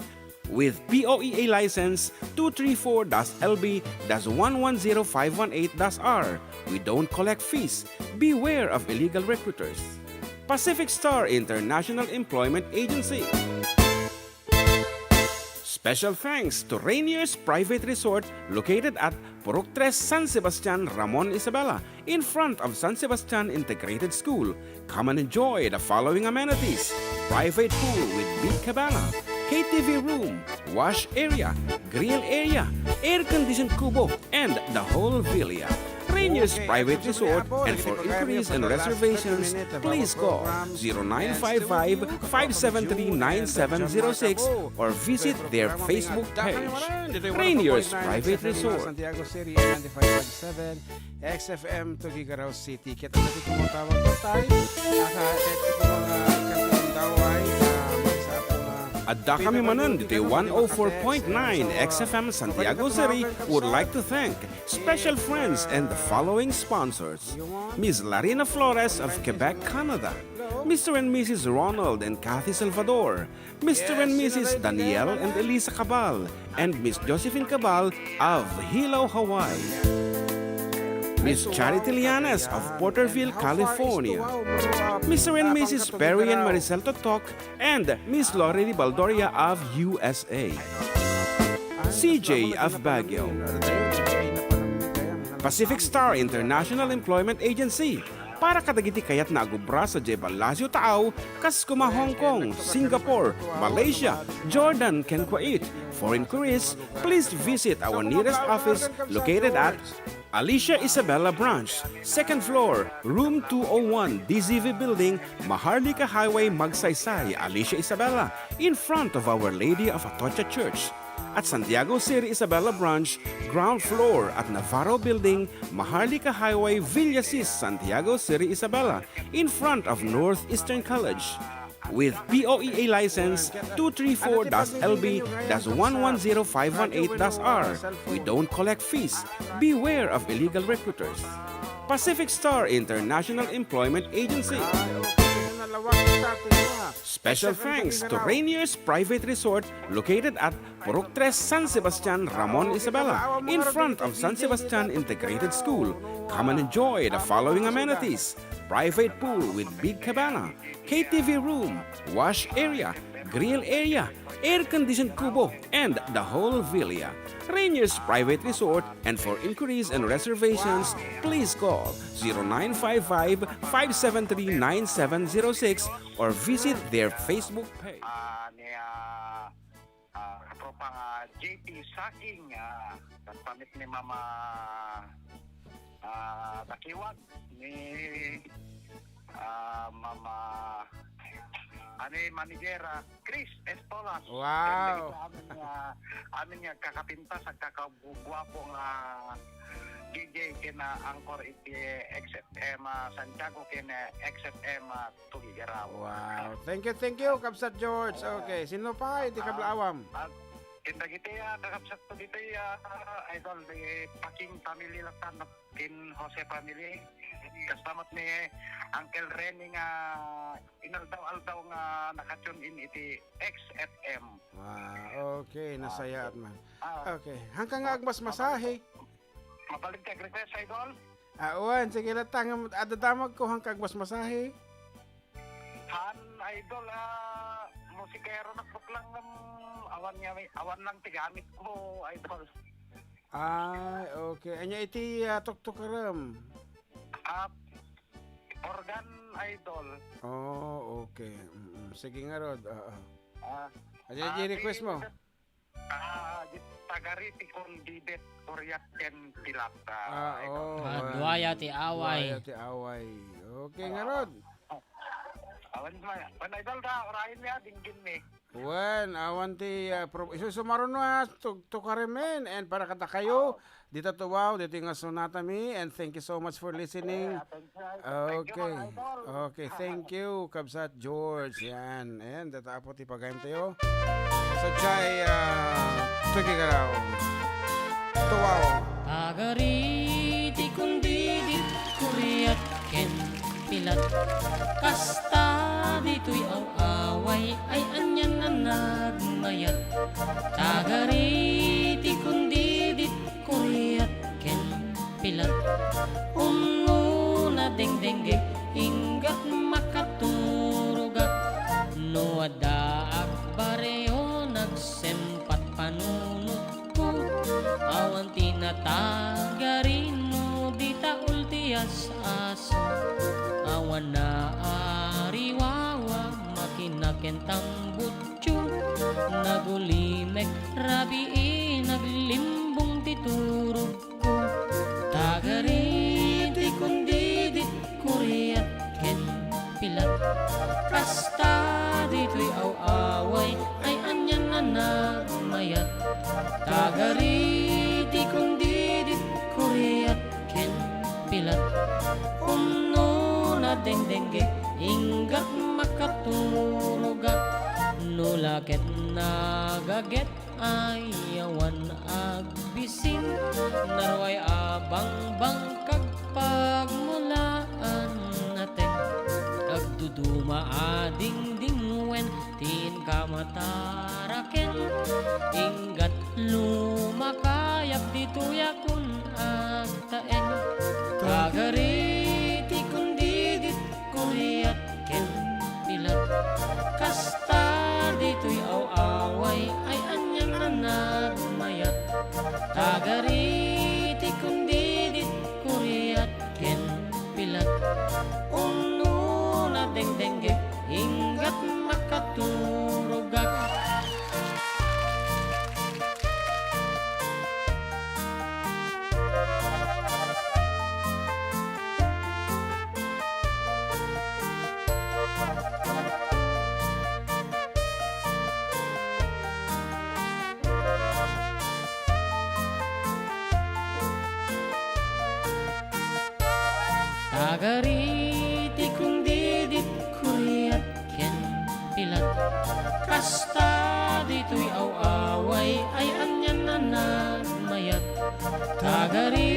With P O E A license two three four dash L B dash one one zero five one eight dash R, we don't collect fees. Beware of illegal recruiters. Pacific Star International Employment Agency. Special thanks to Rainier's Private Resort located at Purok Tres, San Sebastian, Ramon, Isabela, in front of San Sebastian Integrated School. Come and enjoy the following amenities: private pool with big cabana, K T V room, wash area, grill area, air-conditioned kubo, and the whole villa. Rainier's Private Resort, and for inquiries and reservations, please call zero nine five five, five seven three, nine seven zero six or visit their Facebook page. Rainier's Private Resort. Santiago City, ninety-five point seven X F M, Tuguegarao City. Ket adda ti kumutawag tayo. Aka, ket kung mga kantuan daw ay, ah, may sa ako nga Adda kami manen ditoy one oh four point nine X F M Santiago City would like to thank special friends and the following sponsors: Miss Larina Flores of Quebec, Canada, Mister and Missus Ronald and Kathy Salvador, Mister and Missus Daniel and Elisa Cabal, and Miss Josephine Cabal of Hilo, Hawaii. Miss Charity Lianes of Porterville, California. Mister and Missus Perry and Maricel Totok and Miss Lorraine Baldoria of U S A. C J of Baguio. Pacific Star International Employment Agency. Para kadagiti kayatna a gubra sadiay Palacio Taaw, kas kuma Hong Kong, Singapore, Malaysia, Jordan, ken Kuwait. For inquiries, please visit our nearest office located at Alicia Isabela Branch, second floor, room two oh one, D Z V Building, Maharlika Highway, Magsaysay, Alicia Isabela, in front of Our Lady of Atocha Church. At Santiago City Isabela Branch, ground floor at Navarro Building, Maharlika Highway, Villasis, Santiago City Isabela, in front of Northeastern College. With P O E A license two three four dash L B dash one one zero five one eight dash R, we don't collect fees. Beware of illegal recruiters. Pacific Star International Employment Agency. Special thanks to Rainier's Private Resort located at Purok Tres, San Sebastian, Ramon, Isabela, in front of San Sebastian Integrated School. Come and enjoy the following amenities: private pool with big cabana, K T V room, wash area, grill area, air-conditioned kubo, and the whole villa. Rainier's Private Resort, and for inquiries and reservations, please call zero nine five five, five seven three, nine seven zero six or visit their Facebook page. Ah, ni, ah, ah, katropa nga J P Saking, ah, kaspamit ni Mama, ah, Takiwag, ni, ah, Mama, ani, Manager, ah, Chris Estolas. Wow. Ken dagiti amin nga, amin nga kakapintas, agkakaguapo nga D J ken, ah, anchor iti X F M, ah, Santiago ken, ah, X F M, ah, Tuguegarao. Wow. Thank you, thank you, Kabsat George. Ah, okay, sino pa iti ah, kablaawam? Ah, ken dagiti, ah, kakabsat ko ditoy, ah, idol, di Paking family latta, ken Jose family. Kasta met ni Uncle Rene nga inaldaw-aldaw nga naka-tune in iti X F M. Ah, okay, ah, nasayaat man. Ah, okay, hangka nga agmasmasahe. Mabalin ti request, idol? Ah, wen, sige latta, nga adda damagko, hangka agmasmasahe. Han, idol, ah, musikeronak lang, um, awan nga, awan lang ti gamit ko, idol. Ay, okay. Ania iti, ah, tuktukarem? Ah, organ, idol. Oh, okay. Mm-mm. Sige ngarud, oo. Ah, ania iti request mo? Ah, di, tagari ti Condidet, Coriat ken Pilat, ah, ah, ito. Oh, ah, wen. Duaya ti away. Duaya ti away. Okay, ah, ngarud. Awan ma, pan idol da, orayen mi, ah, dinggin mi. Wen, awan ti, ah, pro-, isu-, sumaruno, ah, tu-, tukaremen, and para kadakayo, ah, dita tuwaw, dita nga sunatami, and thank you so much for listening. Eh, thank you, thank you, okay, mga idol. Okay, thank you, Kabsat George. Yan. Ayan, data apo ti pagayam tayo. Sa jay, ah, Tuguegarao. Tuwaw. Tagari ti Condidet, Coriat ken Pilat. Kasta ditoy aw-away ay anian a nagmayat. Tagari ti Condidet, Coriat ken Pilat. Unno nadengdengngeg, inggat makaturogak. No adda agbareo, nagsempat panunotko. Awan ti natagari no di taul ti as-aso. Awan naariwawa, makina ken tambutso. Nagulimek rabii, naglimbong ti turog. Tagari Ket nagaget ay awan agbising, narway a bangbangkag pagmulaan a teng. Agduduma a dingdingwen ti inkamataraken, inggat lumakayab ditoy a kun agtaeng. Tagari ti kundidit, kuriat ken pilat. Kasta ditoy aw-away ay anian a nagmayat. Tagari ti kundidit, kuriat ken pilat. Unno nadengdengngek, inggat makaturogak. Tagari ti kundidit, kuriat ken pilat. Kasta ditoy aw-away ay anian a nagmayat. Tagari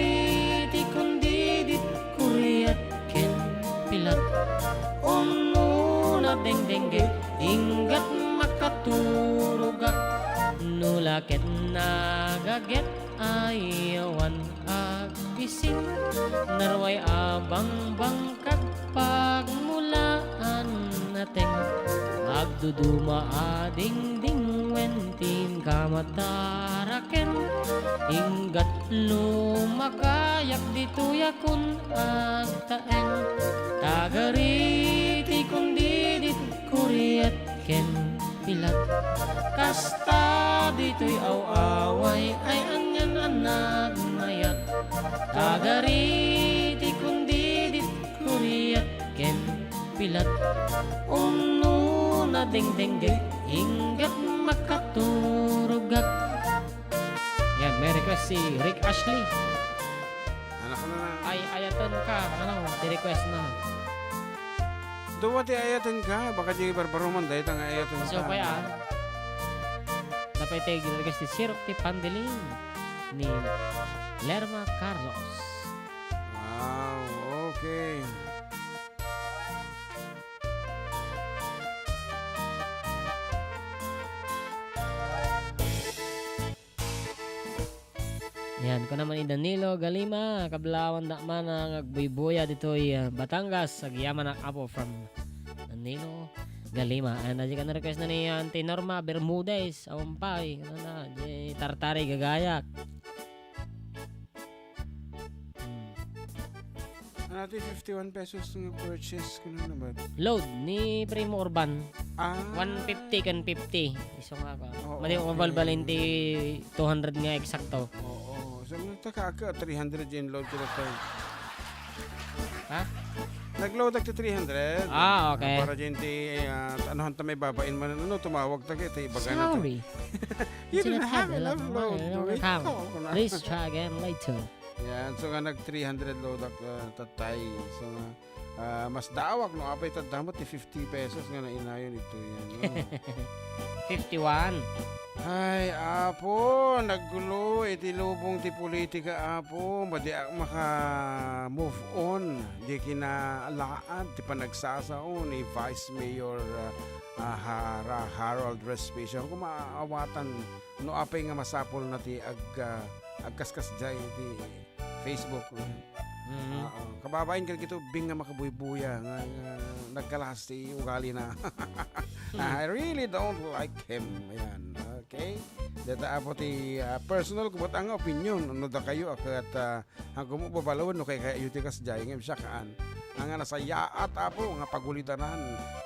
ti kundidit, kuriat ken pilat. Unno nadengdengngek, inggat makaturogak. No la ket nagaget ay awan agbising, narway a bangbangkag pagmulaan a teng. Agduduma a dingdingwen ti inkamataraken, inggat lumakayab ditoy a kun agtaeng. Tagari ti kundidit, kuriat ken pilat. Kasta ditoy aw-away ay anian a nagmayat. Tagari ti kundidit, kuriat ken pilat. Unno nadengdengngek, inggat makaturogak. Yan, may request si Rick Ashley. Anak ko na na. Ay, ayaten ka. Ano, ti request na. Dua ti ayaten ka. Baka di barbaroman, dahil nga ayaten ka. So, kaya, ah, napay tayo request ni Sirok ti Pandiling ni Lerma Carlos. Wow, okay. Yan, kuna man ni Danilo Galima, kablawan da man nga agbuybuya ditoy, ah, Batangas, agyamanak, Apo, from Danilo Galima. And, ah, di ka na-request na ni Auntie Norma Bermudez, awan pay, ano na, di tartari gagayak. Hmm. Ano ti fifty-one pesos nga purchase ko na naman? Load ni Primo Urban. Ah. One fifty ken fifty. Isu nga ako. Oo, madi ko okay. Balbalin ti two hundred nga eksakto. Oo. So, taka ka, three hundred yung load ko that time. Ha? Nag-load ako to three hundred. Ah, okay. Para dyan ti, ah, ano, hanta may babain man, ano, tumawag ta kay, ti ibaga na to. Sorry. You do not have enough load. Please try again later. Yan. So nga nag three hundred load ak, ah, tatay. So nga, ah, mas daawak no apay tadamot ti fifty pesos nga nainayon ito yan, no? Fifty-one. Ay, Apo, naggulo iti lubong ti politika, Apo. Madi ak maka-move on. Di kinalaad ti panagsasao ni Vice Mayor, ah, ah, Har-, Harold Respicio. Kung maawatan, no apay nga masapul na ti ag-, ah, agkaskasdiay iti Facebook. Mhm. Oo. Kababain, kadagito bing nga makabuybuya nga, nga nagkalas ti ugali na. Hmm. I really don't like him. Ayan. Okay? Deta apo ti, ah, personal ko, but ang opinion, ano da kayo, akat, ah, ang kumo babalawan, no, kay kayo ti kasdiay, nga siya kaan. Ang nga nasayaat, apo, nga pagulidanan,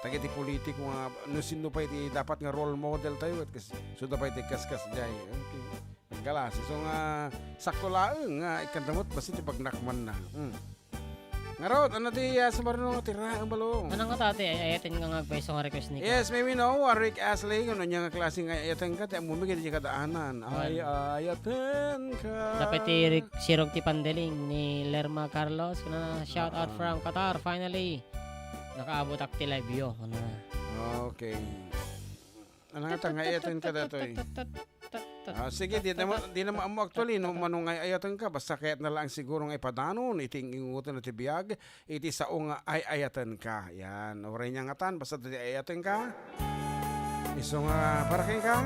dagiti politiko nga, no, sino pa iti dapat nga role model tayo, at kas-, so da pa iti kaskasdiay. Okay. Nagkalas. So nga, sakto laeng nga ikadamot basta ti pagnakmanna. Hmm. Ngarud, ano ti, ah, sumarno nga ti raem, balo? Ano nga tati? Ay, ayaten nga nga agpaiso nga request ni Yes, maybe no, ah, Rick Astley, kung anya nga klase nga ayaten ka, ti ammom nga di kadaanan. Ay, Wan. Ayaten ka. Dapat ti Rick, Sirog ti Pandeling ni Lerma Carlos. Kuna, shout out Ah. from Qatar, finally. Nakaabot ak ti live yo. Kuna. Okay. Ano nga ta nga ay-ayatenka daytoy? Ah, sige, di na ma-, di na maammo actually no mano nga ay-ayatenka, basta kayatna laeng siguro nga ipadanon iti ing-ingutanna ti biag, iti sao nga ay-ayatenka. Yan, uray nia ngatan, basta ti ay-ayatenka. Isu nga para kenka.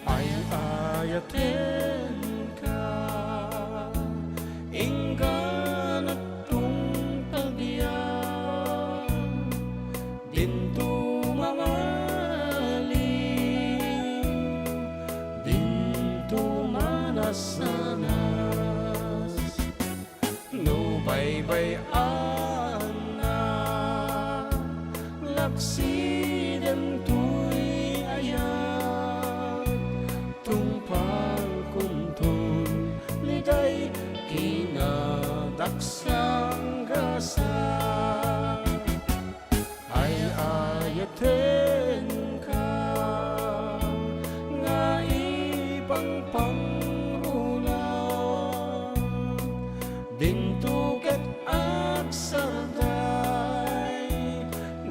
Ay-ayatenka, inggana tungpal biag, dinto mamaliw, dinto manassanas. No baybay-anna, laksiden toy ayat, tungpal kunton, liday kinadaksang gasat. Ay-ayatenka nga ipangpangruna, dinto ket agsarday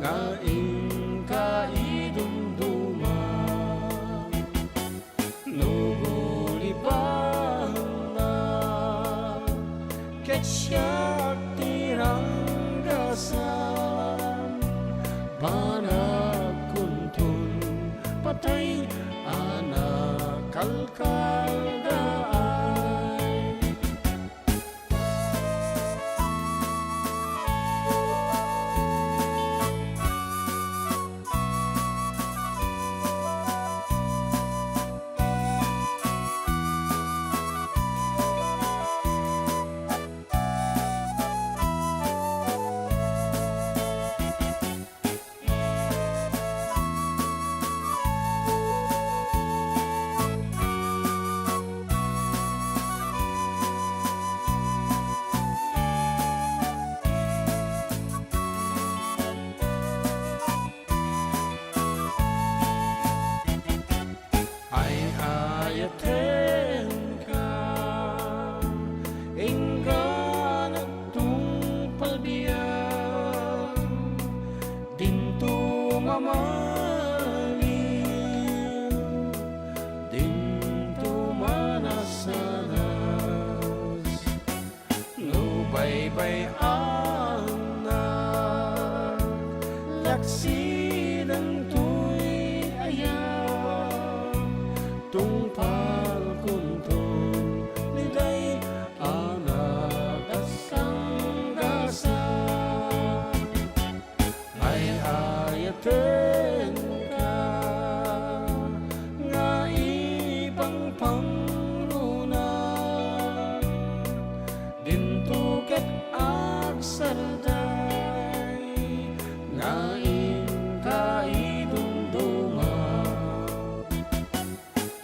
nga inka idumduma. No gulibanna, ket siak ti ranggasam, banag kunton patay a nakalkaldaay. Ay-ayatenka, inggana tungpal biag, dinto mamaliw, dinto manassanas. No baybay-anna, laksiden toy ayat, tungpal kunton, liday a nakasanggasa. Ay-ayatenka nga ipangpangruna, dinto ket agsarday nga inka idumduma.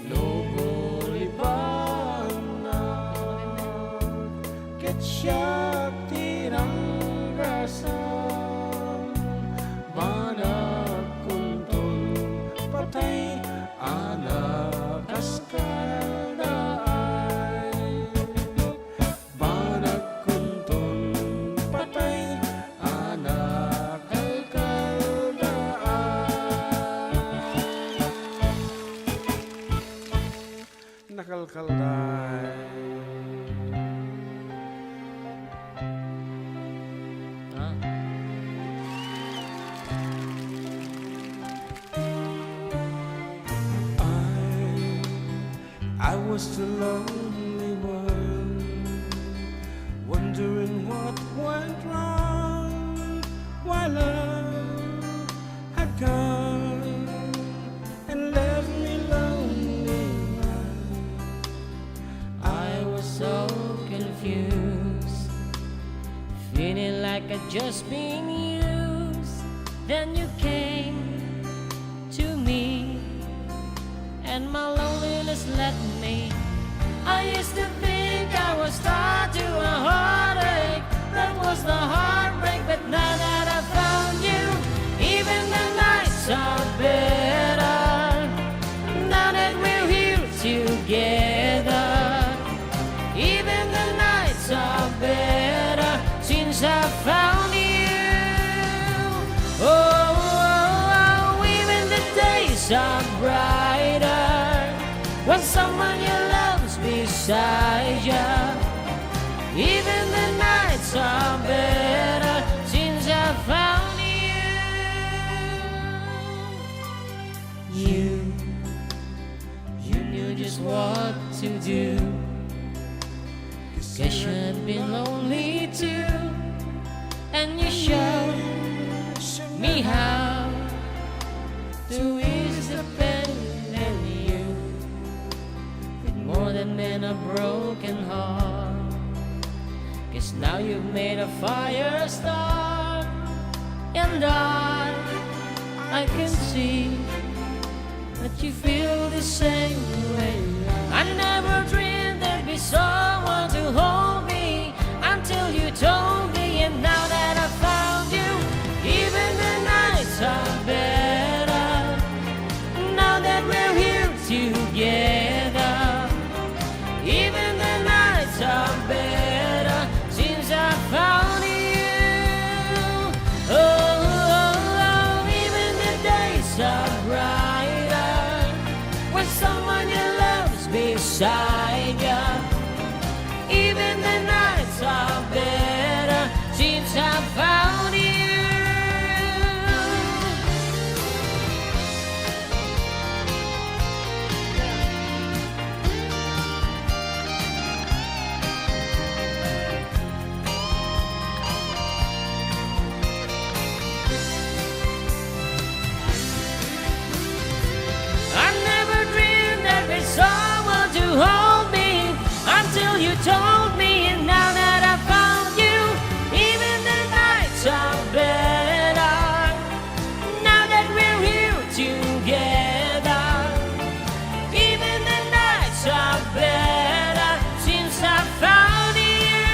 No gulibanna, ket siak ti ranggasam, banag kunton patay a nakaskaldaay. Banag kunton patay a nakalkaldaay. Nakalkaldaay. Ah. I I was the lonely one, wondering what went wrong, why love had gone and left me lonely. I was so confused, feeling like I'd just been used. Then you came to me, and my loneliness left me. I used to think I was tied to a heartache. That was the heartbreak, but now that I found you, even the nights are better. Now that we're here together, even the nights are better since I found When someone you love's beside you, even the nights are better since I found you. You, you knew just what to do. Guess you've been lonely too, and you showed me how to ease the pain in you. With more than men a broken heart. Guess now you've made a firestorm, and I, I can see that you feel the same way. I never dreamed there'd be someone to hold me until you told me, and now that I found you, even the nights are better. Now that we're here together, even the nights are better since I found you. Oh, oh, oh, even the days are brighter when someone you love's beside you. Even the nights are better since I found you. I never dreamed there'd be someone to hold me until you told me. And now that I found you, even the nights are better. Now that we're here together, even the nights are better since I found you.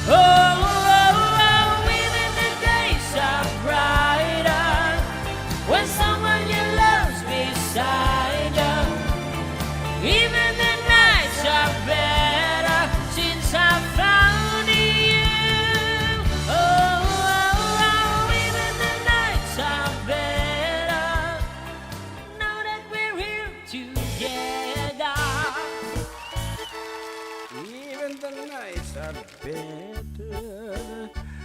Oh, oh, oh, even the days are brighter when someone you love's beside you. Even the nights are better since I found you. Oh, oh, oh, even the nights are better now that we're here together. Even the nights are better.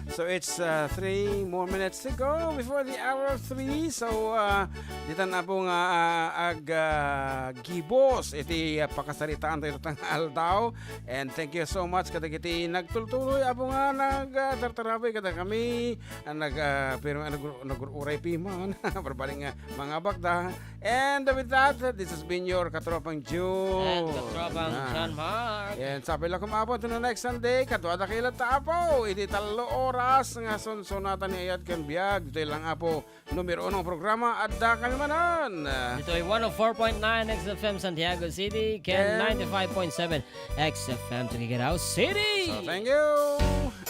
So it's, uh, three more minutes to go before the hour of three. So, uh, ditan, Apo, nga, uh, ag, uh, gibus iti, uh, pakasaritaan tayo itang aldaw. And thank you so much kadagiti nagtultuloy, Apo, nga nag, uh, tartarabi kada kami, uh, nag, uh, pero, uh, nag-, nag-uray piman. Barbaring nga mangabak da. And with that, this has been your Katropang June. And Katropang Ah. John Mark. And sapay la koma, Apo, to the next Sunday, kaduada kayo latta, Apo. Iti tallo oras nga sunsunatan ni Ayat ken Biag. Ditoy lang, Apo, numero uno nga programa, adda kami manen. Ditoy one oh four point nine X F M Santiago City, ken Ken ninety-five point seven X F M to Kikirao City. So, thank you.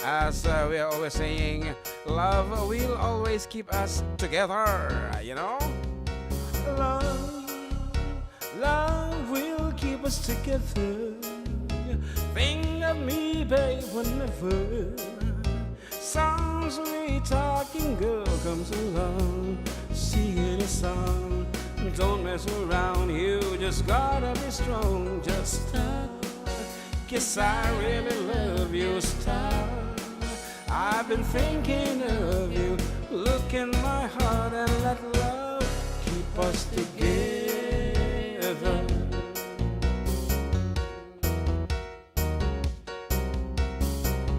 As, uh, we are always saying, love will always keep us together, you know? Love, love will keep us together. Think of me, babe, whenever some sweet talking girl comes along, singing a song. Don't mess around, you just gotta be strong. Just talk, 'cause I really love you, star. I've been thinking of you. Look in my heart and let love keep us together.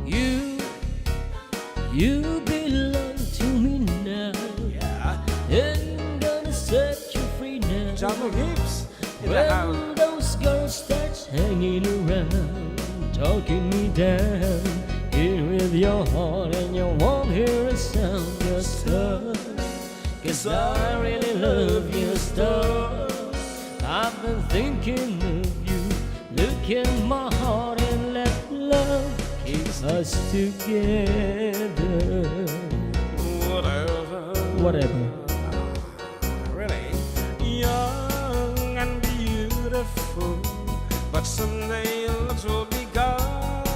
You, you belong to me now. Yeah. And I'm gonna set you free now. Jumbo Hips in the house. When those girls start hanging around, talking me down, in with your heart and you won't hear a sound. Just talk, 'cause I really love you, star. I've been thinking of you. Look in my heart and let love keep us together. Whatever. Whatever. Really? Young and beautiful, but someday looks will be gone.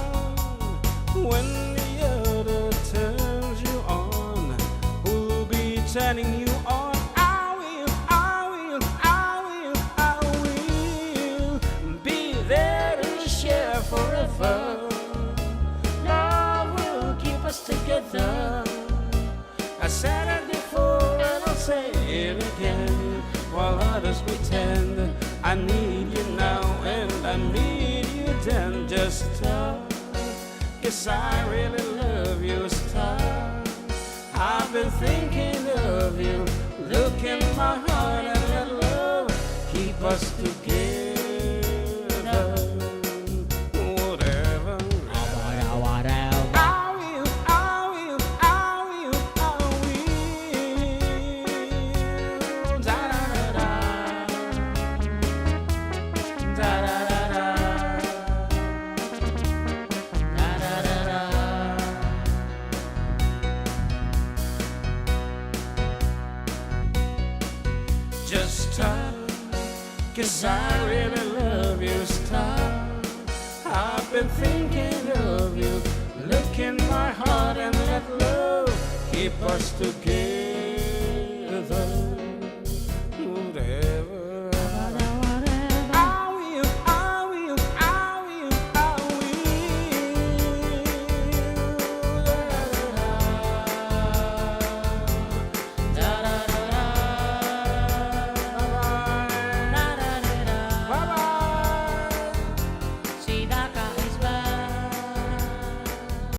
When the other turns you on, who'll be turning you on? I will, I will, I will, I will. Need you now and I need you then. Just talk, 'cause I really love you, star. I've been thinking of you. Look in my heart and let love keep us together. Whatever. Whatever, whatever. I will, I will, I will, I will. Da, da, da, da. Da, da, da, da. Da, da, da, da. Just talk, 'cause I really love you, star. I've been thinking of you. Look in my heart and let love keep us together.